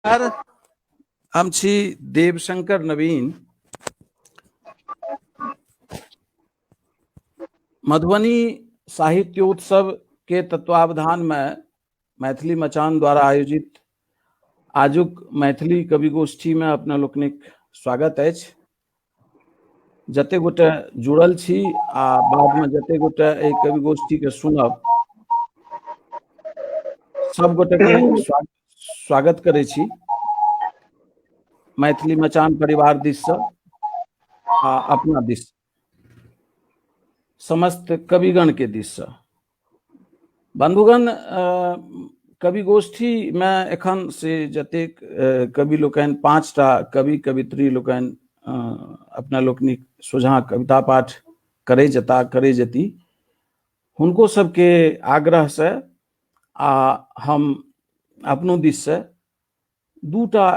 हम छी देवशंकर नवीन, मधुबनी साहित्योत्सव के तत्वावधान में मैथिली मचान द्वारा आयोजित आजुक मैथिली कवि गोष्ठी में अपना लोकनिक स्वागत अछि। जते गोटे जुड़ल छी आ बाद में जते गोटे एहि कवि गोष्ठी के सुनब, सब गोटे के स्वागत करै छी मैथिली मचान परिवार दिस से आ अपना दिस समस्त कविगण के दिस से। बंधुगण, कवि गोष्ठी में एखन से जतेक कवि लोकनि, 5टा कवि कवित्री लोकनि अपना लोकनिक सोझाँ कविता पाठ करै जता करै जती, हुनको सबके आग्रह से आ हम अपनो दिस से 2टा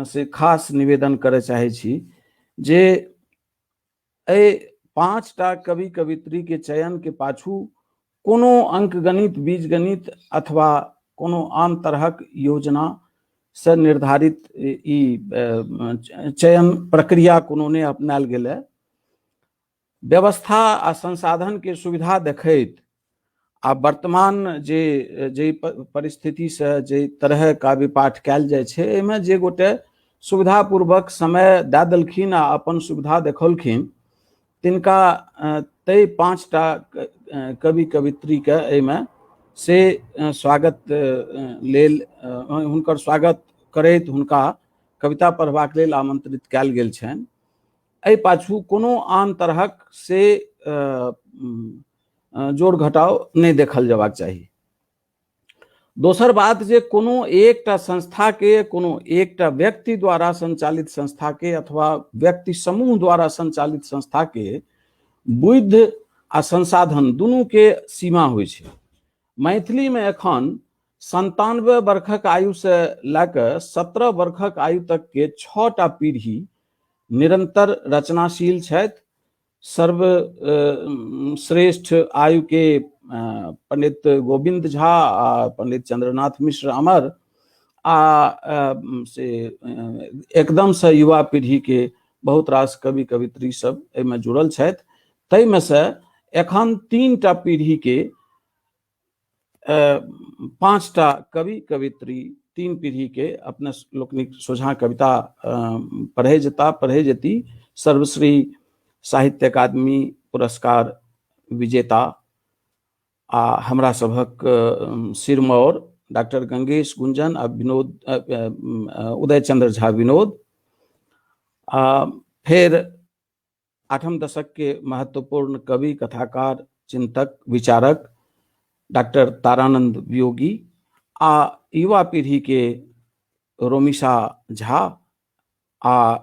से खास निवेदन करय चाहै छी जे एहि 5टा कवि कवित्री के चयन के पाछू कोनो अंकगणित, बीजगणित अथवा कोनो आन तरहक योजना से निर्धारित ई चयन प्रक्रिया कोनो नहि अपनायल गेल है। व्यवस्था आ संसाधन के सुविधा देखैत आ वर्तमान जे जे परिस्थिति से जे तरह काव्य पाठ कयल जाइ छै, एहिमे जे गोटे सुविधापूर्वक समय दए देलखिन आ अपन सुविधा देखौलखिन तिनका तै 5टा कवि कवित्री के एहिमे से स्वागत लेल, हुनकर स्वागत करैत हुनका कविता पढ़बाक लेल आमंत्रित कयल गेल छनि। एहि पाछू कोनो आन तरहक से जोड़ घटाव नहि देखल जेबाक चाही। दोसर बात जे कोनो एकटा संस्था के, कोनो एकटा व्यक्ति द्वारा संचालित संस्था के अथवा व्यक्ति समूह द्वारा संचालित संस्था के बुद्धि आ संसाधन दुनू के सीमा होइ छै। मैथिली में एखन 97 बरखक आयु से लए कऽ 17 बरखक आयु तक के 6टा पीढ़ी निरंतर रचनाशील छथि। सर्व श्रेष्ठ आयु के पंडित गोविंद झा आ पंडित चंद्रनाथ मिश्र अमर आ से एकदम से युवा पीढ़ी के बहुत रास कवि कवित्री सब एहिमे जुड़ल छथि। ताहिमे से एखन 3टा पीढ़ी के 5टा कवि कवित्री 3 पीढ़ी के अपने लोकनिक सोझाँ कविता पढ़े जेता, पढ़े जेती। सर्वश्री साहित्य अकादमी पुरस्कार विजेता आ हमरा सभक सिरमौर डॉक्टर गंगेश गुंजन आ विनोद उदय चंद्र झा विनोद, आ फेर 8म दशक के महत्वपूर्ण कवि, कथाकार, चिंतक, विचारक डॉक्टर तारानंद वियोगी आ युवा पीढ़ी के रोमिशा झा आ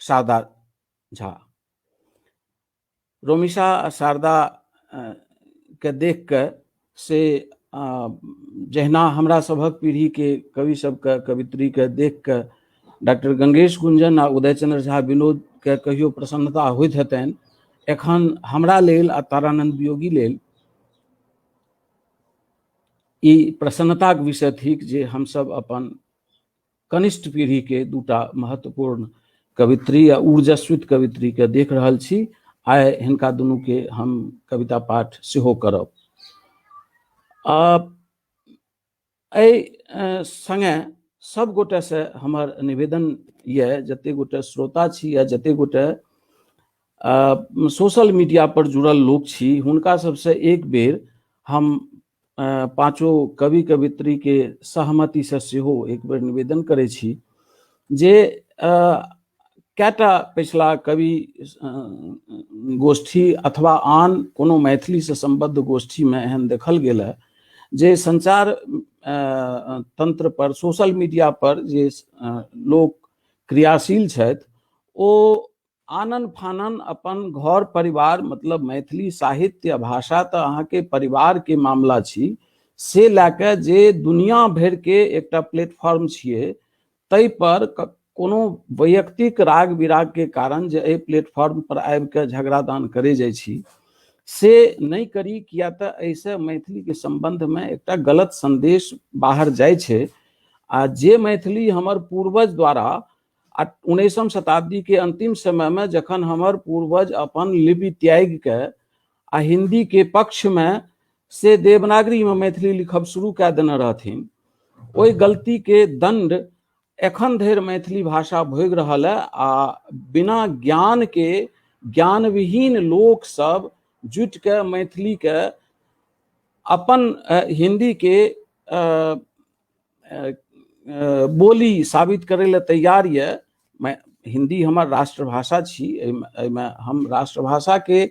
शारदा झा। रोमिशा आ शारदा के देख के से जहिना हमरा सभक पीढ़ी के कवि सबके, कवित्री के देख के डॉक्टर गंगेश गुंजन आ उदय चंद्र झा विनोद के कहियो प्रसन्नता होइत हेतनि, एखन हमरा लेल आ तारानंद वियोगी लेल ई प्रसन्नताक विषय थिक जे हमसब अपन कनिष्ठ पीढ़ी के 2टा महत्वपूर्ण कवित्री आ ऊर्जस्वित कवित्री के देख रहल छी। आइ हिनका दुनू के हम कविता पाठ सेहो करब। एहि संगे सब गोटे से हमर निवेदन यऽ, जते गोटे श्रोता छी या जते गोटे सोशल मीडिया पर जुड़ल लोक छी, हुनका सबसे एक बेर हम पांचो कवि कवित्री के सहमति से सेहो एक बेर निवेदन करै छी जे कएटा पिछला कवि गोष्ठी अथवा आन कोनो मैथिली से सम्बद्ध गोष्ठी में एहन देखल गेल है जे संचार तंत्र पर, सोशल मीडिया पर जे लोक क्रियाशील छथि ओ आनन फानन अपन घर परिवार, मतलब मैथिली साहित्य भाषा तऽ अहाँके परिवार के मामला छी, से लए कऽ जे दुनिया भरि के एकटा प्लेटफॉर्म छियै ताहि पर कोनो वैयक्तिक राग विराग के कारण जे एहि प्लेटफॉर्म पर आबि कऽ झगड़ा दान करे जाइ छी से नहि करी, किया तऽ एहिसँ मैथिली के संबंध में एकटा गलत संदेश बाहर जाइ छै। आ जे मैथिली हमर पूर्वज द्वारा आ 19म शताब्दीके अन्तिम समयमे जखन हमर पूर्वज अपन लिपि त्यागिके आ हिन्दीके पक्षमे से देवनागरीमे मैथिली लिखब शुरू कए देने रहथिन, ओहि गलतीके दण्ड एखन धरि मैथिली भाषा भोगि रहल है। आ बिना ज्ञानके ज्ञानविहीन लोक सब जुटिके मैथिलीके अपन हिन्दीके बोली साबित करै लए तैयार यऽ। हिन्दी हमर राष्ट्रभाषा छी, एहिमे हम राष्ट्रभाषाके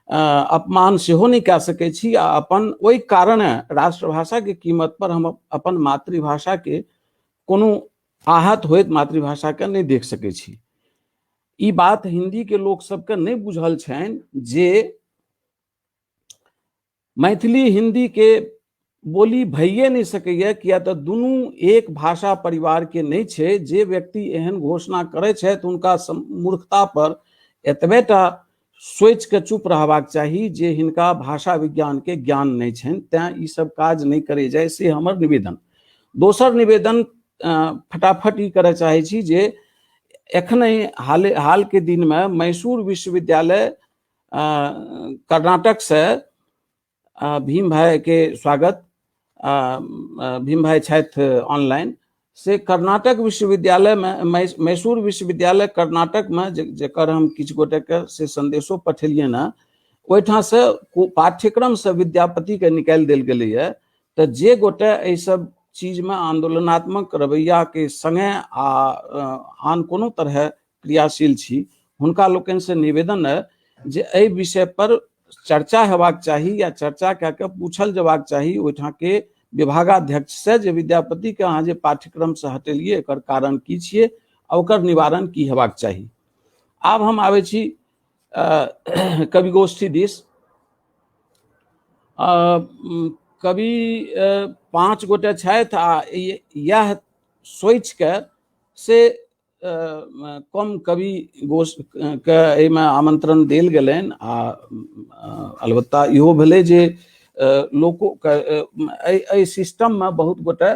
अपमान सेहो नहि कए सकै छी आ अपन ओहि कारणे राष्ट्रभाषाके कीमत पर हम अपन मातृभाषाके कोनो आहत होइत मातृभाषाके नहि देख सकै छी। ई बात हिन्दीके लोक सबके नहि बुझल छनि जे मैथिली हिन्दीके बोली भइए नहि सकैए, किया तऽ दुनू एक भाषा परिवारके नहि छै। जे व्यक्ति एहन घोषणा करै छथि हुनका मूर्खता पर एतबे टा सोचिके चुप रहबाक चाही जे हिनका भाषा विज्ञानके ज्ञान नहि छनि, तैँ ई सब काज नहि करै जाय, से हमर निवेदन। दोसर निवेदन फटाफट ई करय चाहै छी जे एखने हालके दिनमे मैसूर विश्वविद्यालय कर्नाटकसँ भीम भाइके स्वागत, भीम भाइ छथि ऑनलाइन, से कर्नाटक विश्वविद्यालयमे मैसूर विश्वविद्यालय कर्नाटकमे जकर हम किछु गोटेके से सन्देशो पठेलियनि हँ, ओहिठामसँ पाठ्यक्रमसँ विद्यापतिके निकालि देल गेलैए। तऽ जे गोटे एहि सब चीजमे आन्दोलनात्मक रवैयाके सङ्गे आ आन कोनो तरहे क्रियाशील छी, हुनका लोकनिसँ निवेदन अइ जे एहि विषय पर चर्चा हेबाक चाही या चर्चा कए कऽ पूछल जेबाक चाही ओहिठामके विभागाध्यक्षसँ जे विद्यापतिके अहाँ जे पाठ्यक्रमसँ हटेलियै एकर कारण की छियै आ ओकर निवारण की हेबाक चाही। आब हम आबै छी कवि गोष्ठी दिस। कवि 5 गोटे छथि आ इएह सोचिके से कम कवि गोष्ठके एहिमे आमंत्रण देल गेलनि। आ अलबत्ता इहो भेलै जे लोकोके एहि सिस्टममे बहुत गोटे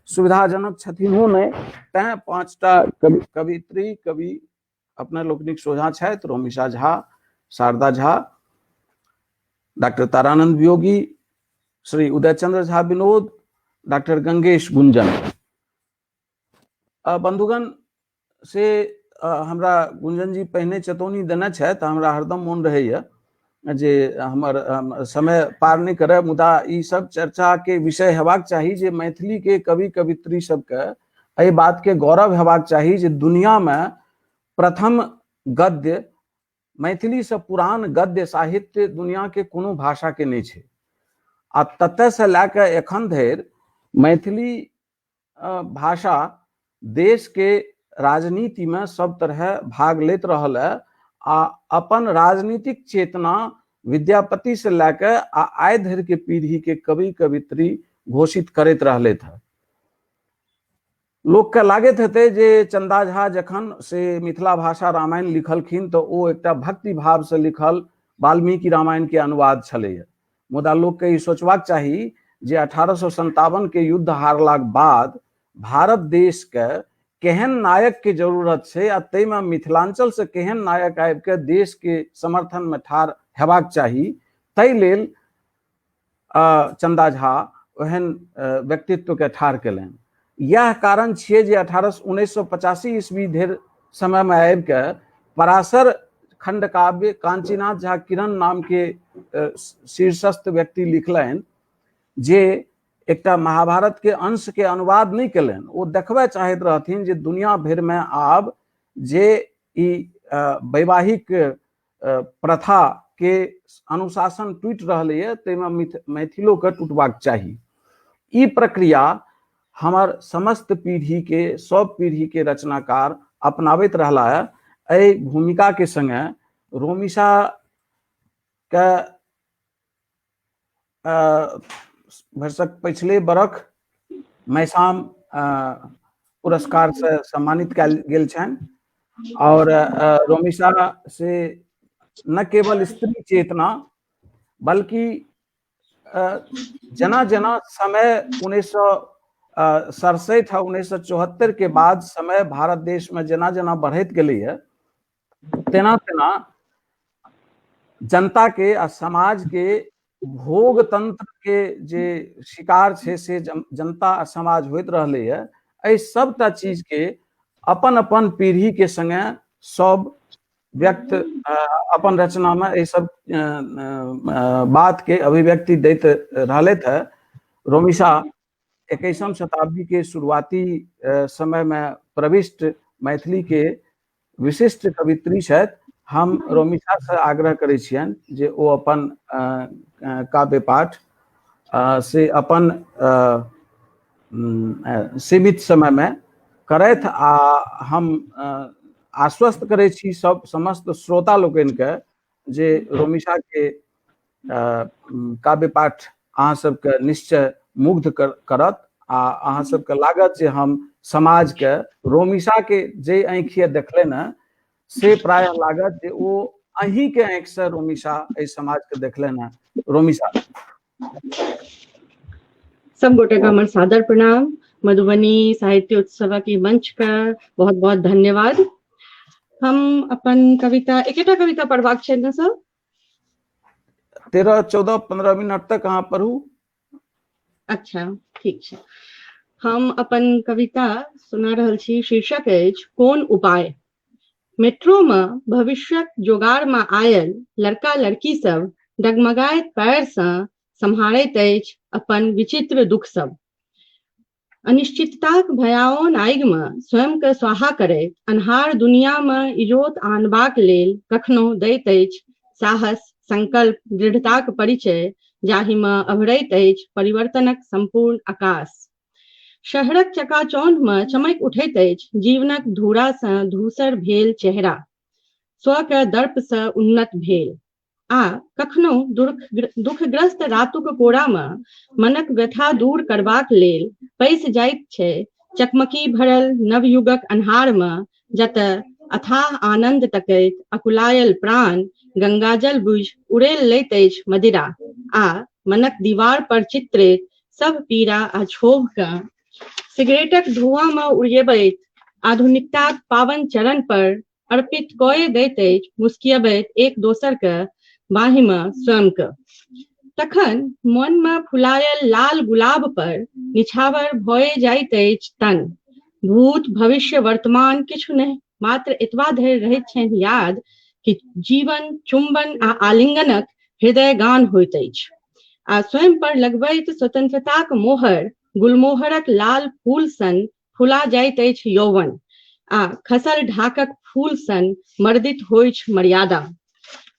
सुविधाजनक छथिन नहि, तैँ 5टा कवित्री कवि अपना लोकनिक सोझाँ छथि। रोमिशा झा, शारदा झा, डॉक्टर तारानंद वियोगी, श्री उदयचंद्र झा विनोद, डॉक्टर गंगेश गुंजन। बंधुगण से हमरा गुंजन जी पहिने चेतौनी देने छथि, हमरा हरदम मोन रहैए जे हमर समय पार नहि करय, मुदा ई सब चर्चा के विषय हेबाक चाही जे मैथिली के कवि कवित्री सबके एहि बात के गौरव हेबाक चाही जे दुनिया में प्रथम गद्य मैथिली से पुरान गद्य साहित्य दुनिया के कोनो भाषा के नहि छै। आ ततय से लए कऽ एखन धरि मैथिली भाषा देश के राजनीति में सब तरह भाग लेत रहल है आ अपन राजनीतिक चेतना विद्यापति से लए के आ आइ धरि के पीढ़ी के कवि कवित्री घोषित करैत रहले थे। लोक के लागैत हेतै जे चंदा झा जखन से मिथिला भाषा रामायण लिखलखिन तऽ ओ एकटा भक्ति भाव से लिखल वाल्मीकि रामायण के अनुवाद छलैया, मुदा लोक के ई सोचबाक चाही जे 1857 के युद्ध हारलाक बाद भारत देश के केहन नायक के जरूरत छै आ ताहिमे मिथिलांचल से केहन नायक आबि के देश के समर्थन में ठाढ़ हेबाक चाही, ताहि लेल चंदा झा ओहन व्यक्तित्व के ठाढ़ केलनि। इएह कारण छियै जे 1985 ईस्वी धरि समय में आबि के पराशर खंडकाव्य कांचीनाथ झा किरण नाम के शीर्षस्थ व्यक्ति लिखलनि, जे एकटा महाभारत के अंश के अनुवाद नहि केलनि, ओ देखबय चाहैत रहथिन जे दुनिया भरि में आब जे ई वैवाहिक प्रथा के अनुशासन टूटि रहलैए ताहिमे मैथिलोके टूटबाक चाही। ई प्रक्रिया हमर समस्त पीढ़ी के सब पीढ़ी के रचनाकार अपनाबैत रहला है। एहि भूमिका के संगे रोमिशा के भरिसक पिछले बरख मैसाम पुरस्कार से सम्मानित कयल गेल छनि और रोमिशा से न केवल स्त्री चेतना बल्कि जेना जेना समय 67 आ 1974 के बाद समय भारत देश में जेना जेना बढ़ैत गेलैए तेना तेना जनता के आ समाज के भोग तंत्र के जे शिकार छै से जनता आ समाज होइत रहलैए। एहि सबटा चीज के अपन अपन पीढ़ी के संगे सब व्यक्त अपन रचना में एहि सब बात के अभिव्यक्ति दैत रहलथि है। रोमिशा 21वीं शताब्दी के शुरुआती समय में प्रविष्ट मैथिली के विशिष्ट कवित्री छथि। हम रोमिशा से आग्रह करै छियनि जे ओ अपन काव्य पाठ से अपन सीमित समय में करथि आ हम आश्वस्त करै छी सब समस्त श्रोता लोकनिके जे रोमिशा के काव्य पाठ अहाँ सबके निश्चय मुग्ध करत आ अहाँ सबके लागत जे हम समाजके रोमिशा के जे आँखिए देखलनि हँ से प्रायः लागत जे ओ अहींके आँखिसँ रोमिशा एहि समाजके देखलनि हँ। रोमिशा। सब गोटे का हमर सादर प्रणाम। मधुबनी साहित्य उत्सव के मंच का बहुत बहुत धन्यवाद। हम अपन कविता, एकेटा कविता पढ़बाक छै ने सर? 13 14 15 मिनट तक अहाँ पढ़ू। अच्छा ठीक छै। हम अपन कविता सुना रहल छी। शीर्षक अछि कोन उपाय। मेट्रो में भविष्यक जोगार में आयल लड़का लड़की सब डगमगाइत पैर से सम्हारैत अछि अपन विचित्र दुख सब। अनिश्चितताक भयाओन आगि में स्वयं के स्वाहा करैत अन्हार दुनिया में इजोत आनबाक लेल कखनो दैत अछि साहस, संकल्प, दृढ़ताक परिचय जाहि में अभरैत अछि परिवर्तनक संपूर्ण आकाश। शहरक चकाचौंध में चमकि उठैत अछि जीवनक धूरा से धूसर भेल चेहरा, स्व के दर्प से उन्नत भेल। आ कखनो दुखग्रस्त रातुक कोरा में मनक व्यथा दूर करबाक लेल पैस जाइत छै चकमकी भरल नवयुगक अन्हार में, जतय अथाह आनंद तकैत अकुलायल प्राण गंगाजल बुझि उड़ेल लैत अछि मदिरा आ मनक दीवार पर चित्रित सब पीड़ा आ क्षोभ के सिगरेटक धुआं में उड़ियबैत आधुनिकताक पावन चरण पर अर्पित कए दैत अछि मुस्कियबैत एक दोसर के बाहि में स्वयं के। तखन मन में फुलायल लाल गुलाब पर निछावर भए जाइत अछि तन। भूत भविष्य वर्तमान किछु नहि, मात्र एतबा धरि रहैत छनि याद कि जीवन चुंबन आ आलिंगनक हृदय गान होइत अछि आ स्वयं पर लगबैत स्वतंत्रताक मोहर गुलमोहरक लाल फूल सन फुला जाइत अछि यौवन आ खसल ढाकक फूल सन मर्दित होइछ मर्यादा।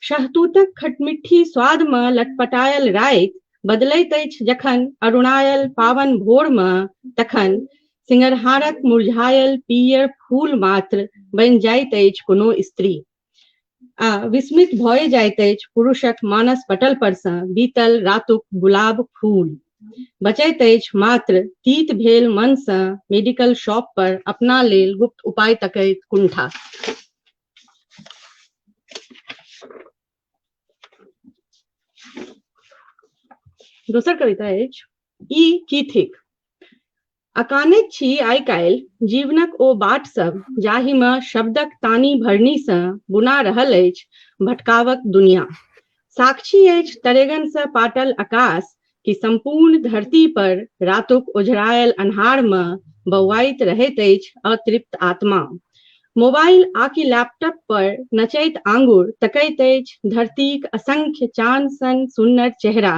शहतूतक खटमिट्ठी स्वाद में लटपटायल राति बदलैत अछि जखन अरुणायल पावन भोर में, तखन सिंगरहारक मुरझायल पीयर फूल मात्र बनि जाइत अछि कोनो स्त्री आ विस्मित भए जाइत अछि पुरुषक मानस पटल पर सँ बीतल रातुक गुलाब फूल। बचैत अछि मात्र तीत भेल मन सँ मेडिकल शॉप पर अपना लेल गुप्त उपाय तकैत कुंठा। दोसर कविता अछि ई की थिक। अकानैत छी आइ काल्हि जीवनक ओ बाट सब जाहिमे शब्दक तानी भरनी सँ बुना रहल अछि भटकावक दुनिया। साक्षी अछि तरेगन सँ पाटल आकाश कि संपूर्ण धरती पर रातुक ओझरायल अन्हार मे बौआइत रहैत अछि अतृप्त आत्मा। मोबाइल आकि लैपटॉप पर नचैत आंगुर तकैत अछि धरतीक असंख्य चान सन सुन्नर चेहरा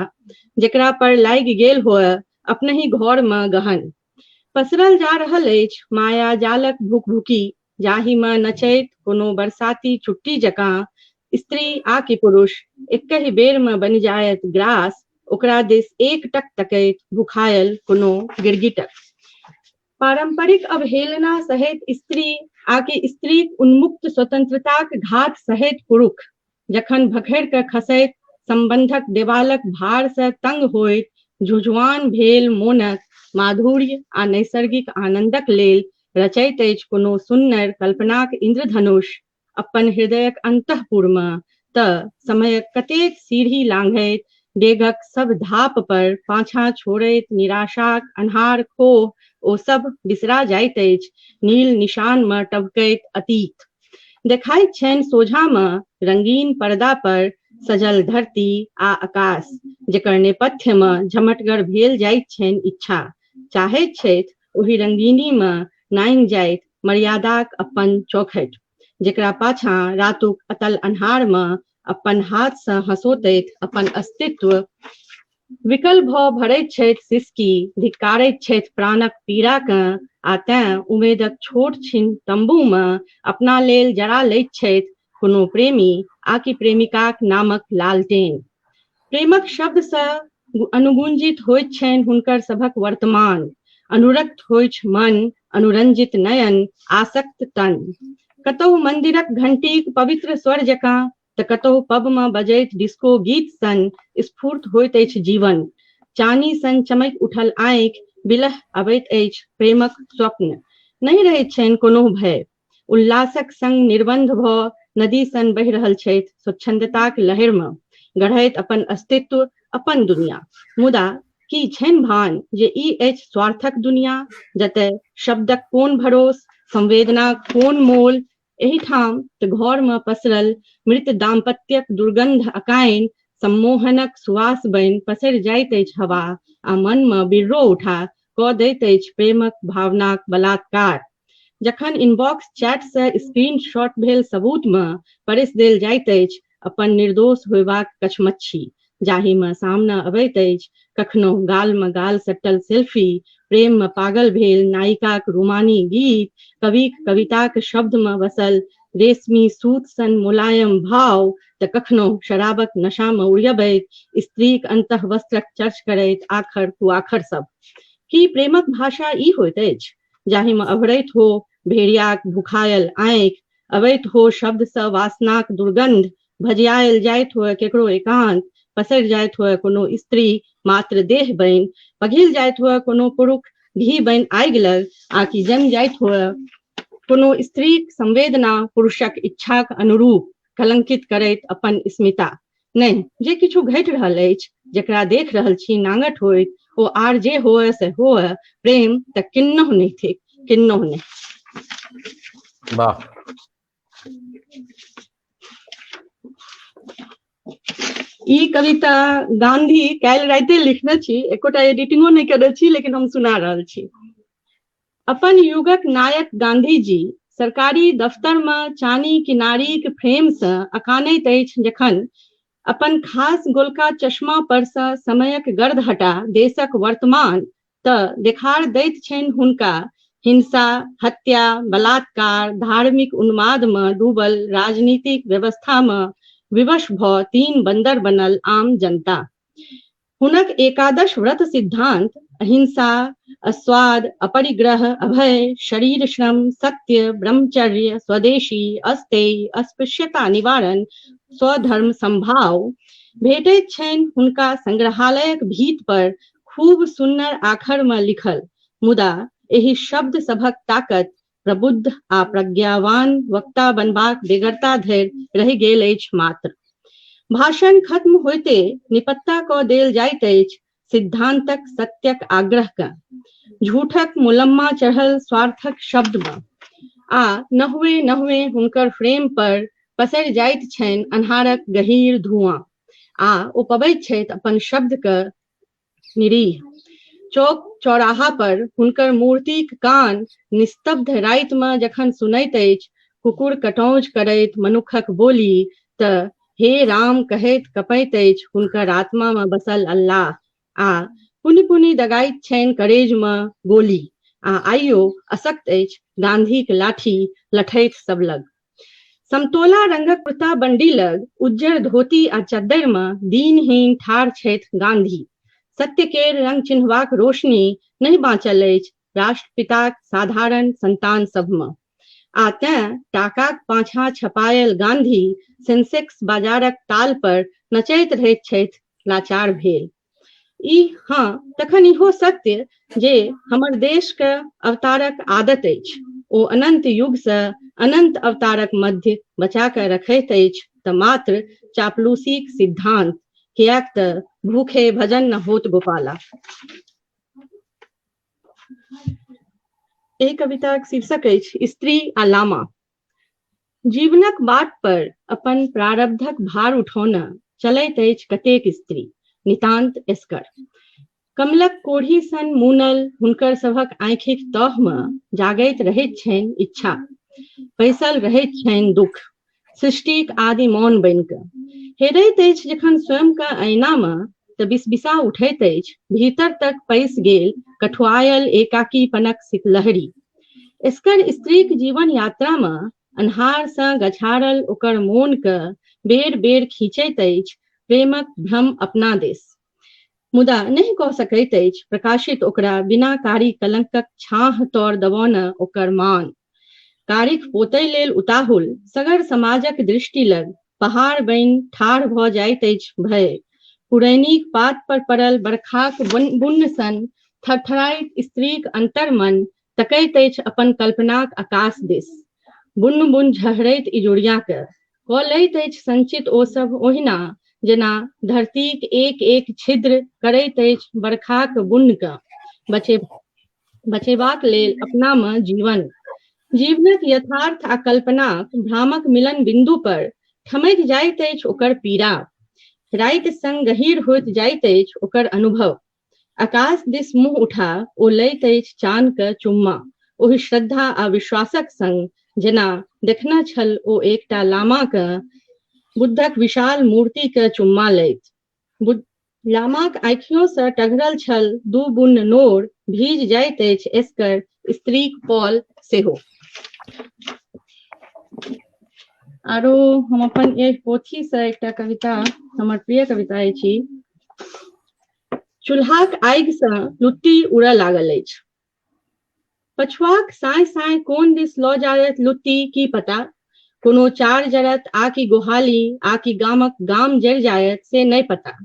जेकरा पर लागि गेल होअ अपनहि घर मे गहन। पसरल जा रहल अछि माया जालक भुकभुकी जाहि मे नचैत कोनो बरसाती छुट्टी जकाँ स्त्री आ कि पुरुष एकहि बेर मे बनि जायत ग्रास, ओकरा दिस एक टक तकैत भुखायल कोनो गिरगिटक। पारंपरिक अवहेलना सहैत स्त्री आ कि स्त्रीक उन्मुक्त स्वतंत्रताक घात सहैत पुरुष जखन भखरि कऽ खसैत संबंधक देवालक भार से तंग होइत झुझुआन भेल मोनक माधुर्य आ नैसर्गिक आनंदक लेल रचैत अछि कोनो सुन्नर कल्पनाक इंद्रधनुष अपन हृदयक अंतःपुर मे, तऽ समयक कतेक सीढ़ी लांघैत डेगक सब धाप पर पाछाँ छोड़ैत निराशाक अन्हार खोह ओ सब बिसरा जाइत अछि नील निशान मे टभकैत अतीत देखाइत छनि सोझा मे रंगीन पर्दा पर सजल धरती आ आकाश जेकर नेपथ्य मे झमटगर भेल जाइत छनि इच्छा चाहैत छथि ओहि रंगीनी मे नांघि जाइत मर्यादाक अपन चौखटि जेकरा पाछाँ रातुक अतल अन्हार मे अपन हाथ सँ हँसोतैत अपन अस्तित्व विकल भऽ भरैत छथि सिसकी धिक्कारैत छथि प्राणक पीड़ाकेँ आ तेँ उमेदक छोट छिन तम्बूमे अपना लेल जरा लैत छथि कोनो प्रेमी आ कि प्रेमिकाक नामक लालटेन। प्रेमक शब्दसँ अनुगुंजित होइत छनि हुनकर सभक वर्तमान। अनुरक्त होइछ मन, अनुरंजित नयन, आसक्त तन। कतहु मंदिरक घंटीक पवित्र स्वर जकाँ तऽ कतहु पब मे बजैत डिस्को गीत सन स्फूर्त होइत अछि जीवन। चानी सन चमकि उठल आँखि बिलह अबैत अछि प्रेमक स्वप्न। नहि रहैत छनि कोनो भय। उल्लासक संग निर्बंध भऽ नदी सन बहि रहल छथि स्वच्छंदताक लहरि मे गढ़ैत अपन अस्तित्व, अपन दुनिया। मुदा की छनि भान जे ई अछि स्वार्थक दुनिया जतय शब्दक कोन भरोस, संवेदनाक कोन मोल। एहिठाम तऽ घर मे पसरल मृत दाम्पत्यक दुर्गंध अकाइन सम्मोहनक सुवास बनि पसरि जाइत अछि हवा आ मन मे बिर्रो उठा कऽ दैत अछि प्रेमक भावनाक बलात्कार। जखन इनबॉक्स चैट से स्क्रीन शॉट भेल सबूत मे परसि देल जाइत अछि अपन निर्दोष होयबाक कछमच्छी जाहि मे सामने अबैत अछि कखनहुँ गाल मे गाल सटल सेल्फी, प्रेम मे पागल भेल नायिकाक रोमानी गीत, कविक कविताक शब्द मे बसल रेशमी सूत सन मुलायम भाव तऽ कखनहुँ शराबक नशा मे उड़ियबैत स्त्रीक अंतः वस्त्रक चर्च करैत आखर कुआखर सब। की प्रेमक भाषा ई होइत अछि जाहि मे अभरैत हो भेड़ियाक भुखायल आँखि, अबैत हो शब्द सँ वासनाक दुर्गंध, भजियायल जाइत हुए केकरो एकांत, पसरि जाइत हुए कोनो स्त्री मात्र देह बनि, पघिल जाइत हुए कोनो पुरुख घी बनि आगि लग, आ कि जमि जाइत हुए कोनो स्त्रीक संवेदना पुरुषक इच्छाक अनुरूप कलंकित करैत अपन स्मिता। नहि, जे किछु घटि रहल अछि, जकरा देख रहल छी नांगट होइत, ओ आर जे होअए से होअए, प्रेम तऽ किन्नहु नहि थिक, किन्नहु नहि। वाह। ई कविता गांधी काल्हि राति लिखने छी, एकोटा एडिटिंगो नहि केने छी, लेकिन हम सुना रहल छी। अपन युगक नायक गांधी जी सरकारी दफ्तर मे चानी किनारीक फ्रेम सँ अकानैत अछि जखन अपन खास गोलका चश्मा पर सँ समयक गर्द हटा देशक वर्तमान तऽ देखार दैत छनि हुनका हिंसा, हत्या, बलात्कार, धार्मिक उन्माद मे डूबल राजनीतिक व्यवस्था मे विवश भऽ तीन बंदर बनल आम जनता। हुनक एकादश व्रत सिद्धांत अहिंसा, अस्वाद, अपरिग्रह, अभय, शरीर श्रम, सत्य, ब्रह्मचर्य, स्वदेशी, अस्तेय, अस्पृश्यता निवारण, स्वधर्म संभाव भेटैत छनि हुनका संग्रहालयक भीत पर खूब सुन्नर आखर मे लिखल। मुदा एहि शब्द सभक ताकत प्रबुद्ध आ प्रज्ञावान वक्ता बनबाक बेगरता धरि रहि गेल अछि मात्र। भाषण खत्म होइते निपत्ता कऽ देल जाइत अछि सिद्धांतक सत्यक आग्रह के, झूठक मुलम्मा चढ़ल स्वार्थक शब्द मे, आ नहुए नहुए हुनकर फ्रेम पर पसरि जाइत छनि अन्हारक गहीर धुआं आ ओ पबैत छथि अपन शब्द के निरीह। चौक चौराहा पर हुनकर मूर्तिक कान निस्तब्ध राति मे जखन सुनैत अछि कुकुर कटौझ करैत मनुखक बोली तऽ हे राम कहैत कपैत अछि हुनकर आत्मा मे बसल अल्लाह आ पुनि पुनि दगाइत छनि करेज मे गोली आ आइयो अशक्त अछि गांधीक लाठी लठैत सब लग। समतोला रंगक कुर्ता बंडी लग उज्जर धोती आ चद्दर मे दीनहीन ठाढ़ छथि गांधी। सत्य केर रंग चिन्हबाक रोशनी नहि बाँचल अछि राष्ट्रपिताक साधारण संतान सभमे आ तें टाकाक पाछाँ छपायल गांधी सेंसेक्स बाजारक ताल पर नचैत रहैत छथि लाचार भेल। ई हँ तखन इहो सत्य जे हमर देशके अवतारक आदत अछि, ओ अनंत युगसँ अनंत अवतारक मध्य बचा कऽ रखैत अछि तऽ मात्र चापलूसीक सिद्धांत किएक तऽ भूखे भजन न होत गोपाला। एहि कविताक शीर्षक अछि स्त्री आ लामा। जीवनक बाट पर अपन प्रारब्धक भार उठौने चलैत अछि कतेक स्त्री नितान्त एसकर। कमलक कोढ़ी सन मुनल हुनकर सभक आँखिक तह मे जागैत रहैत छनि इच्छा, पैसल रहैत छनि दुख, सृष्टिक आदि मौन बनि कऽ। हेरैत अछि जखन स्वयं के ऐना मे तऽ बिसबिसा उठैत अछि, भीतर तक पैस गेल कठुआयल एकाकीपनक शीतलहरी। एसकर स्त्रीक जीवन यात्रा मे अन्हार सँ गछारल ओकर मोन के बेर बेर खींचैत अछि प्रेमक भ्रम अपना दिस। मुदा नहि कऽ सकैत अछि प्रकाशित ओकरा बिना कारी कलंकक छाँह तर दबौने ओकर मान। कारिख पोतय लेल उताहुल सगर समाजक दृष्टि लग पहाड़ बनि ठाढ़ भऽ जाइत अछि भय। पुरैनिक पात पर पड़ल बरखाक बुन्न सन थरथराइत स्त्रीक अन्तर्मन तकैत अछि अपन कल्पनाक आकाश दिस। बुन्न बुन्न झहरैत इजोरिया के कऽ लैत अछि संचित ओ सब ओहिना जेना धरतीक एक एक छिद्र करैत अछि बरखाक बुन्न के बचेबाक लेल अपना मे जीवन। जीवनक यथार्थ आ कल्पनाक भ्रामक मिलन बिन्दु पर ठमकि जाइत अछि ओकर पीड़ा। राति संग गहीर होइत जाइत अछि ओकर अनुभव। आकाश दिस मुंह उठा ओ लैत अछि चान के चुम्मा, ओहि श्रद्धा आ विश्वासक संग जेना देखने छल ओ एकटा लामा के बुद्धक विशाल मूर्ति के चुम्मा लैत। लामाक आँखियों सँ टघरल छल दू बुन्न नोर, भीज जाइत अछि एसकर स्त्रीक पॉल सेहो। आरो हम अपन एक पोथी सँ एकटा कविता, हमर प्रिय कविता अछि, चूल्हाक आगि सँ लुत्ती उड़य लागल अछि। पछुआक साँय साँय कोन दिस लऽ जायत लुत्ती की पता, कोनो चार जरत आ कि गोहाली आ कि गामक गाम जरि जायत से नहि पता,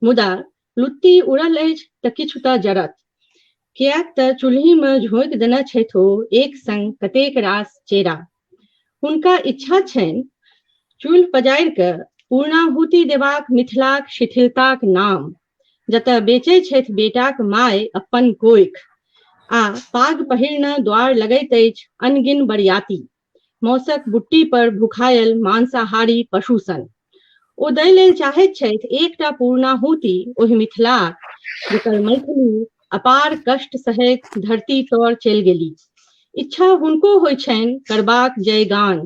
मुदा लुत्ती उड़ल अछि तऽ किछु तऽ जरत, किएक तऽ चूल्हिमे झोंकि देने छथि ओ एक संग कतेक रास चेरा। हुनका इच्छा छनि चूल्हि पजारि कऽ पूर्णाहुति देबाक मिथिलाक शिथिलताक नाम, जतय बेचै छथि बेटाक माय अपन कोइख आ पाग पहिरने द्वार लगैत अछि अनगिन बरियाती, मौसक बुट्टी पर भुखायल मांसाहारी पशु सन। ओ दै लेल चाहैत छथि एकटा पूर्णाहुति ओहि मिथिलाक जकर मैथिली अपार कष्ट सहैत धरती तर चलि गेली। इच्छा हुनको होइ छनि करबाक जयगान,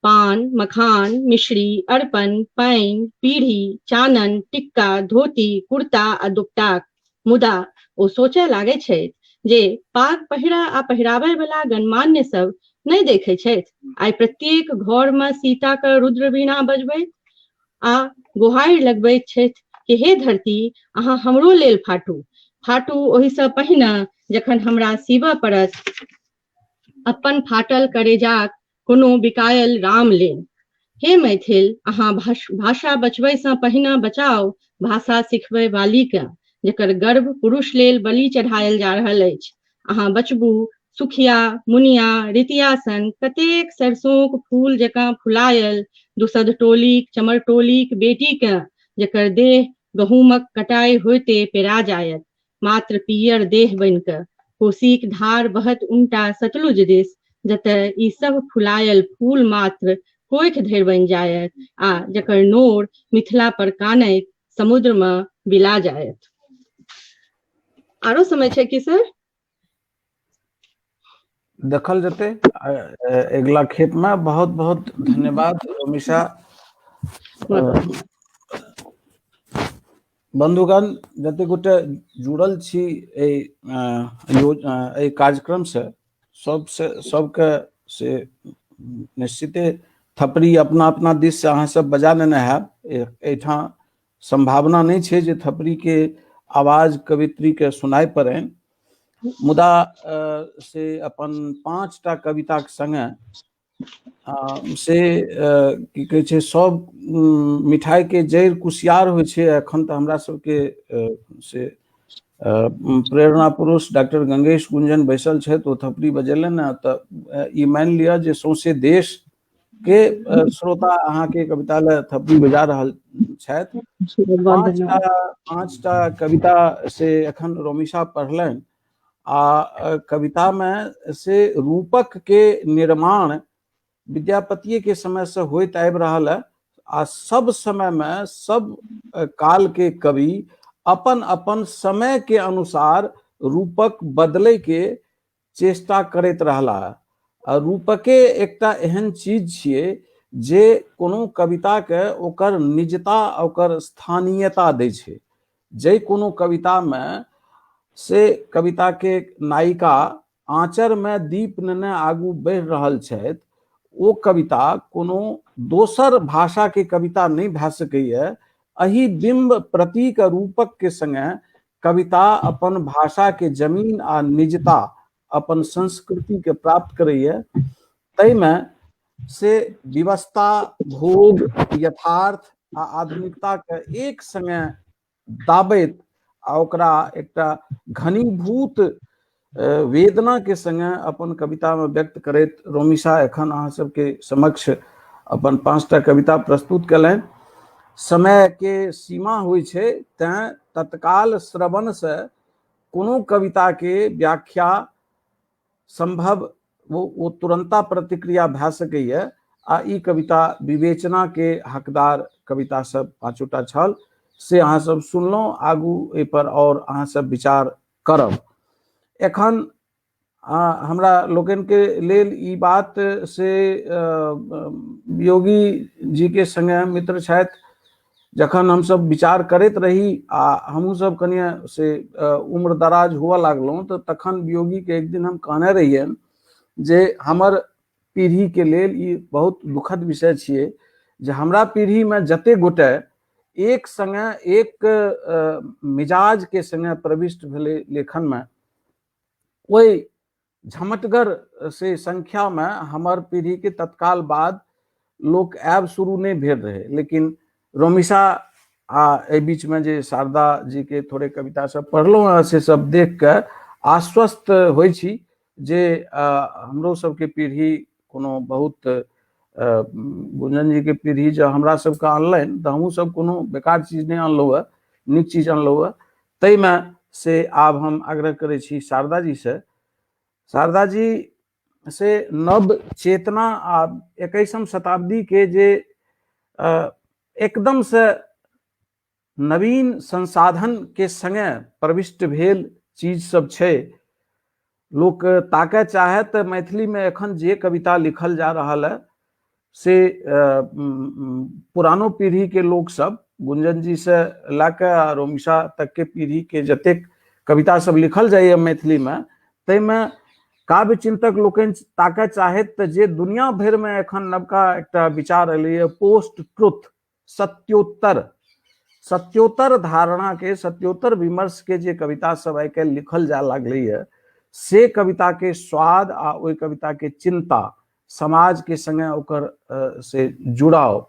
पान मखान मिश्री अरपन पानि पीढ़ी चानन टिक्का धोती कुर्ता आ दुपटाक, मुदा ओ सोचय लागै छथि जे पाग पहिरा आ पहिराबै वाला गणमान्य सब नहि देखै छथि आइ प्रत्येक घर मे सीता के रुद्रवीणा बजबैत आ गोहारि लगबैत छथि कि हे धरती अहाँ हमरो लेल फाटू, फाटू ओहिसँ पहिने जखन हमरा सीबऽ पड़त अपन फाटल करेजाक कोनो बिकायल राम लेल। हे मैथिल अहाँ भाषा बचबै सँ पहिने बचाउ भाषा सिखबै वाली के, जकर गर्भ पुरुष लेल बलि चढ़ायल जा रहल अछि। अहाँ बचबू सुखिया मुनिया रितिया सन कतेक सरसोंक फूल जकाँ फुलायल दुसध टोलीक चमरटोलीक बेटी के, जकर देह गहूमक कटाइ होइते पेरा जायत मात्र पीयर देह बनि कऽ। कोसीक धार बहत उनटा सतलुज दिस, जतय ई सब फुलायल फूल मात्र कोइख धरि बनि जायत आ जकर नोर मिथिला पर कानैत समुद्र मे बिला जायत। आरो समय छै की सर? देखल जेतै अगिला खेप में। बहुत बहुत धन्यवाद अमीषा। बंधुगण, जते गोटे जुड़ल छी एहि कार्यक्रम से, सबसे सबके से निश्चिते थपड़ी अपना अपना दिस से अहाँ सब बजा लेने हैब। एहिठाम संभावना नहि छै जे थपड़ी के आवाज कवित्री के सुनाइ पड़नि, मुदा से अपन 5टा कविताक संगे से की कहै छै, सब मिठाई के जड़ि कुसियार होइ छै। एखन तऽ हमरा सबके से प्रेरणा पुरुष डॉक्टर गंगेश गुंजन बैसल छथि, ओ थपड़ी बजेलनि ने, तऽ ई मानि लिअ जे सौंसे देश के श्रोता अहाँके कविता लए थप्पी बजा रहल छथि। 5टा कविता से एखन रोमिशा पढ़लनि आ कविता में से रूपक के निर्माण विद्यापतिये के समय से होइत आबि रहल है आ सब समय में सब काल के कवि अपन अपन समय के अनुसार रूपक बदले के चेष्टा करैत रहला। आ रूपके एकटा एहन चीज छियै जे कोनो कविता के ओकर निजता ओकर स्थानीयता दै छै। जे कोनो कविता में से कविता के नायिका आंचर में दीप नेने आगू बढ़ि रहल छथि, ओ कविता कोनो दोसर भाषा के कविता नहि भए सकैए। एहि बिंब प्रतीक रूपक के संगे कविता अपन भाषा के जमीन आ निजता अपन संस्कृति के प्राप्त करैए। ताहिमे से विवशता, भोग, यथार्थ आ आधुनिकता के एक संगे दाबैत आ ओकरा एकटा घनीभूत वेदना के संगे अपन कविता में व्यक्त करैत रोमिशा एखन अहाँ सबके समक्ष अपन 5टा कविता प्रस्तुत कयलनि। समय के सीमा होइ छै, तैं तत्काल श्रवण से कोनो कविता के व्याख्या संभव वो तुरंता प्रतिक्रिया भए सकैए आ ई कविता विवेचना के हकदार कविता सब 5टा छल, से अहाँ सब सुनलहुँ। आगू एहिपर और अहाँ सब विचार करब। एखन हमरा लोकनि के लेल ई बात से योगी जी के संगे मित्र छथि, जखन हमसब विचार करैत रही आ हमहूँ सब कनिए से उम्र दराज हुअ लागलहुँ तऽ तखन वियोगी के एक दिन हम कहने रहियनि जे हमर पीढ़ी के लेल ई बहुत दुखद विषय छियै जे हमरा पीढ़ी में जते गोटे एक संगे एक मिजाज के संगे प्रविष्ट भेलै लेखन में, ओहि झमटगर से संख्या में हमर पीढ़ी के तत्काल बाद लोक आयब शुरू नहीं भेल रहे। लेकिन रोमिशा आ एहि बीच में जे शारदा जी के थोड़े कविता सब पढ़लहुँ हँ से सब देख के आश्वस्त होइ छी जे हमरो सबके पीढ़ी कोनो बहुत गुंजन जी के पीढ़ी जँ हमरा सबके अनलनि तऽ हमहूँ सब कोनो बेकार चीज नहि अनलहुँ हँ, नीक चीज अनलहुँ हँ। ताहिमे से आब हम आग्रह करै छी शारदा जी से, शारदा जी से नव चेतना आ 21म शताब्दी के जे एकदम से नवीन संसाधन के संगे प्रविष्ट भेल चीज सब छै, लोक ताकय चाहे तऽ मैथिली में एखन जे कविता लिखल जा रहल है से पुरानो पीढ़ी के लोक सब गुंजन जी से लऽ कऽ आ रोमिशा तक के पीढ़ी के जतेक कविता सब लिखल जाइए मैथिली में, ताहिमे काव्य चिंतक लोकनि ताकय चाहैत तऽ जे दुनिया भरि में एखन नवका एकटा विचार एलैए पोस्ट ट्रुथ, सत्योत्तर, सत्योत्तर धारणा के सत्योत्तर विमर्श के जे कविता सब आइ काल्हि लिखल जाय लागलैए से कविता के स्वाद आ ओहि कविता के चिंता, समाज के संगे ओकर से जुड़ाव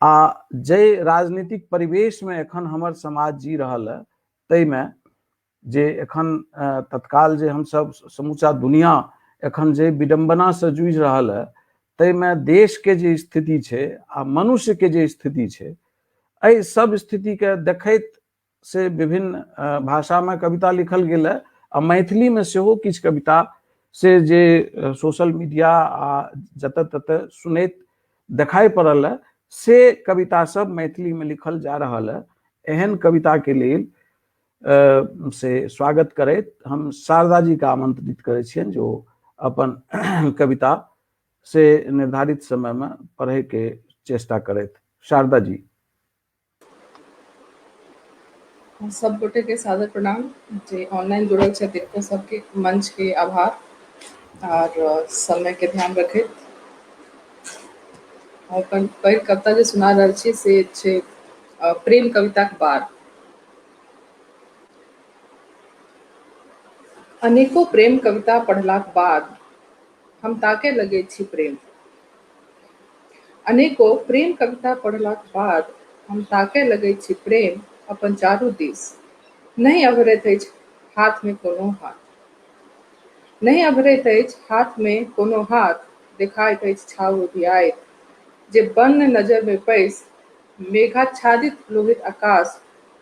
आ जे राजनीतिक परिवेश में एखन हमर समाज जी रहल है ताहिमे जे एखन तत्काल जे हमसब समूचा दुनिया एखन जे विडम्बना से जूझि रहल है ताहिमे देश के जे स्थिति छै आ मनुष्य के जे स्थिति छै, एहि सब स्थिति के देखैत से विभिन्न भाषा में कविता लिखल गेल है आ मैथिली में सेहो किछु कविता से जे सोशल मीडिया आ जतऽ ततऽ सुनैत देखाइ पड़ल है से कविता सब मैथिली में लिखल जा रहल है। एहन कविता के लेल से स्वागत करैत हम शारदा जी के आमंत्रित करै छियनि जो अपन कविता से निर्धारित समय में पढ़े के चेष्टा करैत। शारदा जी। सब गोटे के सादर प्रणाम, जे ऑनलाइन जुड़ल छथि तिनको सबके मंच के आभार और समय के ध्यान रखैत अपन पहिल कविता जे सुना रहल छी से छै प्रेम कविताक बार। अनेको प्रेम कविता पढ़लाक बाद हम ताके लगै छी प्रेम। अनेको प्रेम कविता पढ़लाक बाद हम ताके लगै छी प्रेम अपन चारू दिस। नहि अभरैत अछि हाथ में कोनो हाथ, नहि अभरैत अछि हाथ में कोनो हाथ, देखाइत अछि छाउ उधियाइत जे बन्न नजर मे पैसि मेघाच्छादित लोहित आकाश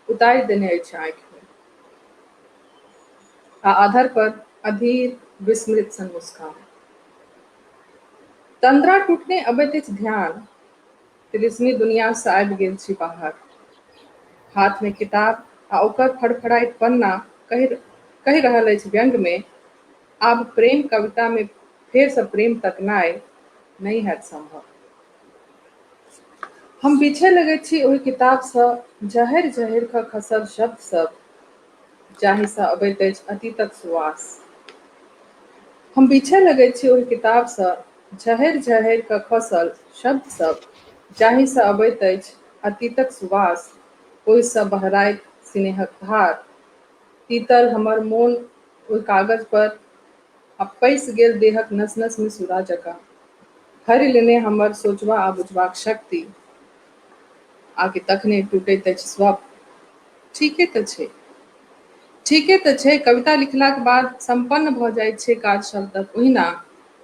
उतारि देने अछि आँखि मे आ अधर पर अधीर विस्मृत सन मुस्कान। तंद्रा टूटने अबैत अछि ध्यान, तिलिस्मी दुनिया सँ आबि गेल छी बाहर। हाथ मे किताब आ ओकर फड़फड़ाइत पन्ना कहि कहि रहल अछि व्यंग मे, आब प्रेम कविता मे फेर सँ प्रेम तकनाइ नहि हैत संभव। हम बिछय लगैत छी ओहि किताब सँ झहरि झहरि कऽ खसल शब्द सब, जाहि सँ अबैत अछि अतीतक सुवास। हम बिछय लगैत छी ओहि किताब सँ झहरि झहरि कऽ खसल शब्द सब, जाहि सँ अबैत अछि अतीतक सुवास, ओहि सँ बहराइत सिनेहक धार। तीतल हमर मोन ओहि कागज पर आ पैसि गेल देहक नस नस मे सुरा जकाँ। हरि लेने हमर सोचबा आ बुझबाक शक्ति। आ कि तखने टूटैत अछि स्वप्न। ठीके तऽ छै। ठीके तऽ छै, कविता लिखलाक बाद सम्पन्न भऽ जाइत छै काज शब्दक, ओहिना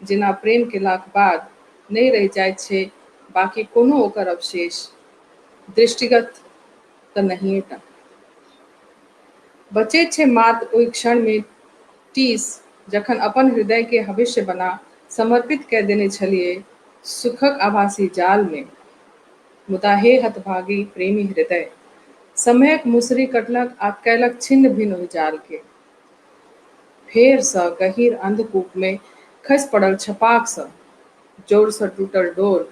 जेना प्रेम केलाक बाद नहि रहि जाइत छै बाकी कोनो ओकर अवशेष, दृष्टिगत तऽ नहिये टा। बचैत छै मात्र ओहि क्षण मे टीस, जखन अपन हृदय के हविष्य बना समर्पित कए देने छलियै सुखक आभासी जाल मे। मुदा हे हतभागी प्रेमी हृदय, समयक मुसरी कटलक आ कयलक छिन्न-भिन्न ओहि जाल के। फेर सँ गहींर अंधकूप मे खसि पड़ल छपाक सँ, जोर सँ टूटल डोर।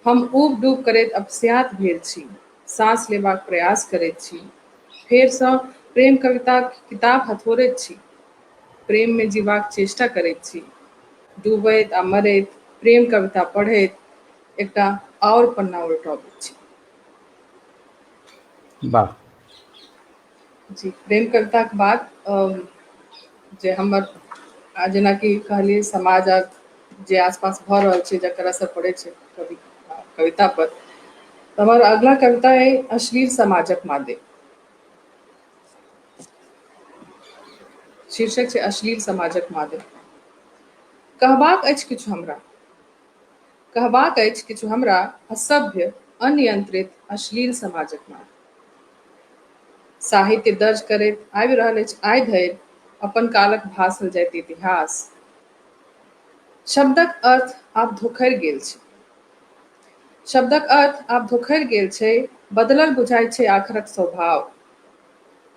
हम ऊब-डूब करैत अपस्याँत भेल छी, साँस लेबाक प्रयास करैत छी। फेर सँ प्रेम कविताक किताब हथोरैत छी। प्रेम मे जीबाक चेष्टा करैत छी। डूबैत आ मरैत प्रेम कविता पढ़ैत एकटा आओर पन्ना उलटबैत छी। वाह। जी, प्रेम कविताक बाद जे हमर जेनाकि कहलियै समाज आ जे आसपास भऽ रहल छै जकर असर पड़ै छै कवि कविता पर, तऽ हमर अगला कविता अइ अश्लील समाजक मादे। शीर्षक छै अश्लील समाजक मादे। कहबाक अछि किछु हमरा, कहबाक अछि किछु हमरा असभ्य, अनियंत्रित, अश्लील समाजक मादे। साहित्य दर्ज करैत आबि रहल अछि आइ धरि अपन कालक भासल जाइत इतिहास। शब्दक अर्थ आब धोखरि गेल छै। शब्दक अर्थ आब धोखरि गेल छै, बदलल बुझाइत छै आखरक स्वभाव।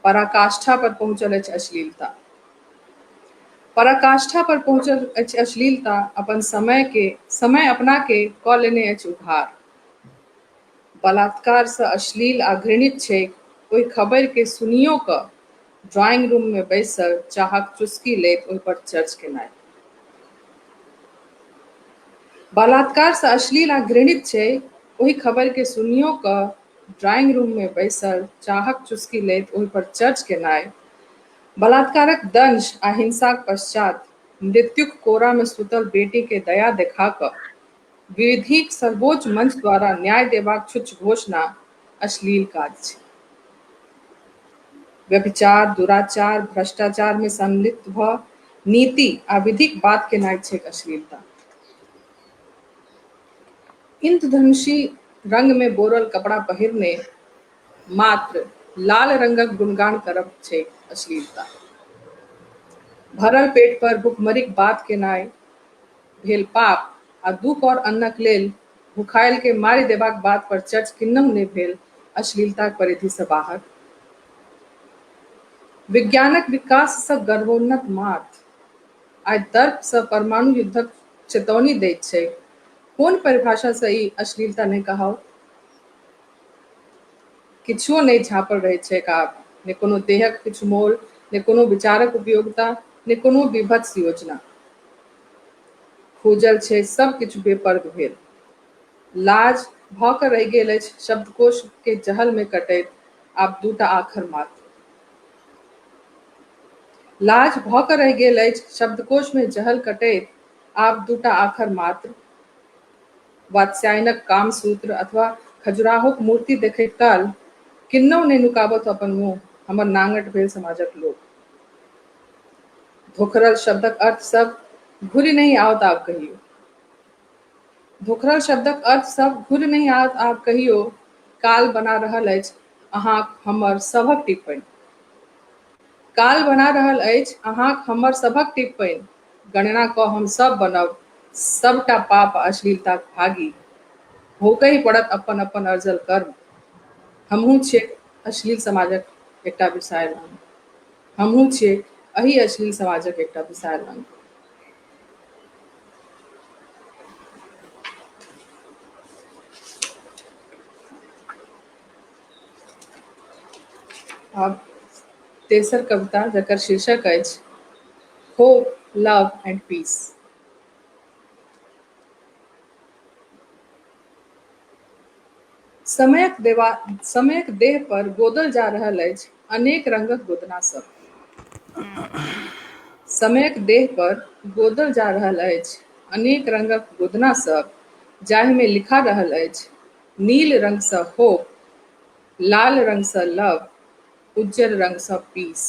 पराकाष्ठा पर पहुँचल अछि अश्लीलता। पराकाष्ठा पर पहुँचल अछि अश्लीलता, अपन समय के समय अपना के कऽ लेने अछि उघार। बलात्कार सँ अश्लील आ घृणित छैक ओहि खबरि के सुनियो कऽ ड्राइंग रूम मे बैसल चाहक चुस्की लैत ओहि पर चर्च केनाइ। बलात्कार सँ अश्लील आ घृणित छै ओहि खबरि के सुनियो कऽ ड्राइंग रूम मे बैसल चाहक चुस्की लैत ओहि पर चर्च केनाइ। बलात्कारक दंश आ हिंसाक पश्चात मृत्युक कोरा मे सुतल बेटी के दया देखा कऽ विधिक सर्वोच्च मंच द्वारा न्याय देबाक छुच्छ घोषणा अश्लील काज छै। व्यभिचार, दुराचार, भ्रष्टाचार मे संलिप्त भऽ नीति आ विधिक बात केनाइ छैक अश्लीलता। इन्द्रधनुषी रंग मे बोरल कपड़ा पहिरने मात्र लाल रंगक गुणगान करब छैक अश्लीलता। भरल पेट पर भुखमरीक बात केनाइ भेल पाप आ दू कौर अन्नक लेल भुखायल के मारि देबाक बात पर चर्च किन्नहुँ नहि भेल अश्लीलताक परिधि सँ बाहर। विज्ञानक विकास सँ गर्वोन्नत माथ आइ दर्प सँ परमाणु युद्धक चेतौनी दैत छैक। कोन परिभाषा सँ ई अश्लीलता नहि कहाओत? किछुओ नहि झाँपल रहैत छैक आब, ने कोनो देहक किछु मोल, ने कोनो विचारक उपयोगिता, ने कोनो विभत्स योजना। खूजल छै सब किछु बेपर्द भेल। लाज भऽ कऽ रहि गेल अछि शब्दकोश के जहल मे कटैत आब दूटा आखर मात्र। लाज भऽ कऽ रहि गेल अछि शब्दकोश मे जहल कटैत आब दूटा आखर मात्र। वात्स्यायनक कामसूत्र अथवा खजुराहोक मूर्ति देखैत काल किन्नहुँ नहि नुकाबथु अपन मुँह हमर नांगट भेल समाजक लोक। धोखरल शब्दक अर्थ सब घुरि नहि आओत आब कहियो। धोखरल शब्दक अर्थ सब घुरि नहि आयत आब कहियो। काल बना रहल अछि अहाँक हमर सभक टिप्पणी। काल बना रहल अछि अहाँक हमर सभक टिप्पणी। गणना कऽ हम सब बनब सबटा पाप आ अश्लीलताक भागी। भोगहि पड़त अपन अपन अर्जल कर्म। हमहूँ छियै अश्लील समाजक एकटा विषायल अंग। हमहूँ छियै एहि अश्लील समाजक एकटा विषायल अंग। आब तेसर कविता जकर शीर्षक अछि होप, लव एंड पीस। समयक देवा समयक देह पर गोदल जा रहल अछि अनेक रंगक गोदना सब। समयक देह पर गोदल जा रहल अछि अनेक रंगक गोदना सब, जाहिमे लिखा रहल अछि नील रंगसँ होप, लाल रंगसँ लव, उज्जर रंगसँ पीस।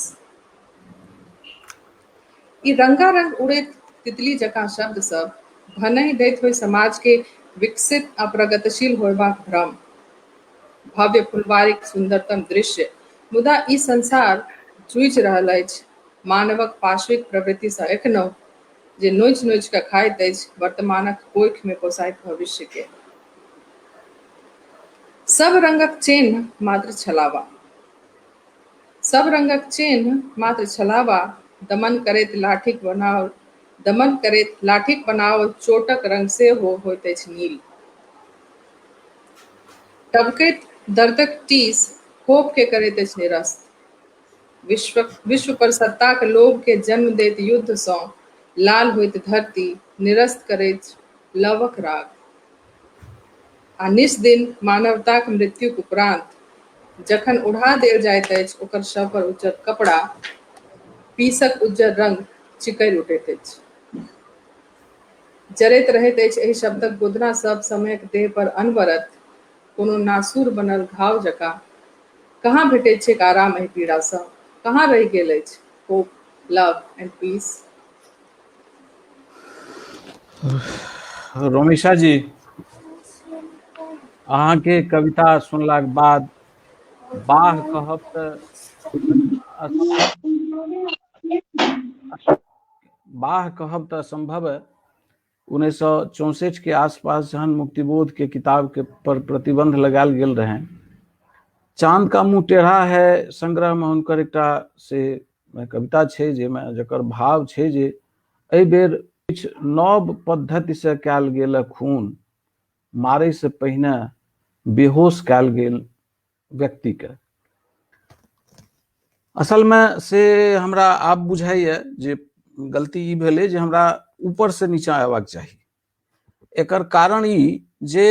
ई रंगारंग उड़ैत तितली जकाँ शब्द सब भनहि दैत होय समाज के विकसित आ प्रगतिशील होयबाक भ्रम, भव्य फुलवारीक सुन्दरतम दृश्य, मुदा ई संसार जूझि रहल अछि मानवक पाश्विक प्रवृत्ति सँ एखनहुँ, जे नोचि नोचि कऽ खाइत अछि वर्तमानक कोखि मे पोसाइत भविष्य के। सब रंगक चेन्ह मात्र छलावा। सब रंगक चेन्ह मात्र छलावा, दमन करैत लाठीक बनाओल दमन करैत लाठीक बनाओल चोटक रंग सेहो होइत अछि नील। टभकैत दर्दक टीस होप के करैत अछि निरस्त। विश्व विश्व पर सत्ताक लोभ के जन्म दैत युद्ध सँ लाल होइत धरती निरस्त करैत लवक राग। आ निष्दिन मानवताक मृत्युक उपरांत जखन उड़ा देल जाइत अछि ओकर शव पर उज्जर कपड़ा, पीसक उज्जर रंग चिकरि उठैत अछि। जरैत रहैत अछि एहि शब्दक गोदना सब समयक देह पर अनवरत, कोनो नासूर बनल घाव जकाँ। कहाँ भेटैत छैक आराम एहि पीड़ासँ? कहाँ रहि गेल अछि होप, लव एंड पीस? रोमिशा जी, अहाँके कविता सुनलाक बाद बाह कहब तऽ बाह कहब तऽ असंभव है। 1964 के आसपास जहन मुक्तिबोध के किताब के पर प्रतिबंध लगायल गेल रहे, चांद का मुंह टेढ़ा है संग्रह में हुनकर एकटा से कविता छै जाहिमे जकर भाव छै जे एहि बेर किछु नव पद्धति से कयल गेल खून, मारै से पहिने बेहोश कयल गेल व्यक्तिके। असलमे से हमरा आब बुझाइए जे गलती ई भेलै जे हमरा ऊपरसँ नीचाँ अयबाक चाही। एकर कारण ई जे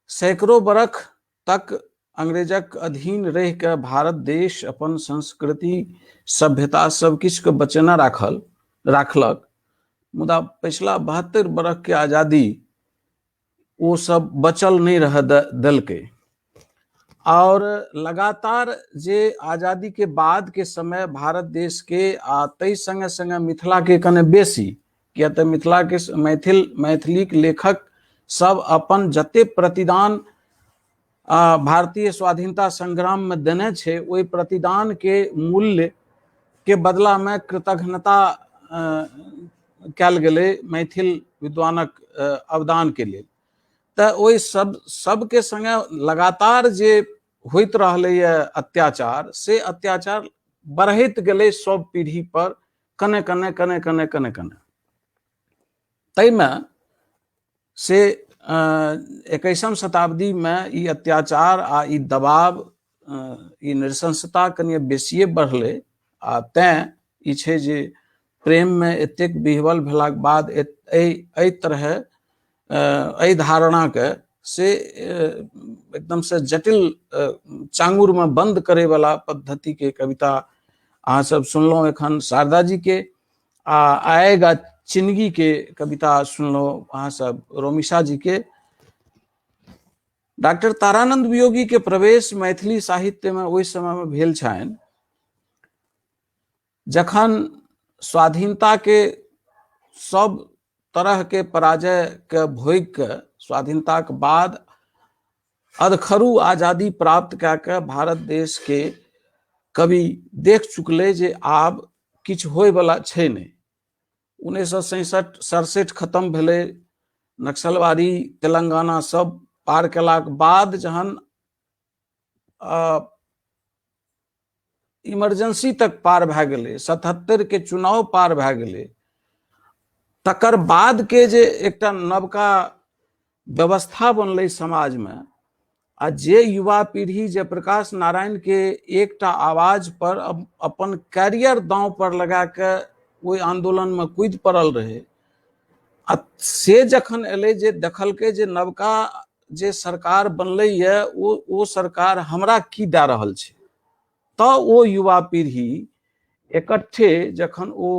सैकड़ों बरख तक अंग्रेजक अधीन रहि कऽ भारत देश अपन संस्कृति सभ्यता सब किछुके बचेने राखलक, मुदा पछिला 72 बरखके आजादी ओ सब बचल नहि रह देलकै। और लगातार जे आजादी के बाद के समय भारत देश के आ ताहि संगे संगे मिथिला के कने बेसी, किया तऽ मिथिला के मैथिलीक लेखक सब अपन जते प्रतिदान भारतीय स्वाधीनता संग्राम में देने छै, ओहि प्रतिदान के मूल्य के बदला में कृतघ्नता कयल गेलै मैथिल विद्वानक अवदान के लेल। तऽ ओहि सबके संगे लगातार जे होइत रहलैए अत्याचार, से अत्याचार बढ़ैत गेलै सब पीढ़ी पर कने कने कने कने कने कने। ताहिमे से 21 शताब्दीमे ई अत्याचार आ ई दबाव, ई नृशंसता कनि बेसिए बढ़लै। आ तैँ ई छै जे प्रेममे एतेक विह्वल भेलाक बाद एहि तरहे एहि धारणाके से एकदमसँ जटिल चांगुरमे बन्द करैवला पद्धतिके कविता अहाँ सब सुनलहुँ एखन शारदा जीके, आ आएगा चिनगी के कविता सुनलहुँ अहाँ सब रोमिशा जी के। डॉक्टर तारानंद वियोगी के प्रवेश मैथिली साहित्य में ओहि समय में भेल छनि जखन स्वाधीनता के सब तरहके पराजयके भोगि कऽ स्वाधीनताके बाद अधखरू आजादी प्राप्त कए कऽ भारत देशके कवि देख चुकलै जे आब किछु होइवला छै नहि। 1967 67 खतम भेलै, नक्सलवादी तेलंगाना सब पार केलाक बाद जहन इमरजेंसी तक पार भए गेलै, 77 के चुनाव पार भए गेलै, तकर बाद के जे एकटा नवका व्यवस्था बनलै समाजमे, आ जे युवा पीढ़ी जयप्रकाश नारायण के एकटा आवाज पर अपन कैरियर दांव पर लगा के ओहि आंदोलन में कूदि पड़ल रहे, आ से जखन एलै जे देखलकै जे नवका जे सरकार बनलै ये ओ सरकार हमरा की दए रहल छै, तऽ ओ युवा पीढ़ी इकट्ठे जखन ओ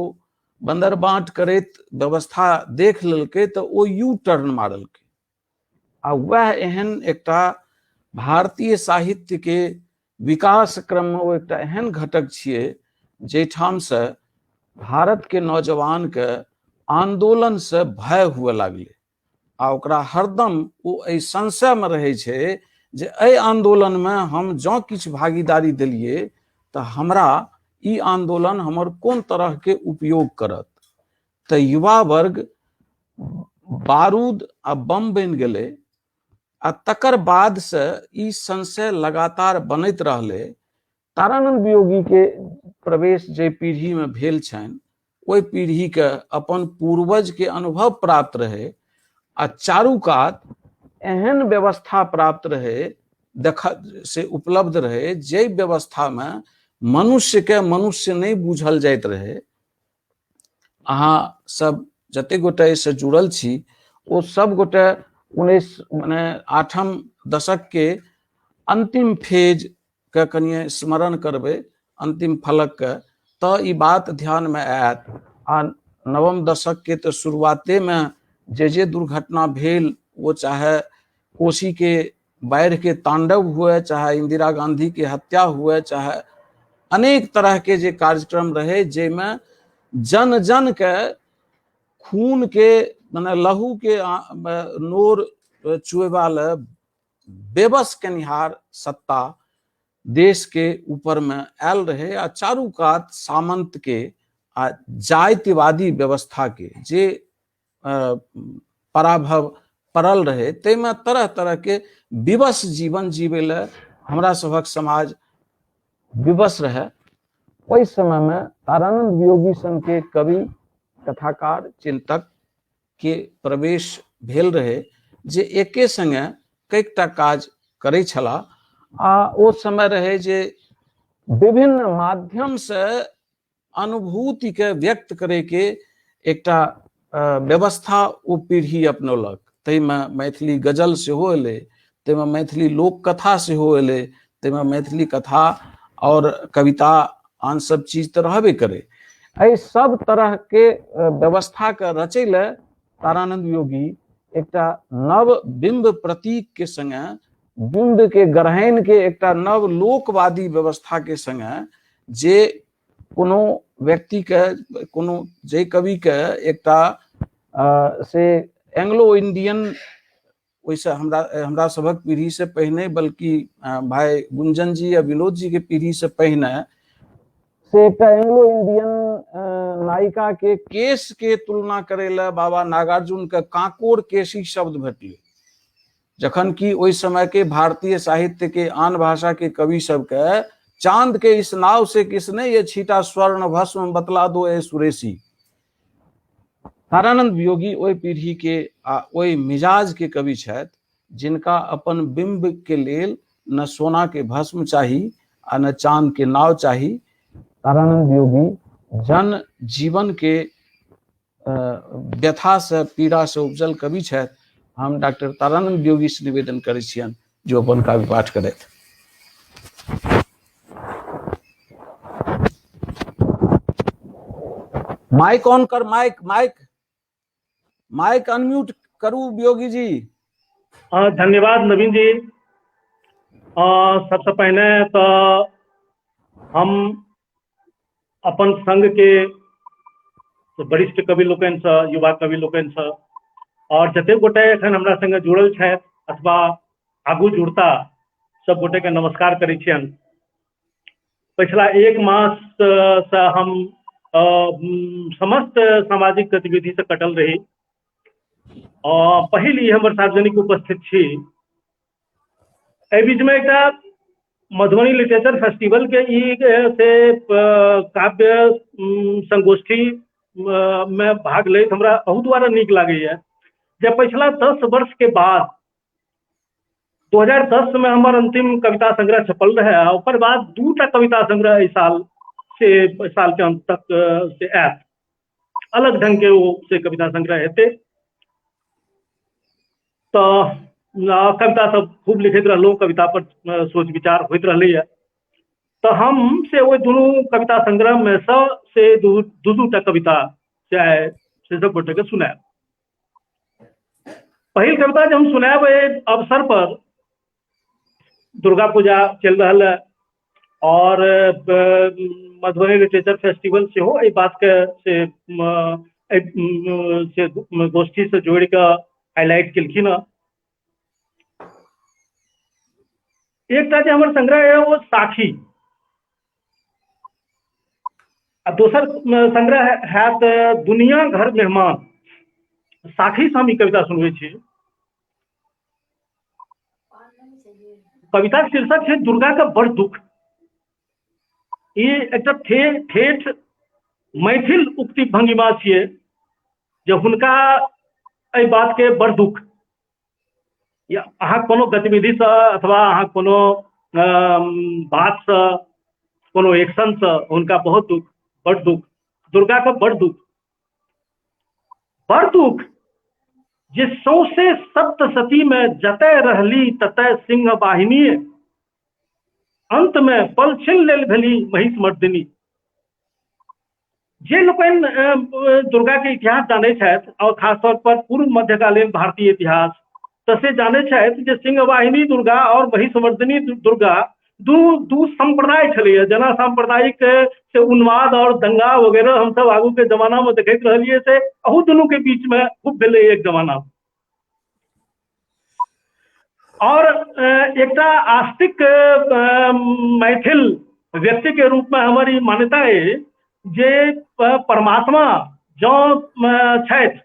बन्दरबाँट करैत व्यवस्था देख लेलकै तऽ ओ यू टर्न मारलकै। आ वएह एहन एकटा भारतीय साहित्य के विकास क्रम में ओ एकटा एहन घटक छियै जाहिठाम से भारत के नौजवान के आंदोलन से भय हुए लागलै, आ ओकरा हरदम ओ एहि संशय में रहै छै जे एहि आंदोलन में हम जँ किछु भागीदारी देलियै तऽ हमरा ई आंदोलन हमर कोन तरह के उपयोग करत। तऽ युवा वर्ग बारूद आ बम बनि गेलै, आ तकर बाद से ई संशय लगातार बनैत रहलै। तारानंद वियोगी के प्रवेश जे पीढ़ी में भेल छनि ओहि पीढ़ी के अपन पूर्वज के अनुभव प्राप्त रहे, आ चारू कात एहन व्यवस्था प्राप्त रहे, देख से उपलब्ध रहे, जे व्यवस्था में मनुष्य के मनुष्य नहीं बूझल जाइत रहे। अहाँ सब जते गोटे एहिसँ जुड़ल छी ओ सब गोटे 8म दशक के अंतिम फेज के कनिए स्मरण करबै, अंतिम फलक के, तऽ ई बात ध्यान में आयत। आ 9म दशक के तऽ शुरुआते में जे जे दुर्घटना भेल, वो चाहे कोसी के बाढ़ि के तांडव हुए, चाहे इंदिरा गांधी के हत्या हुए, चाहे अनेक तरह के जे कार्यक्रम रहे जाहिमे जन जन के खून के माने लहू के नोर चुएबा ले बेबस केनिहार सत्ता देश के ऊपर में आयल रहे, आ चारू कात सामंत के आ जातिवादी व्यवस्था के जे पराभव पड़ल रहे, ताहिमे तरह तरह के विवश जीवन जीवे ले हमरा सभक समाज विवश रहे। ओहि समय में तारानंद वियोगी सन के कवि, कथाकार, चिंतक के प्रवेश भेल रहे, जे एके संगे कईटा काज करै छलाह। आ ओ समय रहे जे विभिन्न माध्यम से अनुभूति के व्यक्त करे के एकटा व्यवस्था ओ पीढ़ी अपनौलक। ताहिमे मैथिली गजल सेहो एलै, ताहिमे मैथिली लोक कथा सेहो एलै, ताहिमे मैथिली कथा और कविता आन सब चीज तऽ रहबे करे। एहि सब तरह के व्यवस्था के रचै ले तारानंद योगी एकटा नव बिंब प्रतीक के संगे, बिंब के ग्रहण के एकटा नव लोकवादी व्यवस्था के संगे, जे कोनो व्यक्ति के, कोनो जे कवि के एकटा से एंग्लो इंडियन, ओहिसँ हमरा हमरा सभक पीढ़ी से पहिने, बल्कि भाई गुंजन जी या विनोद जी के पीढ़ी से पहिने से एकटा एंग्लो इंडियन नायिका के केश के तुलना करे ले बाबा नागार्जुन के कांकोर केशी शब्द भेटलै, जखन कि ओहि समय के भारतीय साहित्य के आन भाषा के कवि सबके चांद के इस नाव से किसने ये छीटा स्वर्ण भस्म बतला दो ए सुरेशी। तारानंद वियोगी ओहि पीढ़ी के आ ओहि मिजाज के कवि छथि जिनका अपन बिंब के लेल न सोना के भस्म चाही आ न चांद के नाव चाही। तारानंद वियोगी जन जीवन के व्यथा से, पीड़ा से उपजल कवि छथि। हम डॉक्टर तारानंद वियोगी से निवेदन करै छियनि जो अपन काव्य पाठ करथि। माइक ऑन कर, माइक माइक माइक अनम्यूट करू वियोगी जी। धन्यवाद नवीन जी। सबसे पहिने तऽ हम अपन संघ के वरिष्ठ कवि लोकनिसँ, युवा कवि लोकनिसँ, आओर जतेक गोटे एखन हमरा संगे जुड़ल छथि अथवा आगू जुड़ता, सब गोटेके नमस्कार करै छियनि। पछिला एक माससँ हम समस्त सामाजिक गतिविधिसँ कटल रही। पहिल ई हमर सार्वजनिक उपस्थित छी। एहि बीचमे एकटा मधुबनी लिटरेचर फेस्टिवल के ई से काव्य संगोष्ठी में भाग लैत हमरा अहू द्वारा नीक लागैया जे पछिला 10 वर्ष के बाद 2010 में हमर अंतिम कविता संग्रह छपल रहे आ ओकर बाद 2टा कविता संग्रह एहि साल से साल के अंत तक से आयत। अलग ढंग के ओ से कविता संग्रह हेतै। तऽ कविता सब खूब लिखैत रहलहुँ, कविता पर सोच विचार होइत रहलैया। तऽ हम से ओहि दुनू कविता संग्रह में से दू दूटा कविता से आइ से सब गोटे के सुनायब। पहिल कविता जे हम सुनायब एहि अवसर पर, दुर्गा पूजा चलि रहल है और मधुबनी लिटरेचर फेस्टिवल सेहो एहि बात के से गोष्ठी से जोड़ि कऽ हाईलाइट केलखिन हँ। एकटा जे हमर संग्रह है वो साखी आ दोसर संग्रह हैत दुनिया घर मेहमान। साखी से हम ई कविता सुनबै छी। कविता के शीर्षक है दुर्गा का बड़ दुख। ई एकटा ठेठ मैथिल उक्ति भंगिमा छियै जे हुनका एहि बात के बड़ दुख, या अहाँ कोनो गतिविधिसँ अथवा अहाँ कोनो बातसँ कोनो एक्शनसँ हुनका बहुत दुख, बड़ दुख, दुर्गा के बड़ दुख, बड़ दुख जे सौंसे सप्तशती में जतय रहली ततय सिंह वाहिनी, अंत में पल छिन लेल भेली महिष मर्दिनी। जे लोकनि दुर्गा के इतिहास जानै छथि और खासतौर पर पूर्व मध्यकालीन भारतीय इतिहास, तऽ से जानै छथि जे सिंहवाहिनी दुर्गा और महिषमर्दिनी दुर्गा दू संप्रदाय छलैया। जेना सांप्रदायिक से उन्माद और दंगा वगैरह हमसब आगू के जमाना में देखैत रहलियै, से अहू दुनू के बीच में खूब भेलै एक जमाना। और एकटा आस्तिक मैथिल व्यक्ति के रूप में हमर ई मान्यता अइ जे परमात्मा जँ छथि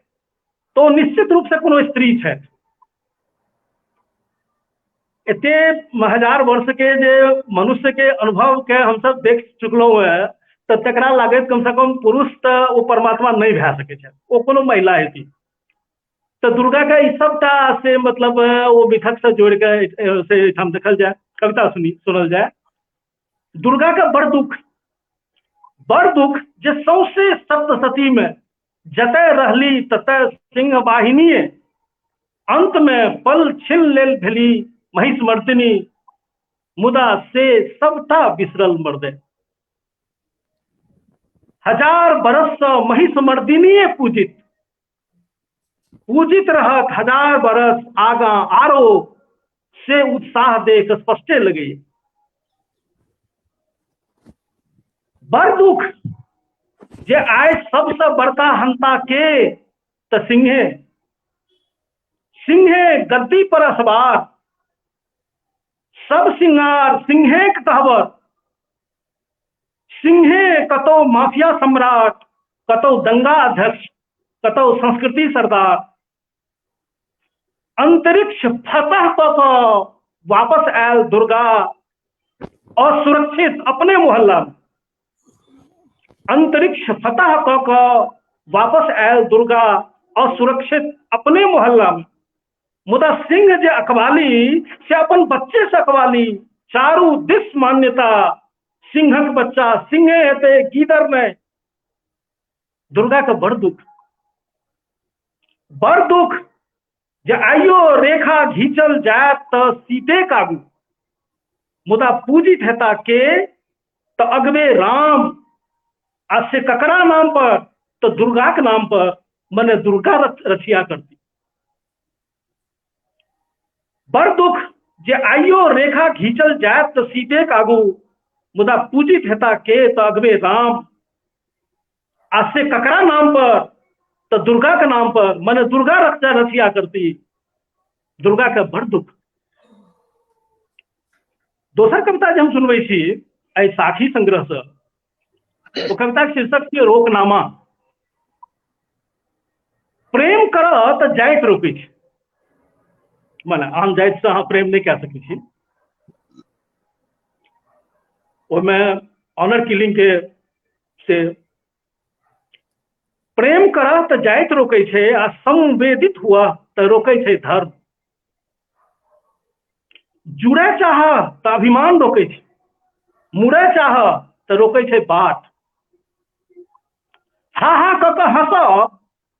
तो निश्चित रूप से कोनो स्त्री छथि। एते हजार वर्ष के जे मनुष्य के अनुभव के हमसब देख चुकलहुँ हेँ, तऽ तकरा लागैत कम से कम पुरुष तऽ ओ परमात्मा नहि भए सकै छथि, ओ कोनो महिला हेती। तऽ दुर्गा के ई सबटा से मतलब ओ मिथक से जोड़ि के से एहिठाम देखल जाय, कविता सुनल जाय। दुर्गा के बड़ दुख, बड़ दुख जे सौंसे सप्तशती में जतय रहली ततय सिंह वाहिनी, अंत में पल छिन लेल भेली महिष मर्दिनी, मुदा से सबटा बिसरल मर्दे। 1000 बरस से महिष मर्दिनीये पूजित, पूजित रहत 1000 बरस आगा आरो, से उत्साह देख स्पष्टे लगे। बड़ दुख जे आइ सबसे बड़का हंता के तऽ सिंहे, सिंहे गद्दी पर असवार, सब सिंगार सिंहे के कहबर, सिंहे कतौ माफिया सम्राट, कतौ दंगा अध्यक्ष, कतौ संस्कृति सरदार। अंतरिक्ष फतह कऽ कऽ वापस आयल दुर्गा असुरक्षित अपने मोहल्ला में। अंतरिक्ष फतह कऽ कऽ वापस आयल दुर्गा असुरक्षित अपने मोहल्ला में। मुदा सिंह जे अकवाली से अपन बच्चे से अकवाली, चारू दिस मान्यता सिंहक बच्चा सिंहे हेतै गीदर नहि। दुर्गा के बड़ दुख, बड़ दुख जे आइयो रेखा घींचल जायत तऽ सीते काबू, मुदा पूजित हेता के तऽ अगबे राम, आ से ककरा नाम पर तऽ दुर्गा के नाम पर, मने दुर्गा रचिया करती। बड़ दुख जे आइयो रेखा घींचल जायत तऽ सीते काबू, मुदा पूजित हेता के तऽ अगबे राम, आ से ककरा नाम पर? तऽ दुर्गा के नाम पर, माने दुर्गा रथिया करती। दुर्गा के बड़ दुख। दोसर कविता जे हम सुनबै छी एहि साखी संग्रह से, ओ कविता के शीर्षक छियै रोकनामा। प्रेम करऽ तऽ जाति रोकै छै, माने आन जाति से अहाँ प्रेम नहि कए सकै छी। ओहिमे ऑनर किलिंग के से प्रेम करऽ तऽ जाति रोकै छै, आ संवेदित हुआ तऽ रोकै छै धर्म। जुड़ै चाह तऽ अभिमान रोकै छै, मुड़ै चाह तऽ रोकै छै बाट। हा हा कऽ कऽ हँसऽ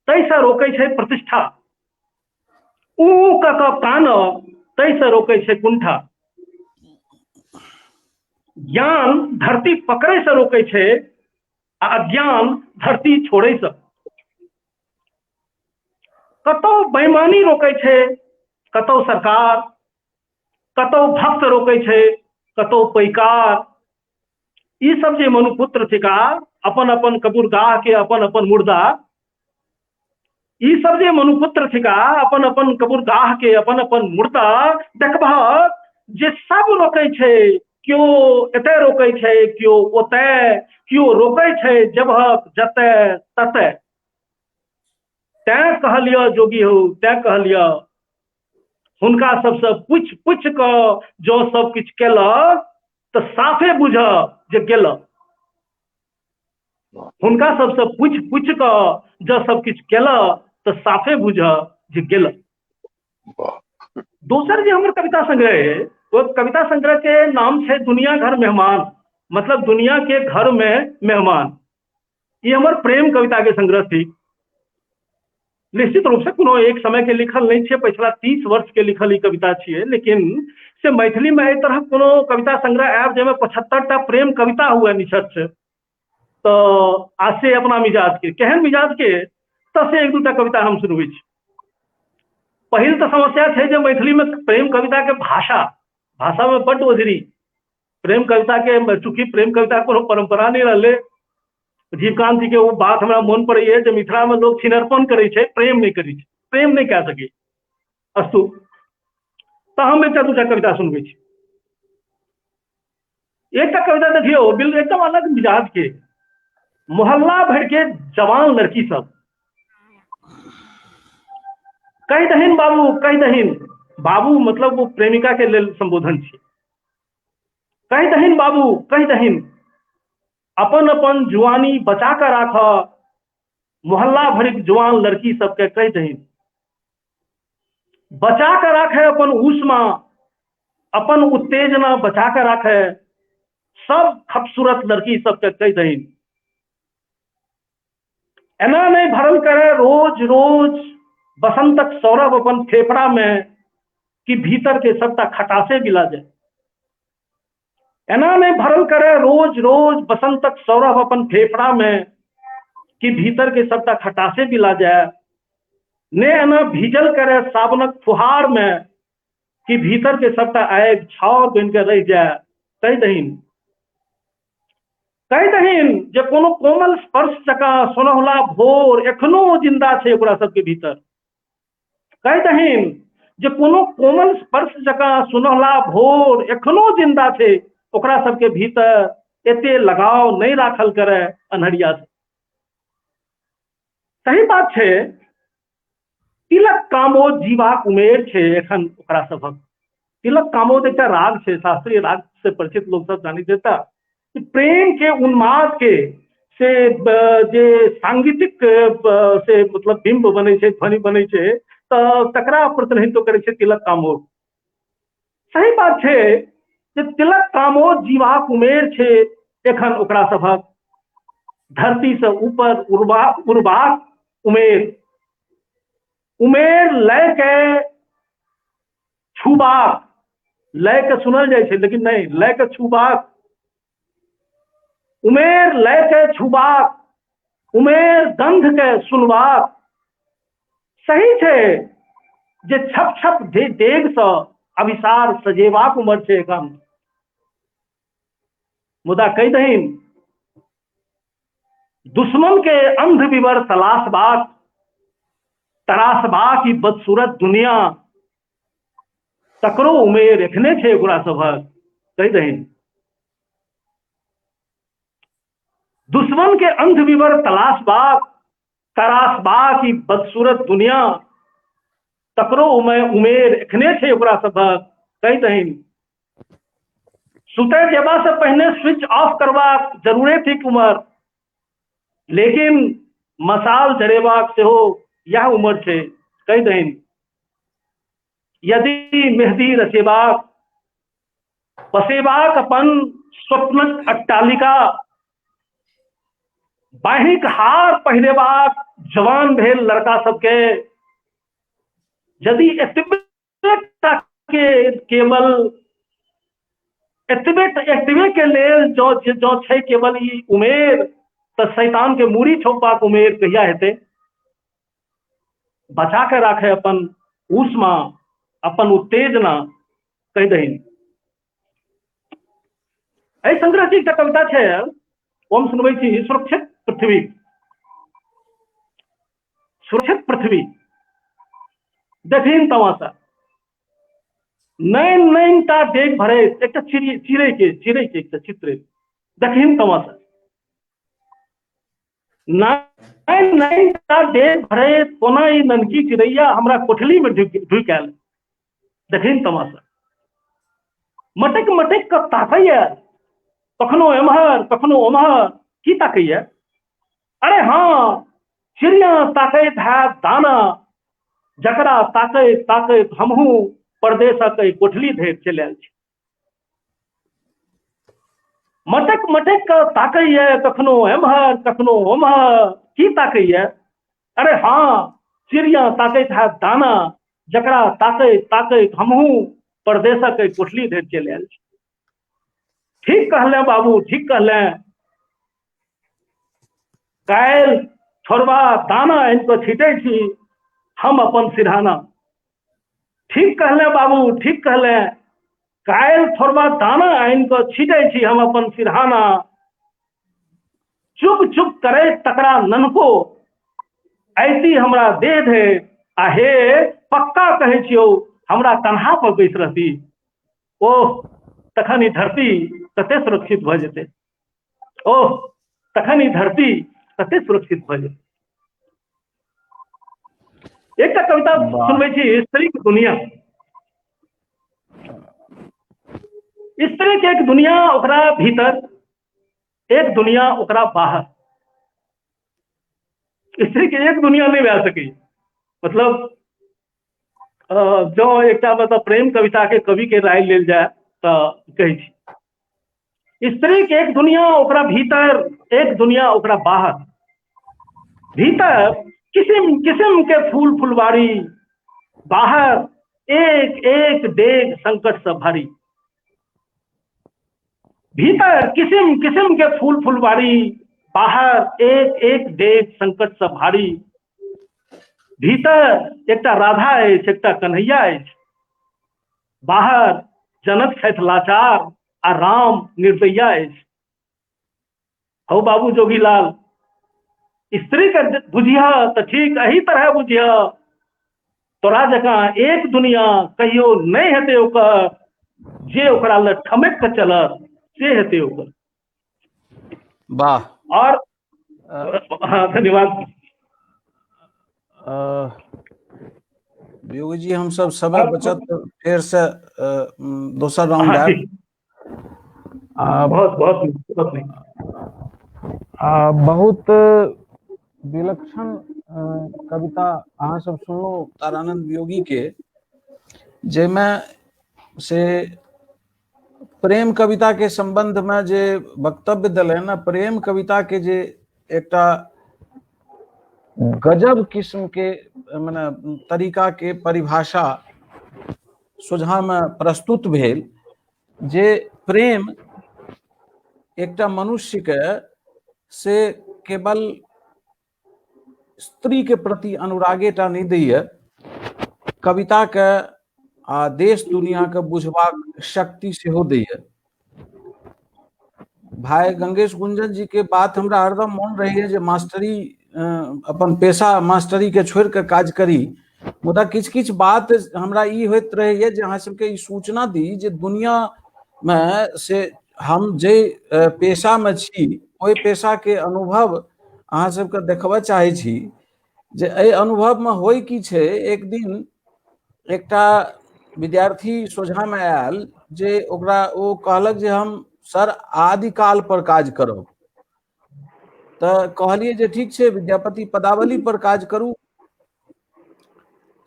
ताहिसँ रोकै छै प्रतिष्ठा, ऊ कऽ कऽ कानऽ ताहिसँ रोकै छै कुंठा। ज्ञान धरती पकड़ैसँ रोकै छै आ अज्ञान धरती छोड़ैसँ। कतौ बेईमानी रोकै छै, कतौ सरकार, कतौ भक्त रोकै छै, कतौ पैकार। ई सब जे मनुपुत्र थिका, अपन अपन कबूरगाह के अपन अपन मुर्दा। ई सब जे मनुपुत्र थिका, अपन अपन कबूरगाह के अपन अपन मुर्दा। देखबहक जे सब रोकै छै, केओ एतय रोकै छै, केओ ओतय, केओ रोकै छै जबहक जतय ततय। तैं कहलियऽ जोगी हौ, तैं कहलियऽ हुनका सबसँ पूछि पूछि कऽ जँ सब किछु केलक तऽ साफे बुझऽ जे गेलक। हुनका सबसँ पूछि पूछि कऽ जँ सब किछु केलक तऽ साफे बुझऽ जे गेलक। दोसर जे हमर कविता संग्रह है, ओ कविता संग्रह के नाम छै दुनिया घर मेहमान, मतलब दुनिया के घर में मेहमान। ई हमर प्रेम कविता के संग्रह थी। निश्चित रूप से कोनो एक समय के लिखल नहीं छै, पिछला 30 वर्ष के लिखल ई कविता छियै, लेकिन से मैथिली में एहि तरह कोनो कविता संग्रह आयब जाहिमे 75 टा प्रेम कविता हुए निछच्छ, तऽ आ से अपना मिजाज के केहन मिजाज के, तऽ से एक दूटा कविता हम सुनबै छी। पहिल तऽ समस्या छै जे मैथिली में प्रेम कविता के भाषा भाषा में बड्ड ओझरी। प्रेम कविता के चूंकि प्रेम कविता कोनो परंपरा नहीं रहले, जीवकांत जी के वो बात हमरा मोन पड़ैए जे मिथिला में लोग छिनरपन करै छै, प्रेम नहीं करै छै, प्रेम नहीं कए सकै। अस्तु, तऽ हम एकटा दूटा कविता सुनबै छी। एकटा कविता देखियौ, बिल्कुल एकदम अलग मिजाज के। मोहल्ला भर के जवान लड़की सब, कहि दहीन बाबू, कहि दहीन बाबू, मतलब वो प्रेमिका के लेल संबोधन छी। कहि दहीन बाबू, कहि दहीन, अपन अपन जुआनी बचा कऽ राख, मोहल्ला भरिक जुआन लड़की सबके कहि दहीन। बचा कऽ राखे अपन ऊष्मा, अपन उत्तेजना बचा कऽ राखे, सब खूबसूरत लड़की सबके कहि दहीन। एना नहीं भरल करे रोज रोज बसंतक सौरभ अपन फेफड़ा में कि भीतर के सबटा खटासे मिला जाए। एना नहीं भरल करे रोज रोज बसंतक सौरभ अपन फेफड़ा में कि भीतर के सबटा खटासे मिला जाए। ने एना भीजल करे सावनक फुहार में कि भीतर के सबटा आगि छाउर बनि के रहि जाए। कहि दहीन, कहि दहीन जे कोनो कोमल स्पर्श जकाँ सोनहुला भोर एखनो जिंदा छै ओकरा सबके भीतर। कहि दहीन जे कोनो कोमल स्पर्श जकाँ सुनहला भोर एखनो जिंदा छै ओकरा सबके भीतर, एते लगाव नहीं राखल करे अन्हरिया से। सही बात छै, तिलक कामोद जीवाक उमेर छै एखन ओकरा सभक। तिलक कामोद एकटा राग छै, शास्त्रीय राग से परिचित लोक सब जानि देता कि प्रेम के उन्माद के से जे सांगीतिक से मतलब बिंब बनै छै, ध्वनि बनै छै, तऽ तकरा प्रतिनिधित्व करै छै तिलक कामोद। सही बात छै जे तिलक कामोद जीवाक उमेर छै एखन ओकरा सभक, धरती से ऊपर उड़बाक उमेर, उमेर लय के छुबाक, लय के सुनल जाइ छै लेकिन नहीं, लय के छुबाक उमेर, लय के छुबाक उमेर, गंध के सुनबाक। सही छै जे छप छप डेग से अभिसार सजेबाक उमर छै एखन, मुदा कहि दहीन दुश्मन के अंध विवर तलाशबाक तरासबाक ई बदसूरत दुनिया, तकरो उमेर एखने छै ओकरा सभक, कहि दही। दुश्मन के अंध विवर तलाशबाक तरासबाक ई बदसूरत दुनिया, तकरो उमेर एखने छै ओकरा सभक, कहि दही। सुतय जेबा से पहिने स्विच ऑफ करबाक जरूरे थिक उमर, लेकिन मसाल जरेबाक सेहो यह उमर छै, कहि दहीन। यदि मेहदी रचेबाक बसेबाक अपन स्वप्नक अट्टालिका, बाँहिक हार पहिरेबाक जवान भेल लड़का सबके, यदि एतबे के केवल एतबे एतबे के लेल जो जो छै केवल ई उमेर, तऽ शैतान के मूड़ी छौपबाक उमेर कहिया हेतै? बचा के राखे अपन ऊष्मा, अपन उत्तेजना, कहि दही। एहि संग्रह के एकटा कविता छै, ओ हम सुनबै छी, सुरक्षित पृथ्वी। सुरक्षित पृथ्वी। देखिन तमाशा, नैन नैन टा डेग भरैत एकटा चिड़ै, चिड़ै के एकटा चित्र। देखिन तमाशा, नैन नैन टा डेग भरैत कोना ई ननकी चिड़ैया हमरा कोठली में ढुकि आयल। देखिन तमाशा, मटक मटक कऽ ताकैया, कखनो एम्हर कखनो ओम्हर, की ताकैया? अरे हाँ, चिड़िया ताकैत हैत दाना, जकरा ताकैत ताकैत हमहूँ परदेशक एहि कोठली धरि चलि आयल छी। मटक मटक कऽ ताकैया, कखनो एम्हर कखनो ओम्हर, की ताकैया? अरे हाँ, चिड़िया ताकैत हैत दाना, जकरा ताकैत ताकैत हमहूँ परदेशक एहि कोठली धरि चलि आयल छी। ठीक कहले बाबू, ठीक कहले। काल्हि थोड़बा दाना आनि कऽ छीटै छी हम अपन सिरहाना। ठीक कहले बाबू, ठीक कहले। काल्हि थोड़बा दाना आनि कऽ छीटै छी हम अपन सिरहाना। चुप चुप करैत तकरा ननको ऐती हमरा देह धे, आ हे पक्का कहै छियौ, हमरा कन्हा पर बैस रहती, ओह तखन ई धरती कते सुरक्षित भऽ जेतै। ओह तखन ई धरती कते सुरक्षित भऽ जेतै। एकटा कविता सुनबै छी, स्त्री के दुनिया। स्त्री के एक दुनिया ओकरा भीतर, एक दुनिया ओकरा बाहर। स्त्री के एक दुनिया नहि भए सकै। मतलब जँ एकटा मतलब प्रेम कविता के कवि के राय लेल जाय तऽ कहै छी, स्त्री के एक दुनिया ओकरा भीतर, एक दुनिया ओकरा बाहर। भीतर किसिम किसिम के फूल फुलवारी, बाहर एक एक डेग संकट से भारी। भीतर किसिम किसिम के फूल फुलवारी, बाहर एक एक डेग संकट से भारी। भीतर एकटा राधा अछि, एकटा कन्हैया अछि, बाहर जनक छथि लाचार आ राम निर्दयिया अछि। हौ बाबू जोगीलाल, स्त्री के बुझिह तऽ ठीक एही तरह बुझिह, तोरा जकाँ एक दुनिया कहियो नहि हेतै ओकर, जे ओकरा लग ठमकि कऽ चलत से हेतै ओकर। वाह। और हाँ, धन्यवाद। योगी जी, हम सब समय बचत फेर से दोसर राउंड आयब। बहुत बहुत बहुत बहुत विलक्षण कविता अहाँ सब सुनलहुँ तारानंद योगी के, जाहिमे से प्रेम कविता के संबंध में जे वक्तव्य दिलनि ने, प्रेम कविता के जे एकटा गजब किस्म के मने तरीका के परिभाषा सोझा में प्रस्तुत भेल, जे प्रेम एकटा मनुष्य के से केवल स्त्री के प्रति अनुरागे टा नहि दैया, कविता के आ देश दुनिया के बुझबाक शक्ति सेहो दैया। भाय गंगेश गुंजन जी के बात हमरा हरदम मोन रहैए जे मास्टरी अपन पेशा मास्टरी के छोड़ि कऽ काज करी, मुदा किछु किछु बात हमरा ई होइत रहैए जे अहाँ सबके ई सूचना दी जे दुनिया मे से हम जे पेशा मे छी ओहि पेशा के अनुभव अहाँ सबके देखबऽ चाहै छी जे एहि अनुभव मे होइ की छै। एक दिन एकटा विद्यार्थी सोझा मे आयल जे ओकरा ओ कहलक जे हम सर आदिकाल पर काज करब। तऽ कहलियै जे ठीक छै, विद्यापति पदावली पर काज करू।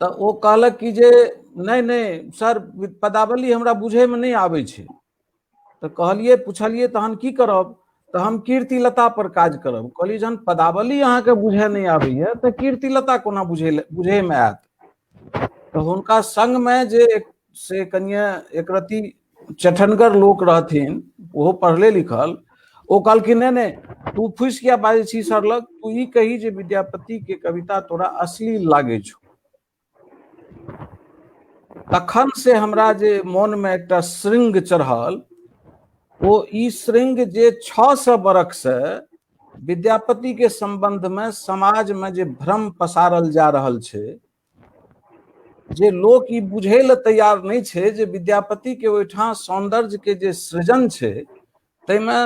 तऽ ओ कहलक कि जे नहि नहि सर, पदावली हमरा बुझैमे नहि आबै छै। तऽ कहलियै, पुछलियै तहन की करब? तऽ हम कीर्तिलता पर काज करब। कहलियै जहन पदावली अहाँके बुझय नहि आबैया तऽ कीर्तिलता कोना बुझैमे आयत? तऽ हुनका संगमे जे से कनिए एकरति चठनगर लोक रहथिन, ओहो पढ़ले लिखल, ओ कहलखिन नहि नहि तू फुसि किया बाजै छी सर लग, तू ई कही जे विद्यापति के कविता तोरा अश्लील लागै छौ। तखन से हमरा जे मोनमे एकटा श्रृंग चढ़ल, ओ ई श्रृंग जे 600 बरख से विद्यापति के संबंध में समाज में जे भ्रम पसारल जा रहल छै, जे लोक ई बुझै लए तैयार नहि छै जे विद्यापति के ओहिठाम सौंदर्य के जे सृजन छै ताहिमे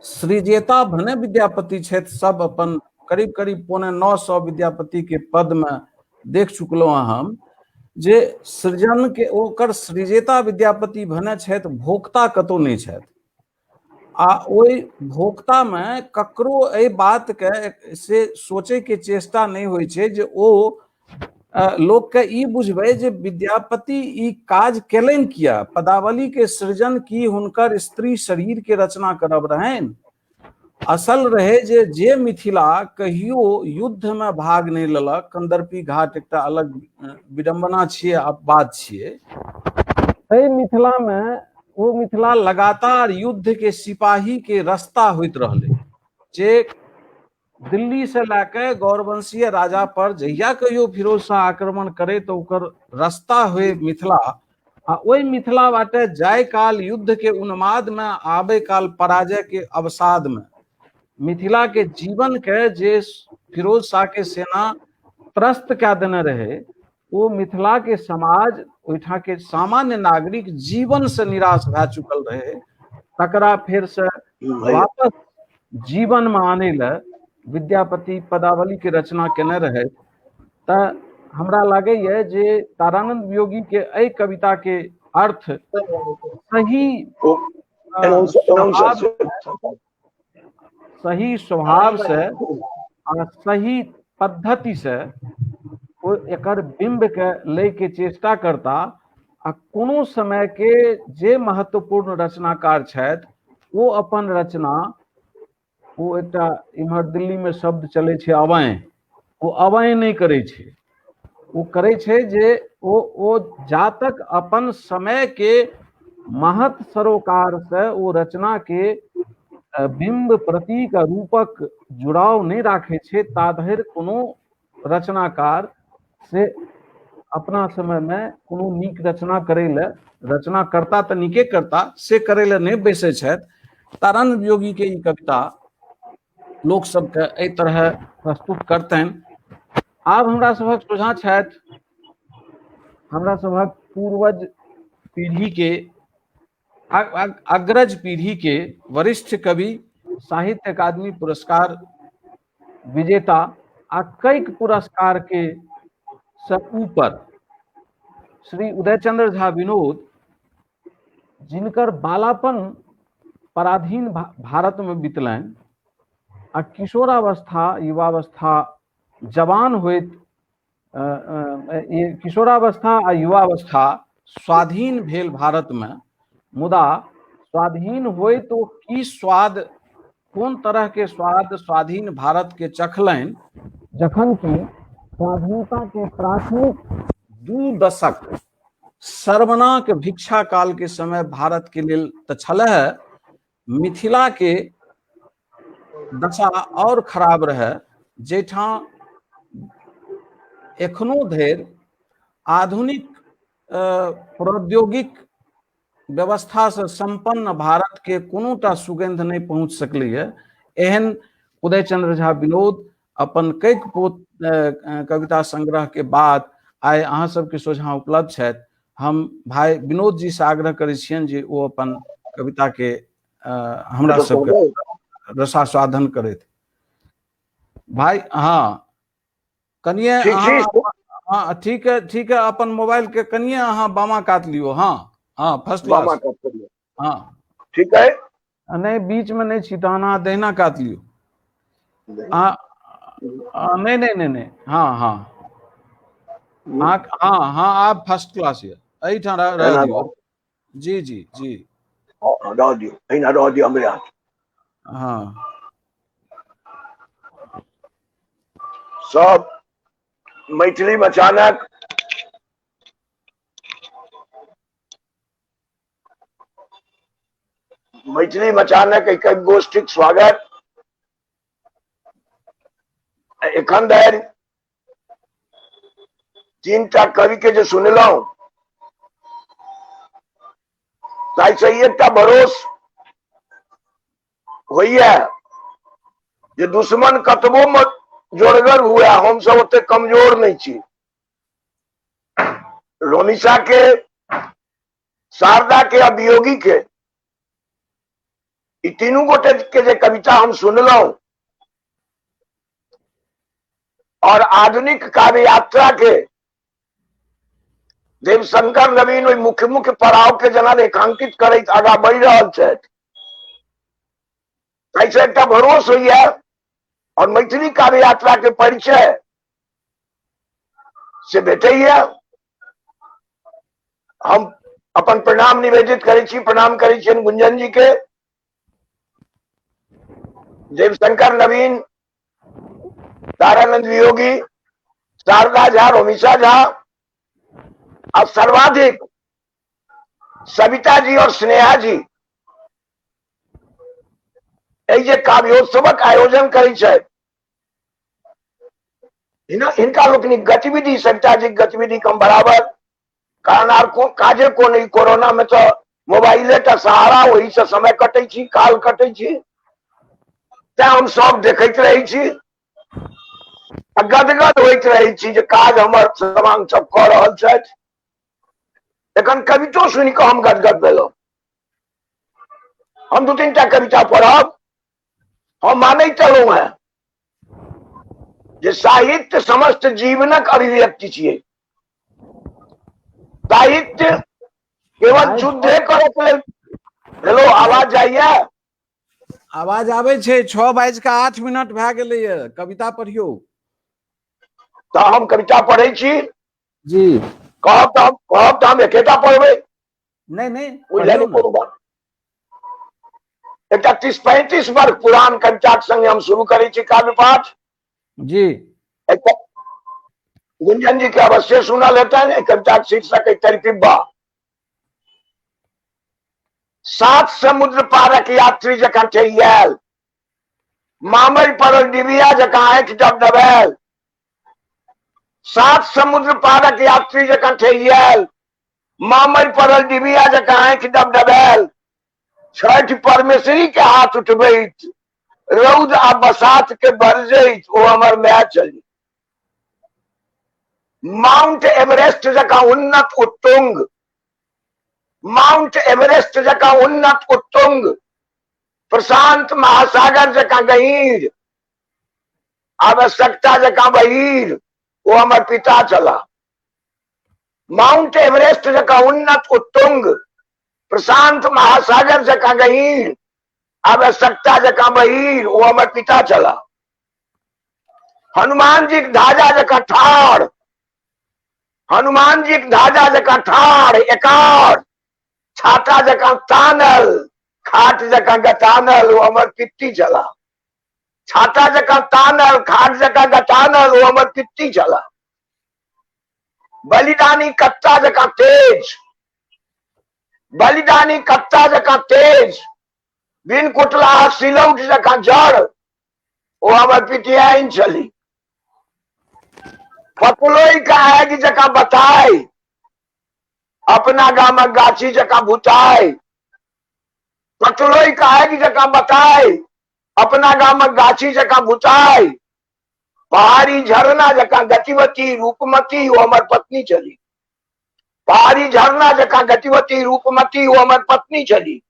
सृजेता भने विद्यापति छथि, सब अपन करीब करीब 875 विद्यापति के पद में देख चुकलहुँ हम जे सृजन के ओकर सृजेता विद्यापति भने छथि, भोक्ता कतौ नहि छथि। आ ओहि भोक्ता में ककरो एहि बात के से सोचे के चेष्टा नहि होइ छै जे ओ लोक के ई बुझबै जे विद्यापति ई काज केलनि किया, पदावली के सृजन की हुनकर स्त्री शरीर के रचना करब रहनि। असल रहे जे जे मिथिला कहियो युद्ध में भाग नहि लेलक, कंदर्पी घाट एकटा अलग विडंबना छियै आ बात छियै, एहि मिथिला में ओ मिथिला लगातार युद्ध के सिपाही के रास्ता होइत रहलै, जे दिल्ली से लए के गौरवंशीय राजा पर जहिया कहियो फिरोज शाह आक्रमण करे तो ओकर रास्ता हुए मिथिला, आ ओहि मिथिला बाटे जाय काल युद्ध के उन्माद में, आबे काल पराजय के अवसाद में मिथिला के जीवन के जे फिरोज शाह के सेना त्रस्त कए देने रहे, ओ मिथिला के समाज ओहिठाम के सामान्य नागरिक जीवन से निराश भए चुकल रहे, तकरा फेर से वापस जीवन में आने लए विद्यापति पदावली के रचना केने रहे। तऽ हमरा लागैए जे तारानंद वियोगी के एहि कविता के अर्थ सही सही स्वभाव से आ सही पद्धति से ओ एकर बिंब के लै के चेष्टा करता, आ कोनो समय के जे महत्वपूर्ण रचनाकार छथि ओ अपन रचना, ओ एकटा इम्हर दिल्ली में शब्द चलै छै अवैं, ओ अवैं नहि करै छै, ओ करै छै जे ओ जातक अपन समय के महत सरोकार से ओ रचना के बिंब प्रतीक आ रूपक जुड़ाव नहि राखै छै, ता धरि कोनो रचनाकार से अपना समय में कोनो नीक रचना करै लए, रचनाकर्ता तऽ नीके करता, से करै लए नहि बैसै छथि। तारानंद वियोगी के ई कविता लोक सबके एहि तरह प्रस्तुत करतनि। आब हमरा सभक सोझाँ छथि हमरा सभक पूर्वज पीढ़ी के अग्रज पीढ़ी के वरिष्ठ कवि, साहित्य अकादमी पुरस्कार विजेता आ कैक पुरस्कार के से ऊपर श्री उदयचंद्र झा विनोद, जिनकर बालापन पराधीन भारत में बीतलनि आ किशोरावस्था युवावस्था जवान होइत किशोरावस्था आ युवावस्था स्वाधीन भेल भारत में, मुदा स्वाधीन होइत ओ की स्वाद, कोन तरह के स्वाद स्वाधीन भारत के चखलनि, जखन कि स्वाधीनता के प्राथमिक 2 दशक सर्वनाक भिक्षा काल के समय भारत के लेल तऽ छल है, मिथिला के दशा और खराब रहे, जैठाम एखनो धरि आधुनिक प्रौद्योगिक व्यवस्थासँ सम्पन्न भारतके कोनो टा सुगन्ध नहि पहुँच सकलैए। एहन उदय चंद्र झा विनोद अपन कैक पोत कविता संग्रह के बाद आइ अहाँ सबके सोझाँ उपलब्ध छथि। हम भाई विनोद जी से आग्रह करै छियनि जे ओ अपन कविता के हमरा सबके रसास्वादन करथि। भाई हाँ कनिए हाँ ठीक है ठीक है, अपन मोबाइल के कनिए अहाँ बामा काट लियो। हाँ हाँ फर्स्ट क्लास बामा काट लियो। हाँ ठीक है, नहीं बीच में नहीं छी तहन अहाँ दहिना काट लियो। हाँ नहीं नहीं नहीं नहीं हाँ हाँ हाँ हाँ हाँ आप फर्स्ट क्लास ये एहिठाम रह दियौ। जी जी जी रह दियौ, एहिना रह दियौ हमरे हाथ। हाँ सब मैथिली मचानक मैथिली मचानक एहि कवि गोष्ठीक स्वागत। एखन धरि तीनटा कवि के जे सुनलहुं ताहिसँ एकटा भरोस होइए जे दुश्मन कतबो जोरगर हुए हमसब ओते कमजोर नहीं छी। रोमिशा के, शारदा के आ वियोगी के ई तीनू गोटे के जे कविता हम सुनलहुं और आधुनिक काव्य यात्रा के देवशंकर नवीन ओहि मुख्य मुख्य पड़ाव के जेना रेखांकित करैत आगा बढ़ि रहल छथि, ताहिसँ एकटा भरोस होइए और मैथिली काव्य यात्रा के परिचय से भेटैया। हम अपन प्रणाम निवेदित करै छी, प्रणाम करै छियनि गुंजन जी के, देवशंकर नवीन, तारानंद वियोगी, शारदा झा, रोमिशा झा आ सर्वाधिक सविता जी और स्नेहा जी एहि जे काव्योत्सवक आयोजन करै छथि, हिनका लोकनिक गतिविधि, सविता जी गतिविधि कम बराबर, कारण आर को काजे कोन, ई कोरोना में तो मोबाइले का सहारा, ओही से समय कटै छी, काल कटै छी, तैं हम सब देखैत रहै छी आ गदगद होइत रहै छी जे काज हमर समांग सब कऽ रहल छथि। एखन कवितो सुनि कऽ हम गदगद भेलहुँ। हम दू तीन टा कविता पढ़ब। हम मानैत चलहुँ हेँ जे साहित्य समस्त जीवनक अभिव्यक्ति छियै। साहित्य केवल युद्धे करे के लेल। हेलो, आवाज जाइया? आवाज आबै छै। 6:08 भए गेलैए, कविता पढ़ियौ। तऽ हम कविता पढ़ै छी जी। कहब तऽ हम एकेटा पढ़बै। नहीं नहीं, बुझलियै पढ़ियौ ने। कोनो बात। एकटा 30-35 वर्ष पुरान कविताक संगे हम शुरू करै छी काव्य पाठ जी। एकटा गुंजन जी के अवश्य सुनल हेतनि। एहि कविताक शीर्षक अइ तरिपिब्बा। 7 समुद्र पारक यात्री जकाँ ठहियायल, मामरि पड़ल डिबिया जकाँ आँखि डबडबायल। 7 समुद्र पारक यात्री जकाँ ठहियायल, मामरि पड़ल डिबिया जकाँ आँखि डबडबायल। छठि परमेश्वरी के हाथ उठबैत, रौद आ बसात के बरजैत ओ हमर माय चली। माउंट एवरेस्ट जकाँ उन्नत उत्तुंग, माउंट एवरेस्ट जकाँ उन्नत उत्तुंग, प्रशांत महासागर जकाँ गहीर, आवश्यकता जकाँ बहीर ओ हमर पिता छला। माउंट एवरेस्ट जकाँ उन्नत उत्तुंग, प्रशांत महासागर जकाँ गहीर, आवश्यकता जकाँ बहीर ओ हमर पिता छला। हनुमान जी के ध्वजा जकाँ ठाढ़, हनुमान जी के ध्वजा जकाँ ठाढ़ एकार, छाता जकाँ तानल, खाट जकाँ गतानल ओ हमर पित्ती छला। छाता जकाँ तानल, खाट जकाँ गतानल ओ हमर पित्ती छला। बलिदानी कत्ता जकाँ तेज, बलिदानी कत्ता जकाँ तेज, बिन कुटला सिलौट जकाँ जड़ ओ हमर पितियाइन छली। पतलोई का आगि जकाँ बताई, अपना गामक गाछी जकाँ भुताय, कटलोइक आगि जकाँ बताय, अपना गामक गाछी जकाँ भुताय, पहाड़ी झरना जकाँ गतिवती रूपमती ओ हमर पत्नी छली। पहाड़ी झरना जकाँ गतिवती रूपमती ओ हमर पत्नी छली।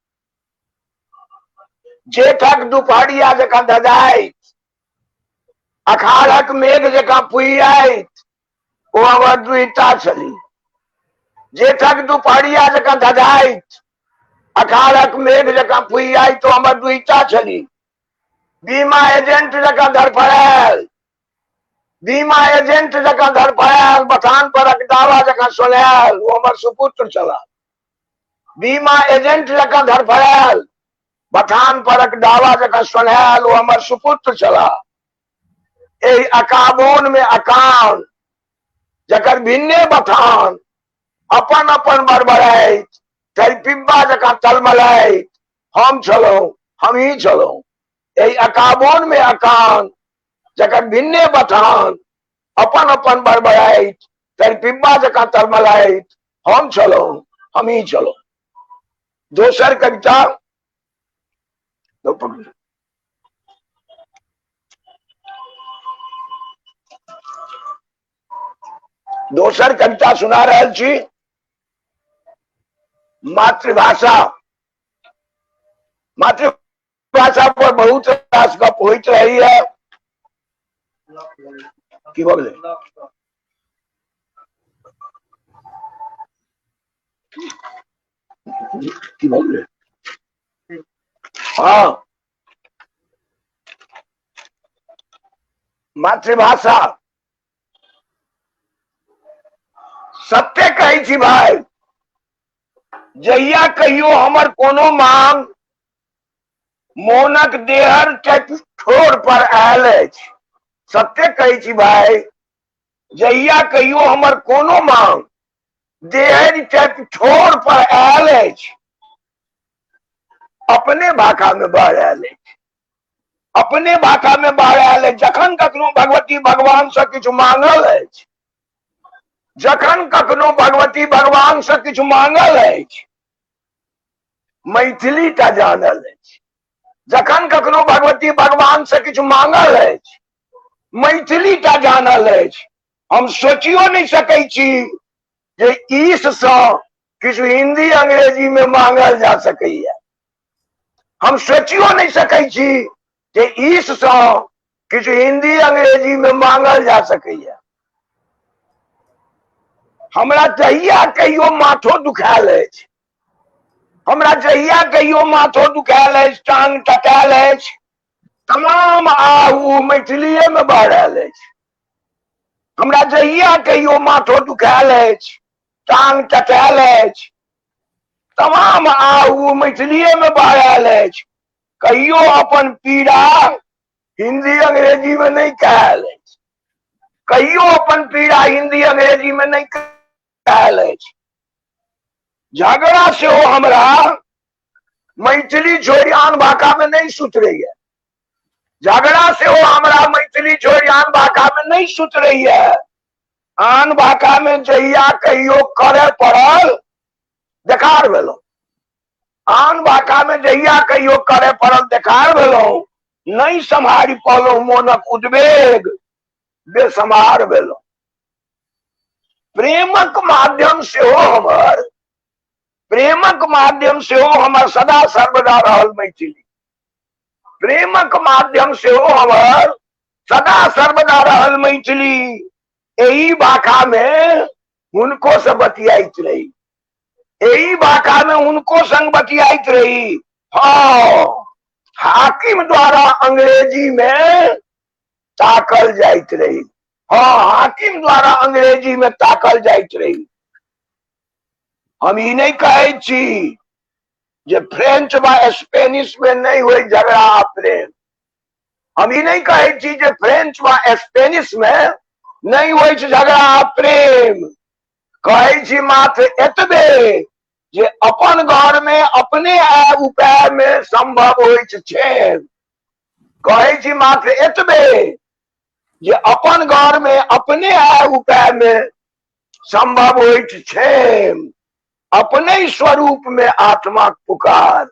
जेठक दुपहरिया जकाँ धजाइत, अखाढ़क मेघ जकाँ पुइयाइत ओ हमर दुहिता छली। जेठक दुपहरिया जकाँ धजाइत, अखाढ़क मेघ जकाँ फुइयाइत ओ हमर दुहिता छली। बीमा एजेंट जकाँ धड़फड़ायल, बीमा एजेंट जकाँ धड़फड़ायल, बथान परक दावा जकाँ सोनायल ओ हमर सुपुत्र छला। बीमा एजेंट जकाँ धड़फड़ायल, बथान परक डावा जकाँ सोन्हायल ओ हमर सुपुत्र छला। एहि अकाबोन में अकान, जकर भिन्ने बथान, अपन अपन बड़बड़ाइत, पिब्बा जकाँ तलमलाइत हम छलहुँ, हमही छलहुँ। एहि अकाबोन में अकान, जकर भिन्ने बथान, अपन अपन बड़बड़ाइत, पिब्बा जकाँ तलमलाइत हम छलहुँ, हमही छलहुँ। दोसर कविता दोसर कविता सुना रहल छी, मातृभाषा। मातृभाषा पर बहुत रास गप होइत रहैया। की भऽ गेलै? की भऽ गेलै? हँ, मातृभाषा। सत्य कहै छी भाइ, जहिया कहियो हमर कोनो मांग मोनक देहर ठोर पर आयल अछि, सत्य कहै छी भाइ, जहिया कहियो हमर कोनो मांग देहर ठोर पर आयल अछि, अपने भाषा में बहरायल अछि, अपने भाषा में बहरायल अछि। जखन कखनो भगवती भगवान से किछु मांगल अछि, जखन कखनो भगवती भगवान से किछु मांगल अछि, मैथिली टा जानल अछि। जखन कखनो भगवती भगवान से किछु मांगल अछि, मैथिली टा जानल अछि। हम सोचियो नहि सकै छी जे ईश सँ किछु हिंदी अंग्रेजी में मांगल जा सकैया। हम सोचियो नहि सकै छी जे ईश सँ किछु हिंदी अंग्रेजी में मांगल जा सकैया। हमरा जहिया कहियो माथो दुखायल अछि, हमरा जहिया कहियो माथो दुखायल अछि, टांग टटायल अछि, तमाम आहू मैथिलीए में बहरायल अछि। हमरा जहिया कहियो माथो दुखायल अछि, टांग टटायल अछि, तमाम आहू मैथिलीए में बहरायल अछि। कहियो अपन पीड़ा हिंदी अंग्रेजी में नहीं कहल अछि, कहियो अपन पीड़ा हिंदी अंग्रेजी में नहीं कहल अछि। झगड़ा सेहो हमरा मैथिली छोड़ि आन भाषा में नहीं सुतरैया, झगड़ा सेहो हमरा मैथिली छोड़ि आन भाषा में नहीं सुतरैया। आन भाषा में जहिया कहियो करे पड़ल देखार भेलहुँ, आन भाषा में जहिया कहियो करे पड़ल देखार भेलहुँ, नहीं सम्हारि पौलहुँ मोनक उद्वेग, बेसम्हार भेलहुँ। प्रेमक माध्यम सेहो हमर, प्रेमक माध्यम सेहो हमर सदा सर्वदा रहल मैथिली। प्रेमक माध्यम सेहो हमर सदा सर्वदा रहल मैथिली। एहि भाषा में हुनको से बतियाइत रही, एहि भाषा में हुनको संग बतियाइत रही। हाँ, हाकिम द्वारा अंग्रेजी में ताकल जाइत रही, हाँ, हाकिम द्वारा अंग्रेजी में ताकल जाइत रही। हम ई नहीं कहै छी जे फ्रेंच वा स्पेनिश में नहीं होई झगड़ा आ प्रेम, हम ई नहीं कहै छी जे फ्रेंच वा स्पेनिश में नहीं होई झगड़ा आ प्रेम। कहै छी मात्र एतबे जे अपन घर में अपने आय उपाय में संभव होइ छै। कहै छी मात्र एतबे जे अपन घर में अपने आय उपाय में संभव होइ छै। अपने स्वरूप में आत्माक पुकार,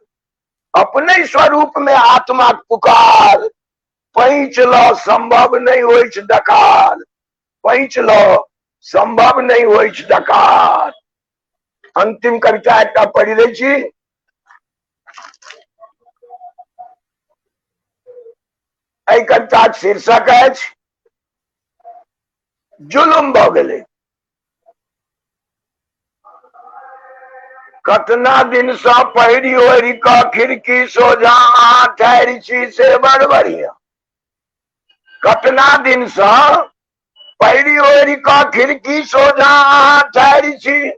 अपने स्वरूप में आत्माक पुकार, पैंच ल संभव नहीं होइछ डकार, पैंच ल संभव नहीं होइछ डकार। अंतिम कविता एकटा पढ़ि दै छी। एहि कविताक शीर्षक अछि जुलुम भऽ गेलै। कतना दिनसँ पहिरी ओढ़ि कऽ खिड़की सोझा अहाँ ठहरि छी से बड़ बढ़िया। कतना दिनसँ पहिरी ओढ़ि कऽ खिड़की सोझा अहाँ ठहरि छी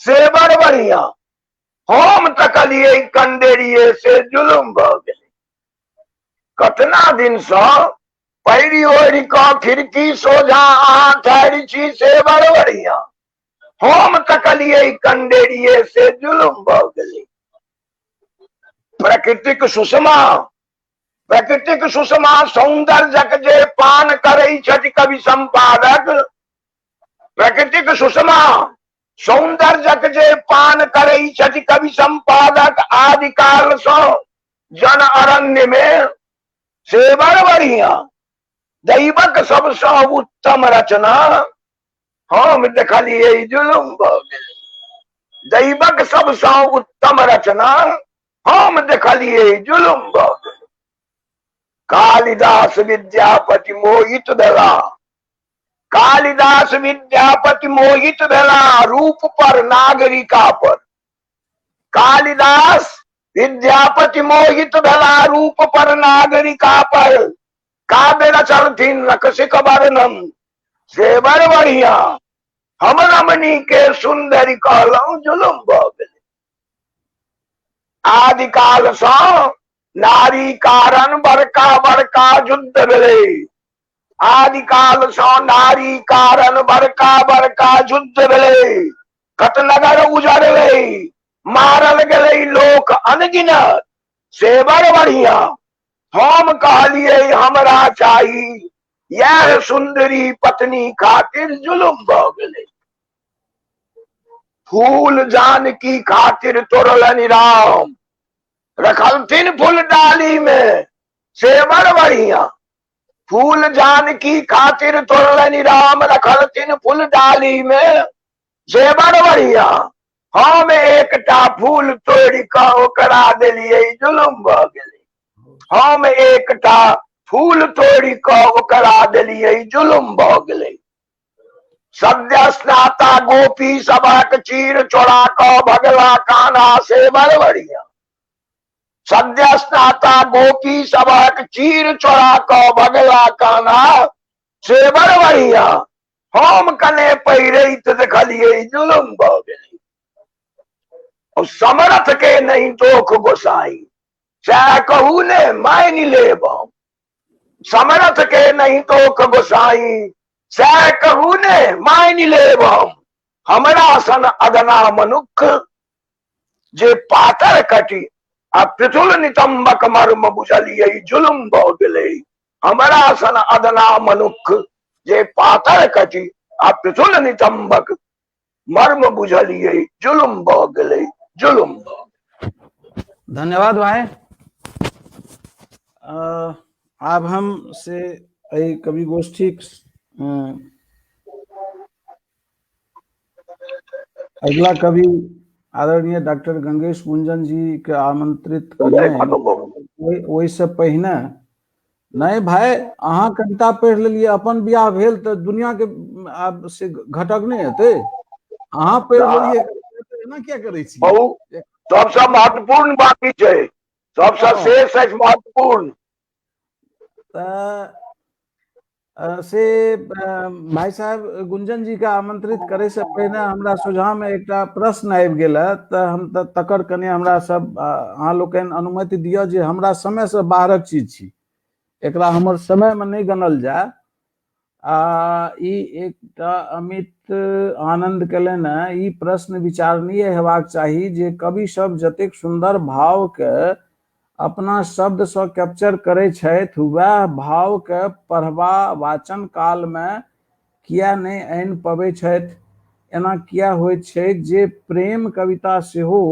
से बड़ बढ़िया। हम तकलियै कंडेरिये से जुलुम भऽ गेलै। कतना दिनसँ पहिरी ओढ़ि कऽ खिड़की सोझा अहाँ ठहरि छी से बड़ बढ़िया। हम तकलियै कंडेरिये से जुलुम भऽ गेलै। प्रकृतिक सुषमा, प्रकृतिक सुषमा सौंदर्यक जे पान करै छथि कवि संपादक, प्रकृतिक सुषमा सौंदर्यक जे पान करै छथि कवि संपादक आदिकाल सँ जन अरण्य में से बड़ बढ़िया। दैवक सबसँ उत्तम रचना हम देखलियै जुलुम भऽ गेलै। दैवक सबसँ उत्तम रचना हम देखलियै जुलुम भऽ गेलै। कालिदास विद्यापति मोहित भेला, कालिदास विद्यापति मोहित भेला रूप पर नागरिका पर। कालिदास विद्यापति मोहित भेला रूप पर नागरिका पर। काव्य रचलथिन रकसिक वर्णन से बड़ बढ़िया। हम रमणी के सुंदरी कहलहुँ जुलुम भऽ गेलै। आदिकाल सँ नारी कारण बड़का बड़का युद्ध भेलै। आदिकाल सँ नारी कारण बड़का बड़का युद्ध भेलै। कतनगर उजड़लै, मारल गेलै लोक अनगिनत से बड़ बढ़िया। हम कहलियै हमरा चाही इएह सुंदरी पत्नी खातिर जुलुम भऽ गेलै। फूल जानकी खातिर तोड़लनि राम, रखलथिन फूल डाली में से बड़ बढ़िया। फूल जानकी खातिर तोड़लनि राम, रखलथिन फूल डाली में से बड़ बढ़िया। हम एकटा फूल तोड़ि कऽ ओकरा देलियै जुलुम भऽ गेलै। हम एकटा फूल तोड़ि कऽ ओकरा देलियै जुलुम भऽ गेलै। सद्य स्नाता गोपी सभक चीर चोरा कऽ भगला कान्हा से बड़ बढ़िया। सद्य स्नाता गोपी सभक चीर चोरा कऽ भगला कान्हा से बड़ बढ़िया। हम कने पहिरैत देखलियै जुलुम भऽ गेलै। समरथ के नहीं दोख गोसाई, सएह कहू ने मानि लेब हम। समरथ के नहीं दोख गोसाई, सएह कहू ने मानि लेब हम। हमरा सन अदना मनुख जे पातर कटि आ पृथुल नितम्बक मर्म बुझलियै जुलुम भऽ गेलै। हमरा सन अदना मनुख जे पातर कटि आ पृथुल नितम्बक मर्म बुझलियै जुलुम भऽ गेलै, जुलुम भऽ गेलै। धन्यवाद भाई। आब हम से एहि कवि गोष्ठीक अगिला कवि आदरणीय डॉक्टर गंगेश गुंजन जी के आमंत्रित करने ओहिसँ पहिने नहीं भाई अहाँ कविता पढ़ि लेलियै, अपन बियाह भेल तऽ दुनिया के आब से घटक नहि हेतै। अहाँ पढ़ि लेलियै एना किया करै छी? सबसँ महत्वपूर्ण बात ई छै, सबसँ शेष अछि महत्वपूर्ण। तऽ से भाई साहब गुंजन जी के आमंत्रित करे से पहिने हमरा सोझा में एकटा प्रश्न आबि गेल है, तऽ हम तऽ तकर कने हमरा सब अहाँ लोकनि अनुमति दिअ जे हमरा समय से बाहरक चीज छी, एकरा हमर समय में नहि गनल जाय। आ ई एकटा अमित आनंद केलनि है, ई प्रश्न विचारणीय हेबाक चाही जे कवि सब जतेक सुंदर भाव के अपना शब्दसँ कैप्चर करै छथि वएह भावके पढ़बा वाचन कालमे किया नहि आनि पबै छथि। एना किया होइत छै जे प्रेम कविता सेहो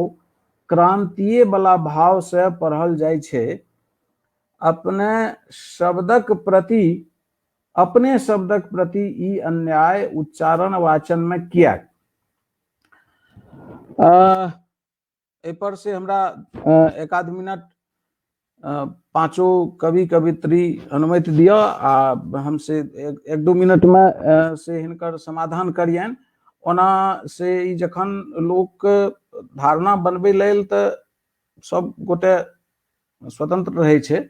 क्रांतिये वाला भाव से पढ़ल जाइ छै? अपने शब्दक प्रति अपने शब्दक प्रति ई अन्याय उच्चारण वाचन में किया? एहिपर से हमरा एक आध मिनट पांचो कवि कवित्री अनुमति दिअ आ हम से एक दू मिनटमे से हिनकर समाधान करियनि। ओना से ई जखन लोक धारणा बनबै लेल तऽ सब गोटे स्वतंत्र रहै छै,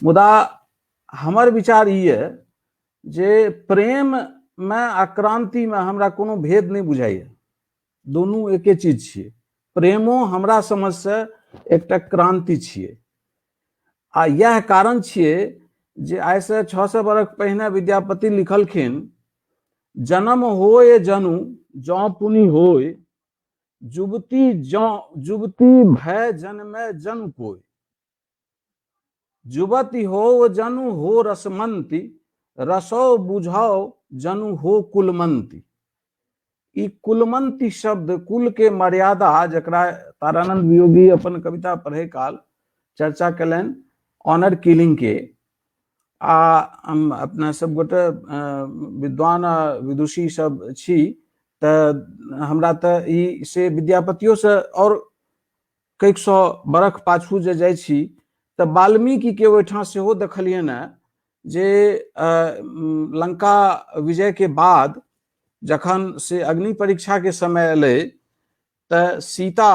मुदा हमर विचार ई यऽ जे प्रेममे आ क्रान्तिमे हमरा कोनो भेद नहि बुझाइए, दुनू एके चीज छियै। प्रेमो हमरा समझसँ एकटा क्रान्ति छियै आ इएह कारण छियै जे आइसँ 600 बरख पहिने विद्यापति लिखलखिन, जनम होय जनु जँ पुनि होय, जुवती जँ जुवती भय जनमे जनु कोय, जुवती हो जनु हो रसमंती, रसो बुझाओ जनु हो कुलमंती। ई कुलमंती शब्द कुल के मर्यादा, जकरा तारानंद वियोगी अपन कविता पढ़े काल चर्चा कयलनि ऑनर किलिंग के, आ हम अपना सब गोटे विद्वान आ विदुषी सब छी तऽ हमरा तऽ ई से विद्यापतियोसँ आओर कैक सौ बरख पाछू जे जाइ छी तऽ वाल्मीकिके ओहिठाम सेहो देखलियनि हेँ जे लंका विजयके बाद जखन से अग्नि परीक्षाके समय एलै तऽ सीता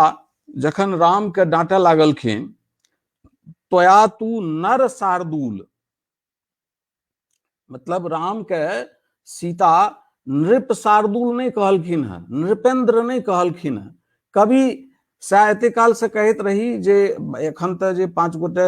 जखन रामके डाँटऽ लागलखिन, त्वया तू नर शार्दूल, मतलब राम के सीता नृप शार्दूल नहीं कहलखिन हँ, नृपेंद्र नहीं कहलखिन हँ। कवि सएह एते काल से कहैत रही जे एखन तऽ जे 5 गोटे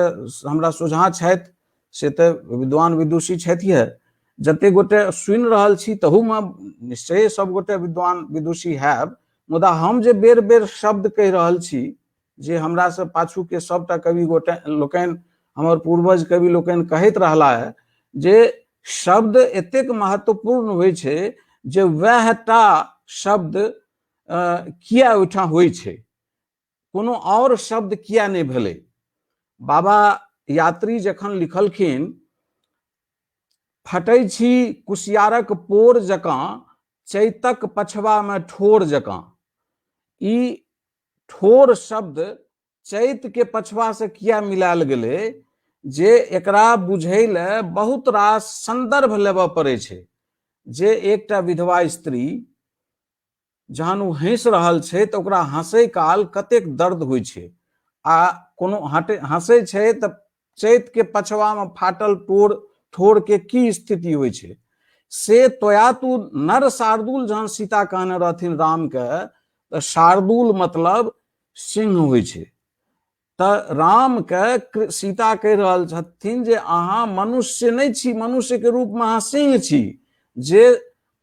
हमरा सोझाँ छथि से तऽ विद्वान विदुषी छथि है, जते गोटे सुनि रहल छी तहूमे निश्चय सब गोटे विद्वान विदुषी हैब, मुदा हम जे बेर बेर शब्द कहि रहल छी जे हमरा से पाछू के सबटा कवि गोटे लोकनि, हमर पूर्वज कवि लोकनि कहैत रहला है जे शब्द एतेक महत्वपूर्ण होइ छै जे वएह टा शब्द किया ओहिठाम होइ छै, कोनो आओर शब्द किया नहि भेलै। बाबा यात्री जखन लिखलखिन, फटै छी कुसियारक पोर जकाँ चैतक पछबामे ठोर जकाँ, ई ठोर शब्द चैत के पछवा से किया मिलायल गेलै जे एकरा बुझै लए बहुत रास संदर्भ लेबऽ पड़ै छै। जे एकटा विधवा स्त्री जहन ओ हँसि रहल छै तऽ ओकरा हँसै काल कतेक दर्द होइ छै, आ कोनो हँसै छै तऽ चैत के पछवा में फाटल ठोर के की स्थिति होइ छै। से तोया तू नर शार्दूल जहन सीता कहने रहथिन राम के, तऽ शार्दूल मतलब सिंह होइ छै। तऽ राम के सीता कहि रहल छथिन जे अहाँ मनुष्य नहि छी, मनुष्य के रूप में अहाँ सिंह छी, जे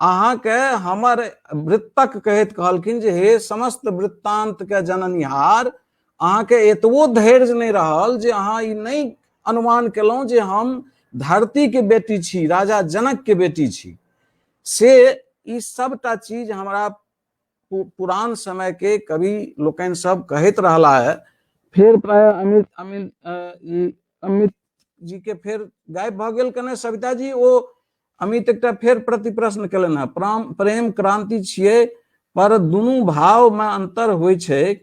अहाँके हमर वृत्तक कहैत कहलखिन जे हे समस्त वृत्तांत के जननिहार, अहाँके एतबो धैर्य नहि रहल जे अहाँ ई नहि अनुमान केलहुँ जे हम धरती के बेटी छी, राजा जनक के बेटी छी। से ई सबटा चीज हमरा पुरान समय के कवि लोकनि सब कहैत रहला है। फेर प्रायः अमित जी के फेर गायब भऽ गेल कने सविता जी। ओ अमित एकटा फेर प्रति प्रश्न केलनि हेँ, प्रेम क्रांति छियै पर दुनू भाव में अंतर होइ छै,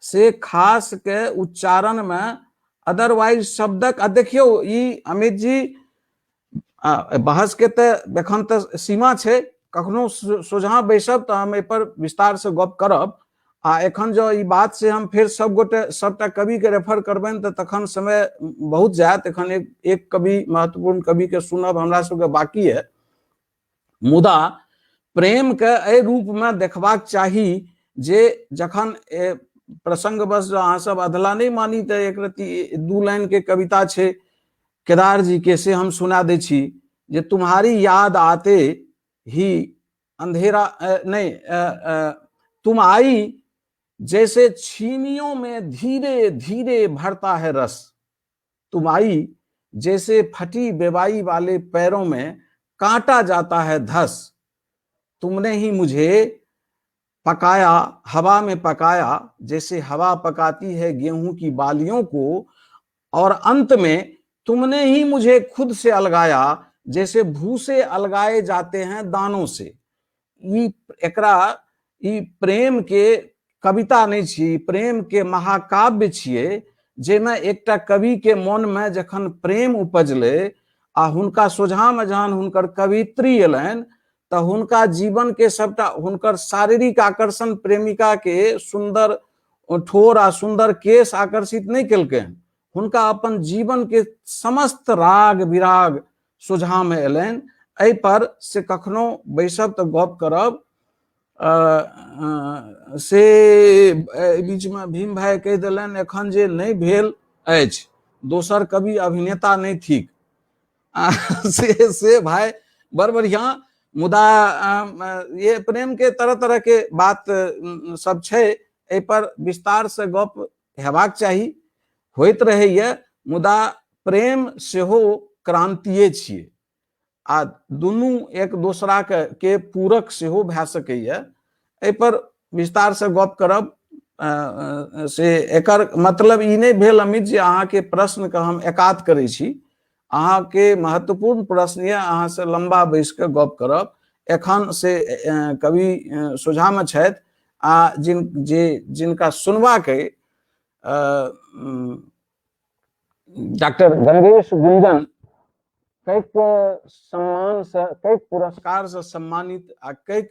से खास के उच्चारण में, अदरवाइज शब्दक। आ देखियौ ई अमित जी बहस के तऽ एखन तऽ सीमा छै, कखनो सोझाँ बैसब तऽ हम एहिपर विस्तार से गप करब। आ एखन जँ ई बात से हम फेर सब गोटे सबटा कवि के रेफर करबनि तऽ तखन समय बहुत जायत। एखन एक कवि महत्वपूर्ण कवि के सुनब हमरा सबके बाकी है। मुदा प्रेम के एहि रूप में देखबाक चाही जे जखन प्रसंगवश जँ अहाँ सब अधला नहि मानी तऽ एक रति 2 लाइन के कविता छै केदार जी के, से हम सुना दै छी जे तुम्हारी याद आते ही अंधेरा नहीं, तुम आई जैसे छीनियों में धीरे धीरे भरता है रस, तुम आई जैसे फटी बेवाई वाले पैरों में काटा जाता है धस, तुमने ही मुझे पकाया, हवा में पकाया, जैसे हवा पकाती है गेहूं की बालियों को, और अंत में तुमने ही मुझे खुद से अलगाया, जैसे भूसे अलगाए जाते हैं दानों से। ई एकरा ई प्रेम के कविता नहीं छी, प्रेम के महाकाव्य छियै, जाहिमे एकटा कवि के मन में जखन प्रेम उपजलै आ हुनका सोझा में जहन हुनकर कवित्री एलनि तऽ हुनका जीवन के सबटा हुनकर शारीरिक आकर्षण प्रेमिका के सुंदर ठोर आ सुंदर केश आकर्षित नहि केलकनि, हुनका अपन जीवन के समस्त राग विराग सोझा में एलनि। एहि पर से कखनो बैसब तऽ गप करब। से एहि बीचमे भीम भाई कहि देलनि एखन जे नहि भेल अछि, दोसर कवि अभिनेता नहि थिक। से से भाई बड़ बढ़िया। मुदा ये प्रेम के तरह तरह के बात सब छै, एहि पर विस्तार से गप हेबाक चाही, होइत रहैया। मुदा प्रेम सेहो क्रांतिये छियै आ दुनू एक दोसरा के पूरक सेहो भए सकैया। एहि पर विस्तार से गप करब। से एकर मतलब ई नहि भेल अमित जे अहाँके प्रश्न के हम एकात करै छी। अहाँके महत्वपूर्ण प्रश्न यऽ, अहाँ से लम्बा बैस कऽ गप करब। एखन से कवि सोझामे छथि आ जिन जे जिनका सुनबाक अइ, डॉक्टर गंगेश गुंजन कैक सम्मान से, कैक पुरस्कार से सम्मानित आ कैक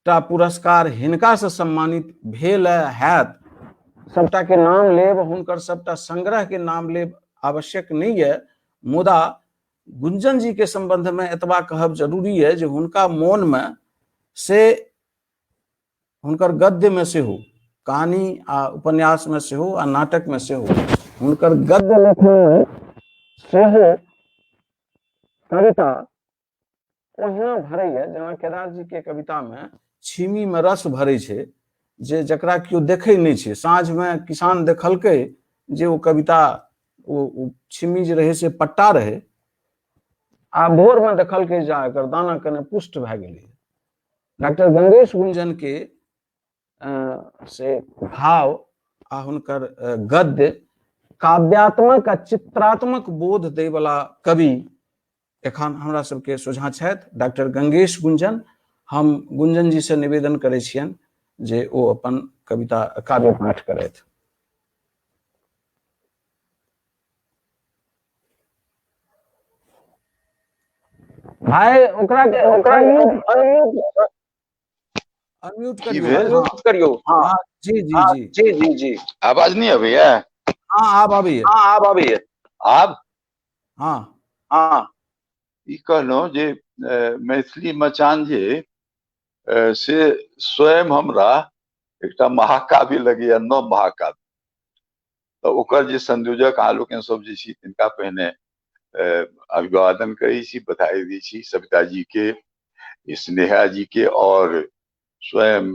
टा पुरस्कार हिनका से सम्मानित भेल हैत, सबटा के नाम लेब, हुनकर सबटा संग्रह के नाम लेब आवश्यक नहीं है। मुदा गुंजन जी के संबंध में एतबा कहब जरूरी है जे हुनका मोन में से हुनकर गद्य में सेहो, कहानी आ उपन्यास में सेहो आ नाटक में सेहो, हुनकर गद्य लेखन में सेहो कविता ओहिना भरैया जेना केदार जी के कविता में छीमी में रस भरै छै, जे जकरा केओ देखै नहि छै। साँझ में किसान देखलकै जे ओ कविता ओ छिमी जे रहै से पट्टा रहै, आ भोर में देखलकै जे एकर दाना कने पुष्ट भए गेलै। डॉक्टर गंगेश गुंजन के से भाव आ हुनकर गद्य काव्यात्मक आ चित्रात्मक बोध दै वाला कवि एखन हमरा सबके सोझाँ छथि डॉक्टर गंगेश गुंजन। हम गुंजन जी से निवेदन करै छियनि जे ओ अपन कविता काव्य पाठ करथि। भाई ओकरा ओकरा अनम्यूट की करियौ। भेल? हाँ, करियौ। हाँ। हाँ, जी जी हाँ, जी जी जी जी। आवाज नहीं अबैया? हाँ, आब आबैया। हाँ, आब आबैया। आब? हाँ। हाँ। ई कहलहुँ जे मैथिली मचान जे से स्वयं हमरा एकटा महाकाव्य लगैया, नव महाकाव्य। तऽ ओकर जे संयोजक अहाँ लोकनि सब जे छी तिनका पहिने अभिवादन करै छी, बधाई दै छी सविता जी के, स्नेहा जी के और स्वयं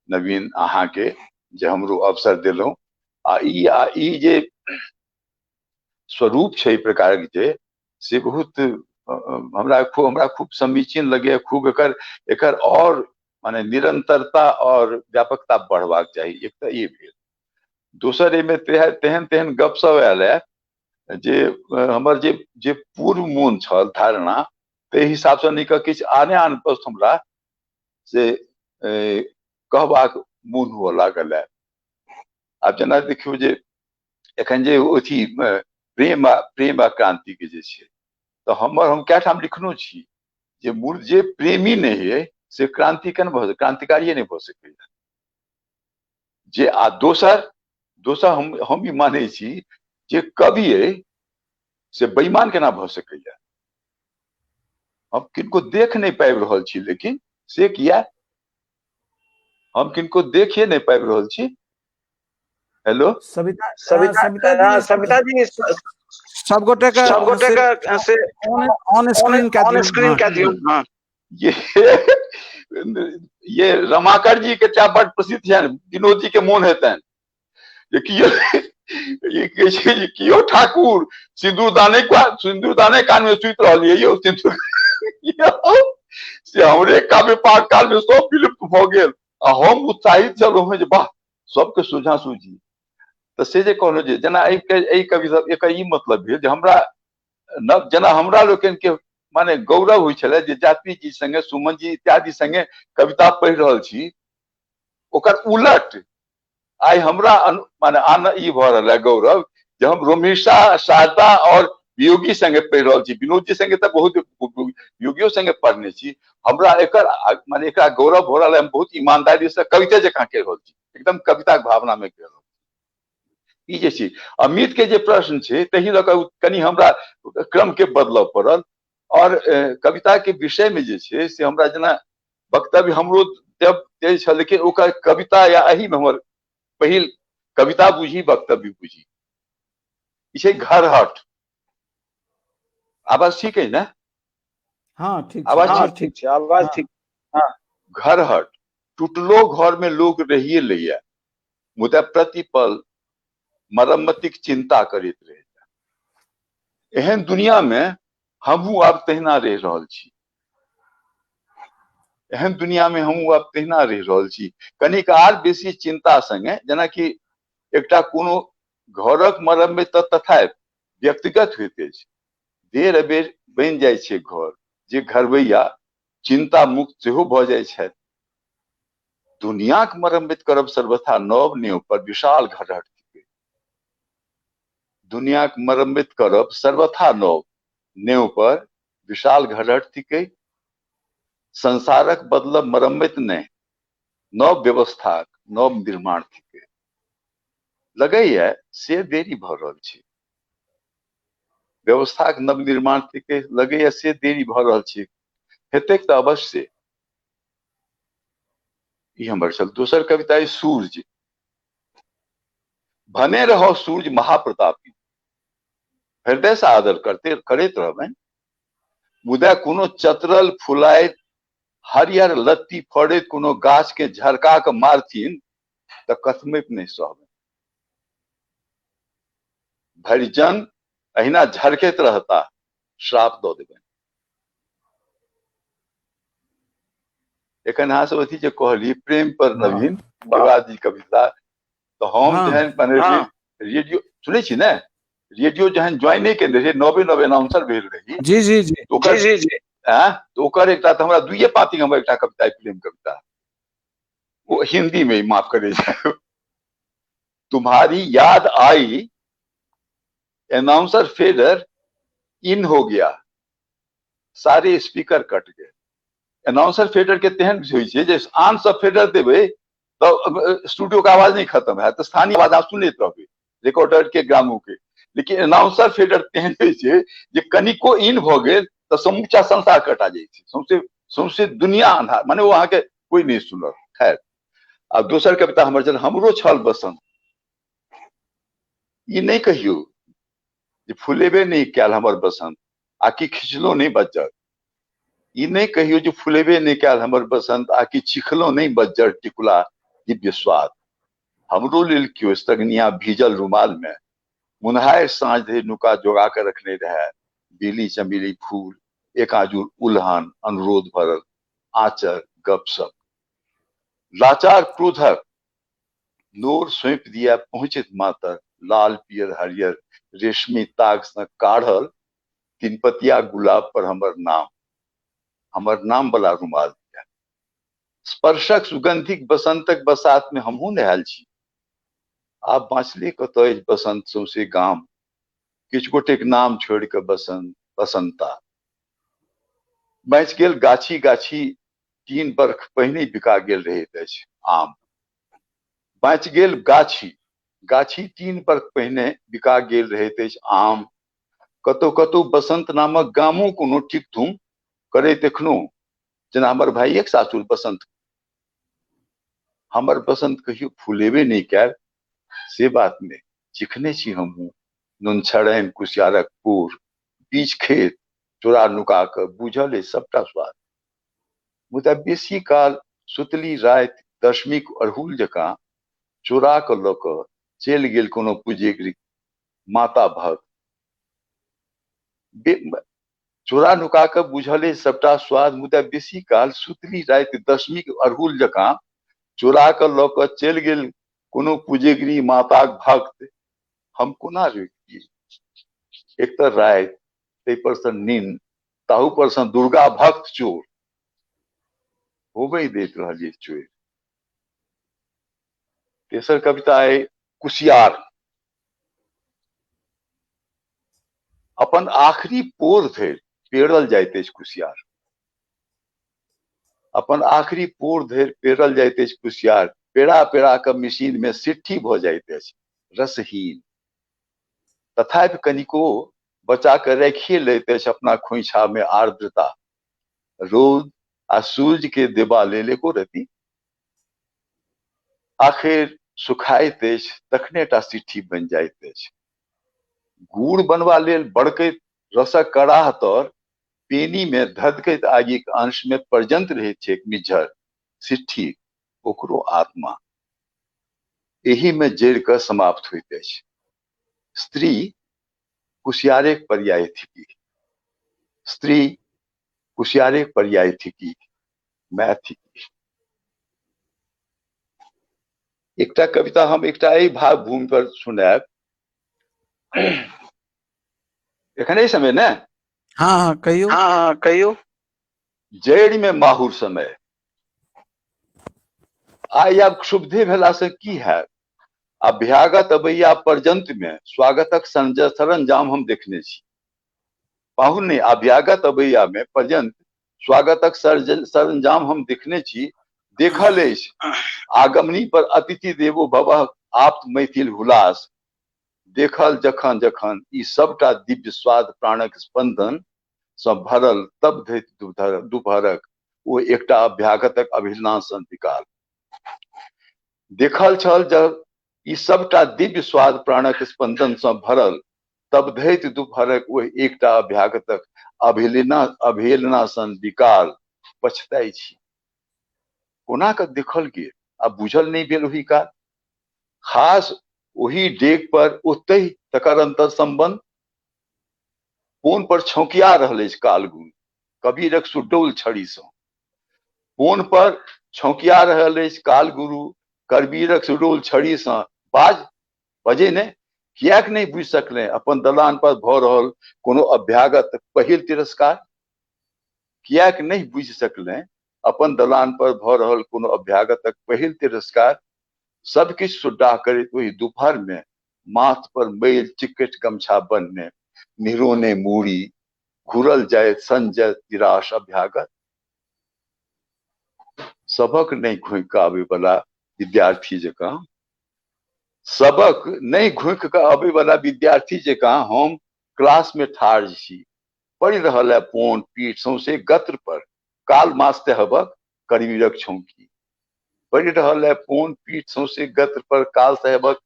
नवीन अहाँ के जे हमरो अवसर देलहुँ। आ ई जे स्वरूप छै एहि प्रकारक जे से बहुत हमरा खूब समीचीन लगैया, खूब एकर और माने निरंतरता और व्यापकता बढ़बाक चाही। एक तऽ ई भेल। दोसर एहिमे तेहन तेहन गप सब आयल है जे हमर जे पूर्व मोन छल धारणा ताहि हिसाबसँ नहि कऽ किछु आने आन वस्तु हमरा से कहबाक मोन हुअ लागल है। आब जेना देखियौ जे एखन जे अथी प्रेम आ क्रांति के जे छै तऽ हम कए ठाम लिखनो छी जे मूल जे प्रेमी नहि है से क्रांति केना भऽ सकै, क्रांतिकारिये नहि भऽ सकैए जे। आ दोसर हम ई मानै छी जे कवि अइ से बेईमान केना भऽ सकैए। हम किनको देख नहि पाबि रहल छी, लेकिन से किया हम किनको देखिए नहि पाबि रहल छी। हेलो सविता सविता सविता जी, सविता जी, सब गोटे के सब गोटे के से ऑन स्क्रीन कए ऑन दियौ। स्क्रीन कए दियौ। हाँ। ये रमाकर जी के चा बड़ प्रसिद्ध छनि, विनोद जी के मोन हेतनि जे कियो ये कहै छै जे कियो ठाकुर सिंदूरदाने कान में सुति रहल ये यौ, सिंदूर से हमरे काव्य पाठ काल में सब विलुप्त भऽ गेल। आ हम उत्साहित छलहुँ जे वाह, सबके सोझाँ सूझी। तऽ से जे कहलहुँ जे जेना एहि कविता एकर ई मतलब भेल जे हमरा नव जेना हमरा लोकनि के माने गौरव होइ छलै जे जाति जी संगे सुमन जी इत्यादि संगे कविता पढ़ि रहल छी, ओकर उलट आइ हमरा माने आन ई भऽ रहल है गौरव जे हम रोमिशा शारदा और वियोगी संगे पढ़ि रहल छी। विनोद जी संगे तऽ बहुत योगियो संगे पढ़ने छी। हमरा एकर माने एकरा गौरव भऽ रहल है, हम बहुत ईमानदारी से कविते जकाँ कहि रहल छी, एकदम कविताक भावना में कहि रहल छी। ई जे छै अमित के जे प्रश्न छै तही लऽ कऽ कनि हमरा क्रम के बदलऽ पड़ल। और कविता के विषय में जे छै से हमरा जेना वक्तव्य हमरो देव छल, लेकिन ओकर कविता या एहि में हमर पहिल कविता बुझी वक्तव्य बुझी ई छै घरहट। आवाज ठीक है ना? हाँ ठीक, आवाज हाँ, ठीक ठीक छै, आवाज ठीक। हाँ। घरहट टूटलो घर में लोग रहिए लैया, मुदा प्रतिपल मरम्मतिक चिंता करैत रहैया। एहन दुनिया में हमहूँ आब तहिना रहि रहल छी, एहन दुनिया में हमहूँ आब तहिना रहि रहल छी, कनिक आर बेसी चिंता संगे। जेनाकि एकटा कोनो घरक मरम्मत तऽ तथा व्यक्तिगत होइत अछि, देर अबेर बनि जाइ छै घर, जे घरबैया चिंता मुक्त सेहो भऽ जाइ छथि। दुनियाक मरम्मत करब सर्वथा नव नेव पर विशाल घरहट थिकै। दुनियाक मरम्मत करब सर्वथा नव नेव पर विशाल घरहट थिकै। संसारक बदलब मरम्मत नहि, नव व्यवस्थाक नव निर्माण थिकै। लगैया से देरी भऽ रहल छै, व्यवस्थाक नव निर्माण थिकै, लगैया से देरी भऽ रहल छै, हेतैक तऽ अवश्य। ई हमर छल। दोसर कविता अछि सूर्य। भने रहो सूर्य महाप्रतापी, हृदय से आदर करते करैत रहबनि, मुदा कोनो चतरल फुलाइत हरियर लत्ती फड़ैत कोनो गाछ के झरका के मारथिन तऽ कथमैप नहि सहबनि। भरि जंग अहिना झरकैत रहता, श्राप दऽ देबनि। एखन अहाँ सब अथी जे कहली प्रेम पर नवीन जी कविता, तऽ हम जहन माने रेडियो सुनै छी ने, रेडियो जहन ज्वाइन नहि केने रहियै, नवे नवे अनाउंसर भेल रही। जी जी जी। ओकर जी जी। तऽ ओकर एकटा तऽ हमरा दुइये पाती हमर एकटा कविता, प्रेम कविता, वो हिंदी में माफ करे, तुम्हारी याद आई अनाउंसर फेडर इन हो गया, सारे स्पीकर कट गए। अनाउंसर फेडर के तेहन होइ छै जे आन सब फेडर देबै तऽ स्टूडियो के आवाज नहीं खत्म है, तऽ स्थानीय आवाज अहाँ सुनैत रहबै रिकॉर्डर के ग्रामो के, लेकिन अनाउंसर फेडर तेहन होइ छै जे कनिको इन भऽ गेल तऽ समूचा संसार कटा जाइ छै, सौंसे सौंसे दुनिया अन्हार, माने ओ अहाँके कोइ नहि सुनत। खैर, आ दोसर कविता हमर छल हमरो छल बसंत। ई नहि कहियौ जे फुलेबे नहि कयल हमर बसंत, आ कि खिचलो नहि बज्जर। ई नहि कहियौ जे फुलेबे नहि कयल हमर बसंत, आ कि चिखलो नहि बज्जर टिकुला दिव्य स्वाद। हमरो लेल केओ स्तगनिया भीजल रुमाल में मुनहारि साँझ धरि नुका जोगा के रखने रहए, बेली चमेली फूल, एक आजुर उलहन अनुरोध भरल आँचर गपशप। लाचार क्रोधक नोर सौंपि दिया पहुँचैत मातर लाल पियर हरियर रेशमी ताग सँ काढ़ल तिनपतिया गुलाब पर हमर नाम, हमर नाम वाला रुमाल दिया। स्पर्शक सुगंधिक बसंतक बसात में हमहूँ नहायल छी। आब बाँचले कतऽ अछि बसंत सौंसे गाम, किछु गोटेक नाम छोड़ि कऽ बसंत बसंता बाँचि गेल। गाछी गाछी 3 बरख पहिने बिका गेल रहैत अछि आम। बाँचि गेल गाछी गाछी 3 बरख पहिने बिका गेल रहैत अछि आम। कतौ कतौ बसंत नामक गामो कोनो ठीक धूम करैत एखनो, जेना हमर भाइयक सासुर बसंत। हमर बसंत कहियो फुलेबे नहि कयल से बात नहि, चिखने छी हमहूँ नुनछड़ैन कुसियारक पूर, बीच खेत चोरा नुका कऽ बुझल अछि सबटा स्वाद। मुदा बेसी काल सुतली राति दशमीक अड़हुल जकाँ चोरा कऽ लऽ कऽ चलि गेल कोनो पूजेगरी माता भक्त। चोरा नुका कऽ बुझल अछि सबटा स्वाद, मुदा बेसी काल सुतली राति दशमीक अड़हुल जकाँ चोरा कऽ लऽ कऽ चलि गेल कोनो पुजेगरी माताक भक्त, हम कोना रोकितियै? एक तऽ राति, ताहि पर से नींद, ताहू पर से दुर्गा भक्त चोर, होबे दैत रहलियै चोरि। तेसर कविता अइ कुसियार। अपन आखिरी पोर धरि पेरल जाइत अछि कुसियार। अपन आखिरी पोर धरि पेरल जाइत अछि कुसियार, पेरा पेरा कऽ मशीन मे सिट्ठी भऽ जाइत अछि रसहीन। तथापि कनिको बचा कऽ राखिए लैत अछि अपना खोइछा मे आर्द्रता, रौद आ सूर्य के देबा लेल एको रति। आखिर सुखाइत अछि तखने टा सिट्ठी बनि जाइत अछि। गुड़ बनबा लेल बड़कैत रसक कड़ाह तर पेनी मे धधकैत आगिक अंश मे पर्यंत रहैत छैक मिज्झर सिट्ठी, ओकरो आत्मा एहि मे जड़ि कऽ समाप्त होइत अछि। स्त्री कुसियारेक पर्याय थिकी, स्त्री कुसियारेक पर्याय थिकी, माय थिकी। एकटा कविता हम एकटा एहि भावभूमि पर सुनायब। एखन एहि समय ने? हाँ हाँ कहियौ। हाँ हाँ कहियौ। जड़ि मे माहुर समय। आइ आब क्षुब्धे भेला से की हैत? अभ्यागत अबैया पर्यंत मे स्वागतक सरंजाम हम देखने छी। पाहुन नहि, अभ्यागत अबैया मे पर्यंत स्वागतक सरंजाम हम देखने छी। देखल अछि आगमनी पर अतिथि देवो भवः आप्त मैथिल हुलास। देखल जखन जखन ई सबटा दिव्य स्वाद प्राणक स्पंदन सँ भरल तब धैत दुपहरक ओ एकटा अभ्यागतक अभिलाष सन विकाल। देखल छल जब ई सबटा दिव्य स्वाद प्राणक स्पंदन सँ भरल तब धैत दुपहरक ओ एकटा अभ्यागतक अवहेलना सन विकाल। पछताइ छी कोना कऽ देखल गेल आ बुझल नहि भेल ओहि काल। खास ओहि डेग पर ओतहि तकर अंतर संबंध पोन पर छौंकिया रहल अछि कालगुण कबीरक सुडौल छड़ी सँ। पोन पर छौंकिया रहल अछि कालगुरु कबीरक सुडौल छड़ी सँ। बाज बजे ने, किएक नहि बुझि सकले अपन दलान पर भऽ रहल कोनो अभ्यागत पहिल तिरस्कार? किएक नहि बुझि सकले अपन दलान पर भऽ रहल कोनो अभ्यागतक पहिल तिरस्कार? सब किछु सुड्डाह करैत ओहि दुपहर मे माथ पर मैल चिकट गमछा बन्हने निरोने मूड़ी घुरल जायत संजय तिराश अभ्यागत। सबक नहि घुमि कऽ आबै वाला विद्यार्थी जकाँ, सबक नहि घुमि कऽ आबै वाला विद्यार्थी जकाँ हम क्लास मे ठाढ़ छी। पड़ि रहल है पोन पीठ सौंसे गत्र पर काल मास्ते हबक करवीरक छौंकी। पड़ि रहल है पोन पीठ सौंसे गत्र पर काल साहेबक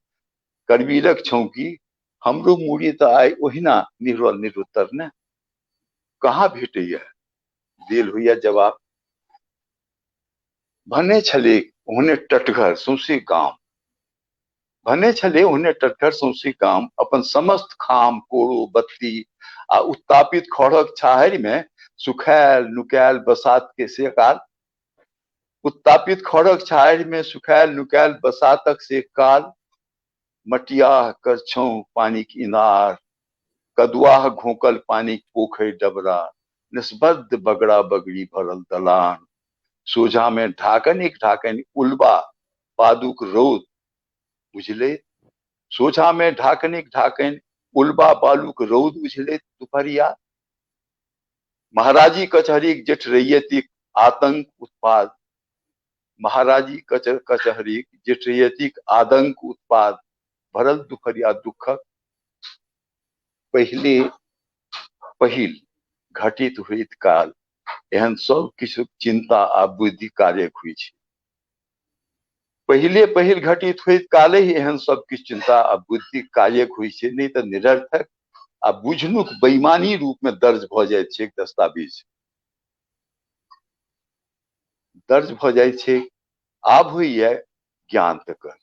करवीरक छौंकी। हमरो मूड़ी तऽ आइ ओहिना निहुरल निरुत्तर ने कहाँ भेटैया? देल होइया जवाब। भने छलै ओहने टटघर सौंसे गाम, भने छलै ओहने टटघर सौंसे गाम, अपन समस्त खाम कोड़ो बत्ती आ उत्तापित खड़क छाहरि मे सुखायल नुकायल बसात के से काल, उत्तापित खड़क छाहरि मे सुखायल नुकायल बसातक से काल। मटियाह करछौ पानिक इनार, कदुआह घोंकल पानिक पोखरि डबरा, निस्बद्ध बगड़ा बगड़ी भरल दलान, सोझा मे ढाकनिक ढाकनि उलबा पादुक रौद उझलैत, सोझा मे ढाकनिक ढाकनि उलबा बालुक रौद उझलैत दुपहरिया। महाराजी कचहरीक जेठ रैयतिक आतंक उत्पाद, महाराजी कचहरीक जेठ रैयतिक आतंक उत्पाद भरल दुपहरिया दुखक पहिले पहिल घटित होइत काल एहन सब किछु चिंता आ बुद्धि कार्यक होइ छै। पहिले पहिल घटित होइत काले ही एहन सब किछु चिंता आ बुद्धि कार्यक होइ छै, नहि तऽ निरर्थक आ बुझनुक बेईमानी रूप में दर्ज भऽ जाइत छै दस्तावेज, दर्ज भऽ जाइत छै। आब होइया ज्ञान तकर।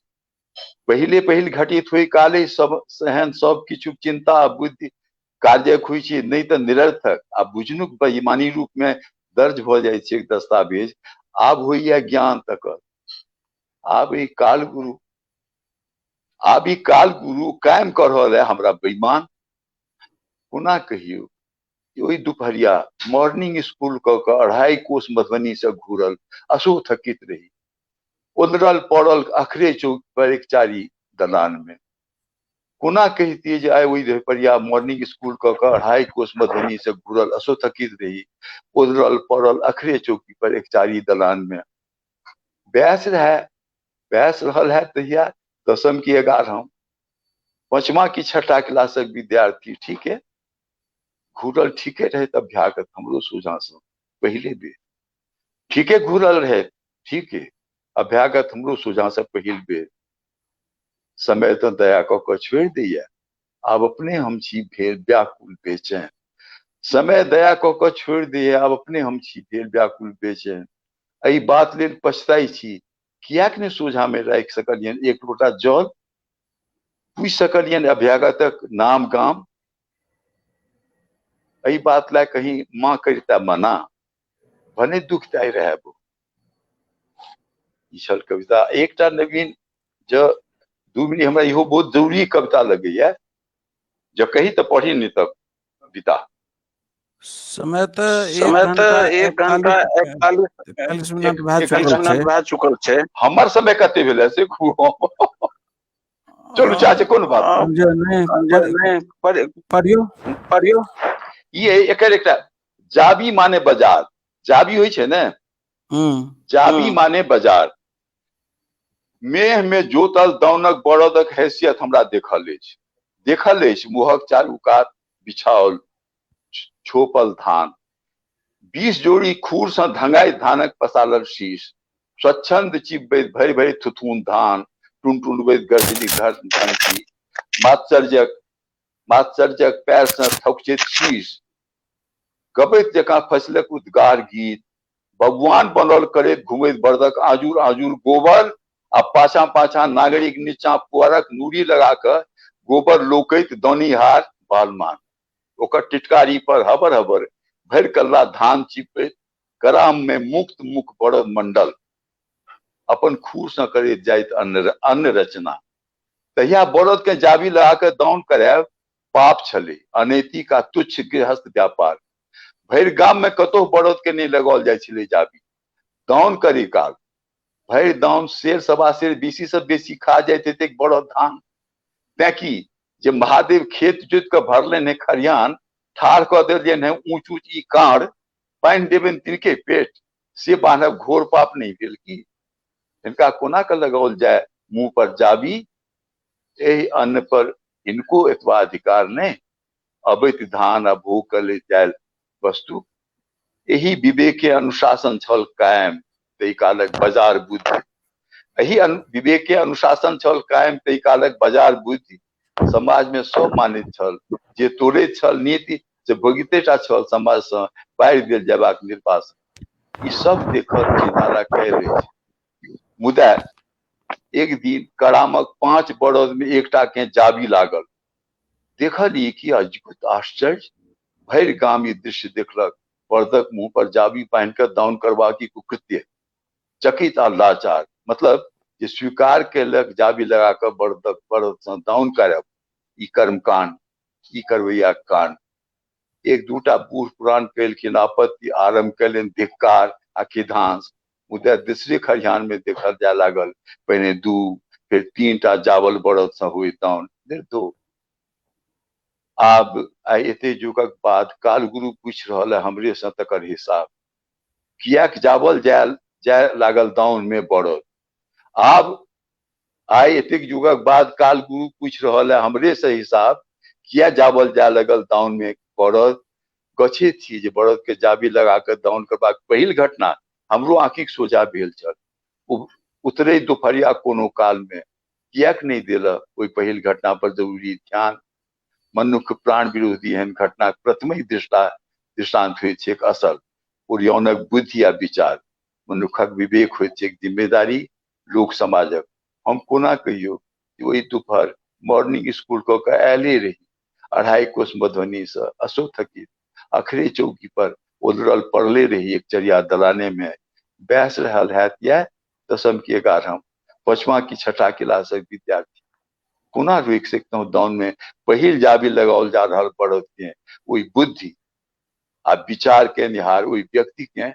पहिले पहिल घटित होइ काले सब एहन सब किछु चिंता आ बुद्धि कार्यक होइ छै, नहि तऽ निरर्थक आ बुझनुक बेईमानी रूप में दर्ज भऽ जाइ छै दस्तावेज। आब होइया ज्ञान तकर। आब ई काल गुरु, आब ई काल गुरु कायम कऽ रहल है हमरा बेईमान। कोना कहियौ कि ओहि दुपहरिया मॉर्निंग स्कूल कऽ कऽ 2.5 कोस मधुबनी से घूरल असो थकित रही, ओदरल पड़ल अखरे चौक पर एक चारी दलान में। कोना कहितियै जे आइ ओहि दुपहरिया मॉर्निंग स्कूल कऽ कऽ 2.5 कोस मधुबनी से घूरल असो थकित रही, ओदरल पड़ल अखरे चौकी पर एक चारी दलान में। बैस रहे, बैस रहल है तहिया 10म की 11म, 5मा की 6ठा क्लासक विद्यार्थी। ठीक है, घूरल ठीके रहे अभ्यागत हमरो सोझा से पहिले बेर, ठीके घूरल रहे, ठीक है अभ्यागत हमरो सोझा से पहिल बेर। समय तो दया कऽ कऽ छोड़ि दैया, आब अपने हम छी भेल व्याकुल बेचैन। समय दया कऽ कऽ छोड़ि दैया, आब अपने हम छी भेल व्याकुल बेचैन। एहि बात लेल पछताइ छी, किएक नहि सोझा में राखि सकलियनि एक लोटा जल, पूछि सकलियनि अभ्यागतक नाम गाम। एहि बात लए कहीं माँ करिता मना, भने दुखदायी रहै वो। ई छल कविता। एकटा नवीन ज 2 मिनट हमरा इहो बहुत जरूरी कविता लगैया, जब कही तऽ पढ़ी नहीं तब विदा। समय तऽ 1 घंटा 41 मिनट भए चुकल छै। हमर समय कते भेल से चलू चाचे कोनो बात पढ़ियो पढ़ियो। ई एकर एकटा जाबी माने बाजार, जाबी होइ छै ने, जाबी माने बाजार। मेह में जोतल दौनक बड़दक हैसियत हमरा देखल अछि, देखल अछि मुहक चारू कात बिछाओल छोपल धान, 20 जोड़ी खूर से धंगाई धानक पसारल शीश, स्वच्छंद चिबैत भरि भरि थुथुन धान, टुनटुनबैत गर्जनी घंटी, मात्सर्यक मात्सर्यक पैर से थकुचैत शीश, गबैत जकाँ फसलक उद्गार गीत, भगवान बनल करैत घुमैत बरदक आजूर आजूर गोबर, आ पाछा पाछा नागरिक नीचा पुआरक नूरी लगा कऽ गोबर लोकैत दौनिहार बालमान, ओकर टिटकारी पर हबर हबर भरि कल्ला धान चिपैत कराम में मुक्त मुख बड़द मंडल अपन खूर से करैत जाइत अन्न रचना। तहिया बड़द के जाबी लगा कऽ दाउन करायब पाप छलै, अनैतिक आ तुच्छ गृहस्थ व्यापार। भरि गाम में कतहु बड़द के नहि लगाओल जाइ छलै जाबी। दाउन करे काल भरि दाउन शेर सवा शेर बेसी से बेसी खा जाइत हेतै बड़द धान। तें की जे महादेव खेत जोति कऽ भरलनि हे खरिहान, ठाढ़ कऽ देलियनि हे ऊँच ऊँच ई काँड़, बान्हि देबनि तिनके पेट, से बान्हब घोर पाप नहि भेल की? हिनका कोना कऽ लगाओल जाय मुँह पर जाबी? एहि अन्न पर हिनको एतबा अधिकार नहि, अबैत धान आ भोग कऽ लैत जायल वस्तु। एहि विवेक के अनुशासन छल कायम ताहि कालक बाजार बुद्धि, एहि विवेक के अनुशासन छल कायम ताहि कालक बाजार बुद्धि। समाज में सब मानैत छल, जे तोड़ैत छल नीति से भोगिते टा छल समाज से बाहर देल जयबाक निर्वासन। ई सब देखल चिन्तारा कयल अछि। मुदा एक दिन करामक 5 बरद में एकटा के जाबी लागल। देखल ई कि अद्भुत आश्चर्य, भरि गाम ई दृश्य देखलक। बरदक मुंह पर जाबी बान्हि कऽ दाउन करबाक ई कुकृत्य, चकित आ लाचार, मतलब जे स्वीकार केलक जाबी लगा कऽ बरदक बरद से दाउन करब, ई कर्मकांड, ई करवैया कांड। एक दूटा बूढ़ पुरान केलखिन आपत्ति, आरंभ केलनि धिक्कार आ खिधांस। मुदा दूसरे खरिहान में देखल जाय लागल, पहिने 2 फिर 3 टा जावल बरद से हुए दाउन निर्दोष। आब आइ एते युगक बाद कालगुरु पूछि रहल है हमरे से तकर हिसाब, किएक जावल जाय लागल दाउन में बरद? आब आइ एतेक युगक बाद कालगुरु पूछि रहल है हमरे से हिसाब, किया जावल जाय लगल दाउन में बरद? गछे छी जे बरद के जाबी लगा कऽ दाउन करबाक पहिल घटना हमरो आँखिक सोझा भेल छल। उतरे दुपहरिया कोनो काल में किएक नहि देल ओहि पहिल घटना पर जरूरी ध्यान? मनुख प्राण विरोधी एहन घटना प्रथम ही दृष्टांत होइत छैक असल ओरियानक बुद्धि आ विचार, मनुखक विवेक होइत छैक जिम्मेदारी लोक समाजक। हम कोना कहियौ कि ओहि दुपहर मॉर्निंग स्कूल कऽ कऽ आयले रही, 2.5 कोस मधुबनी से असो थकित अखरे चौकी पर ओदरल पड़ले रही एक चरिया दलाने में। बैस रहल हैत यह 10म की 11म, पचमा की छठा क्लासक विद्यार्थी कोना रोकि सकतहुँ दाउनमे पहिल जाबी लगाओल जा रहल बड़दकेँ, ओहि बुद्धि आ विचार केनिहार ओहि व्यक्तिकेँ?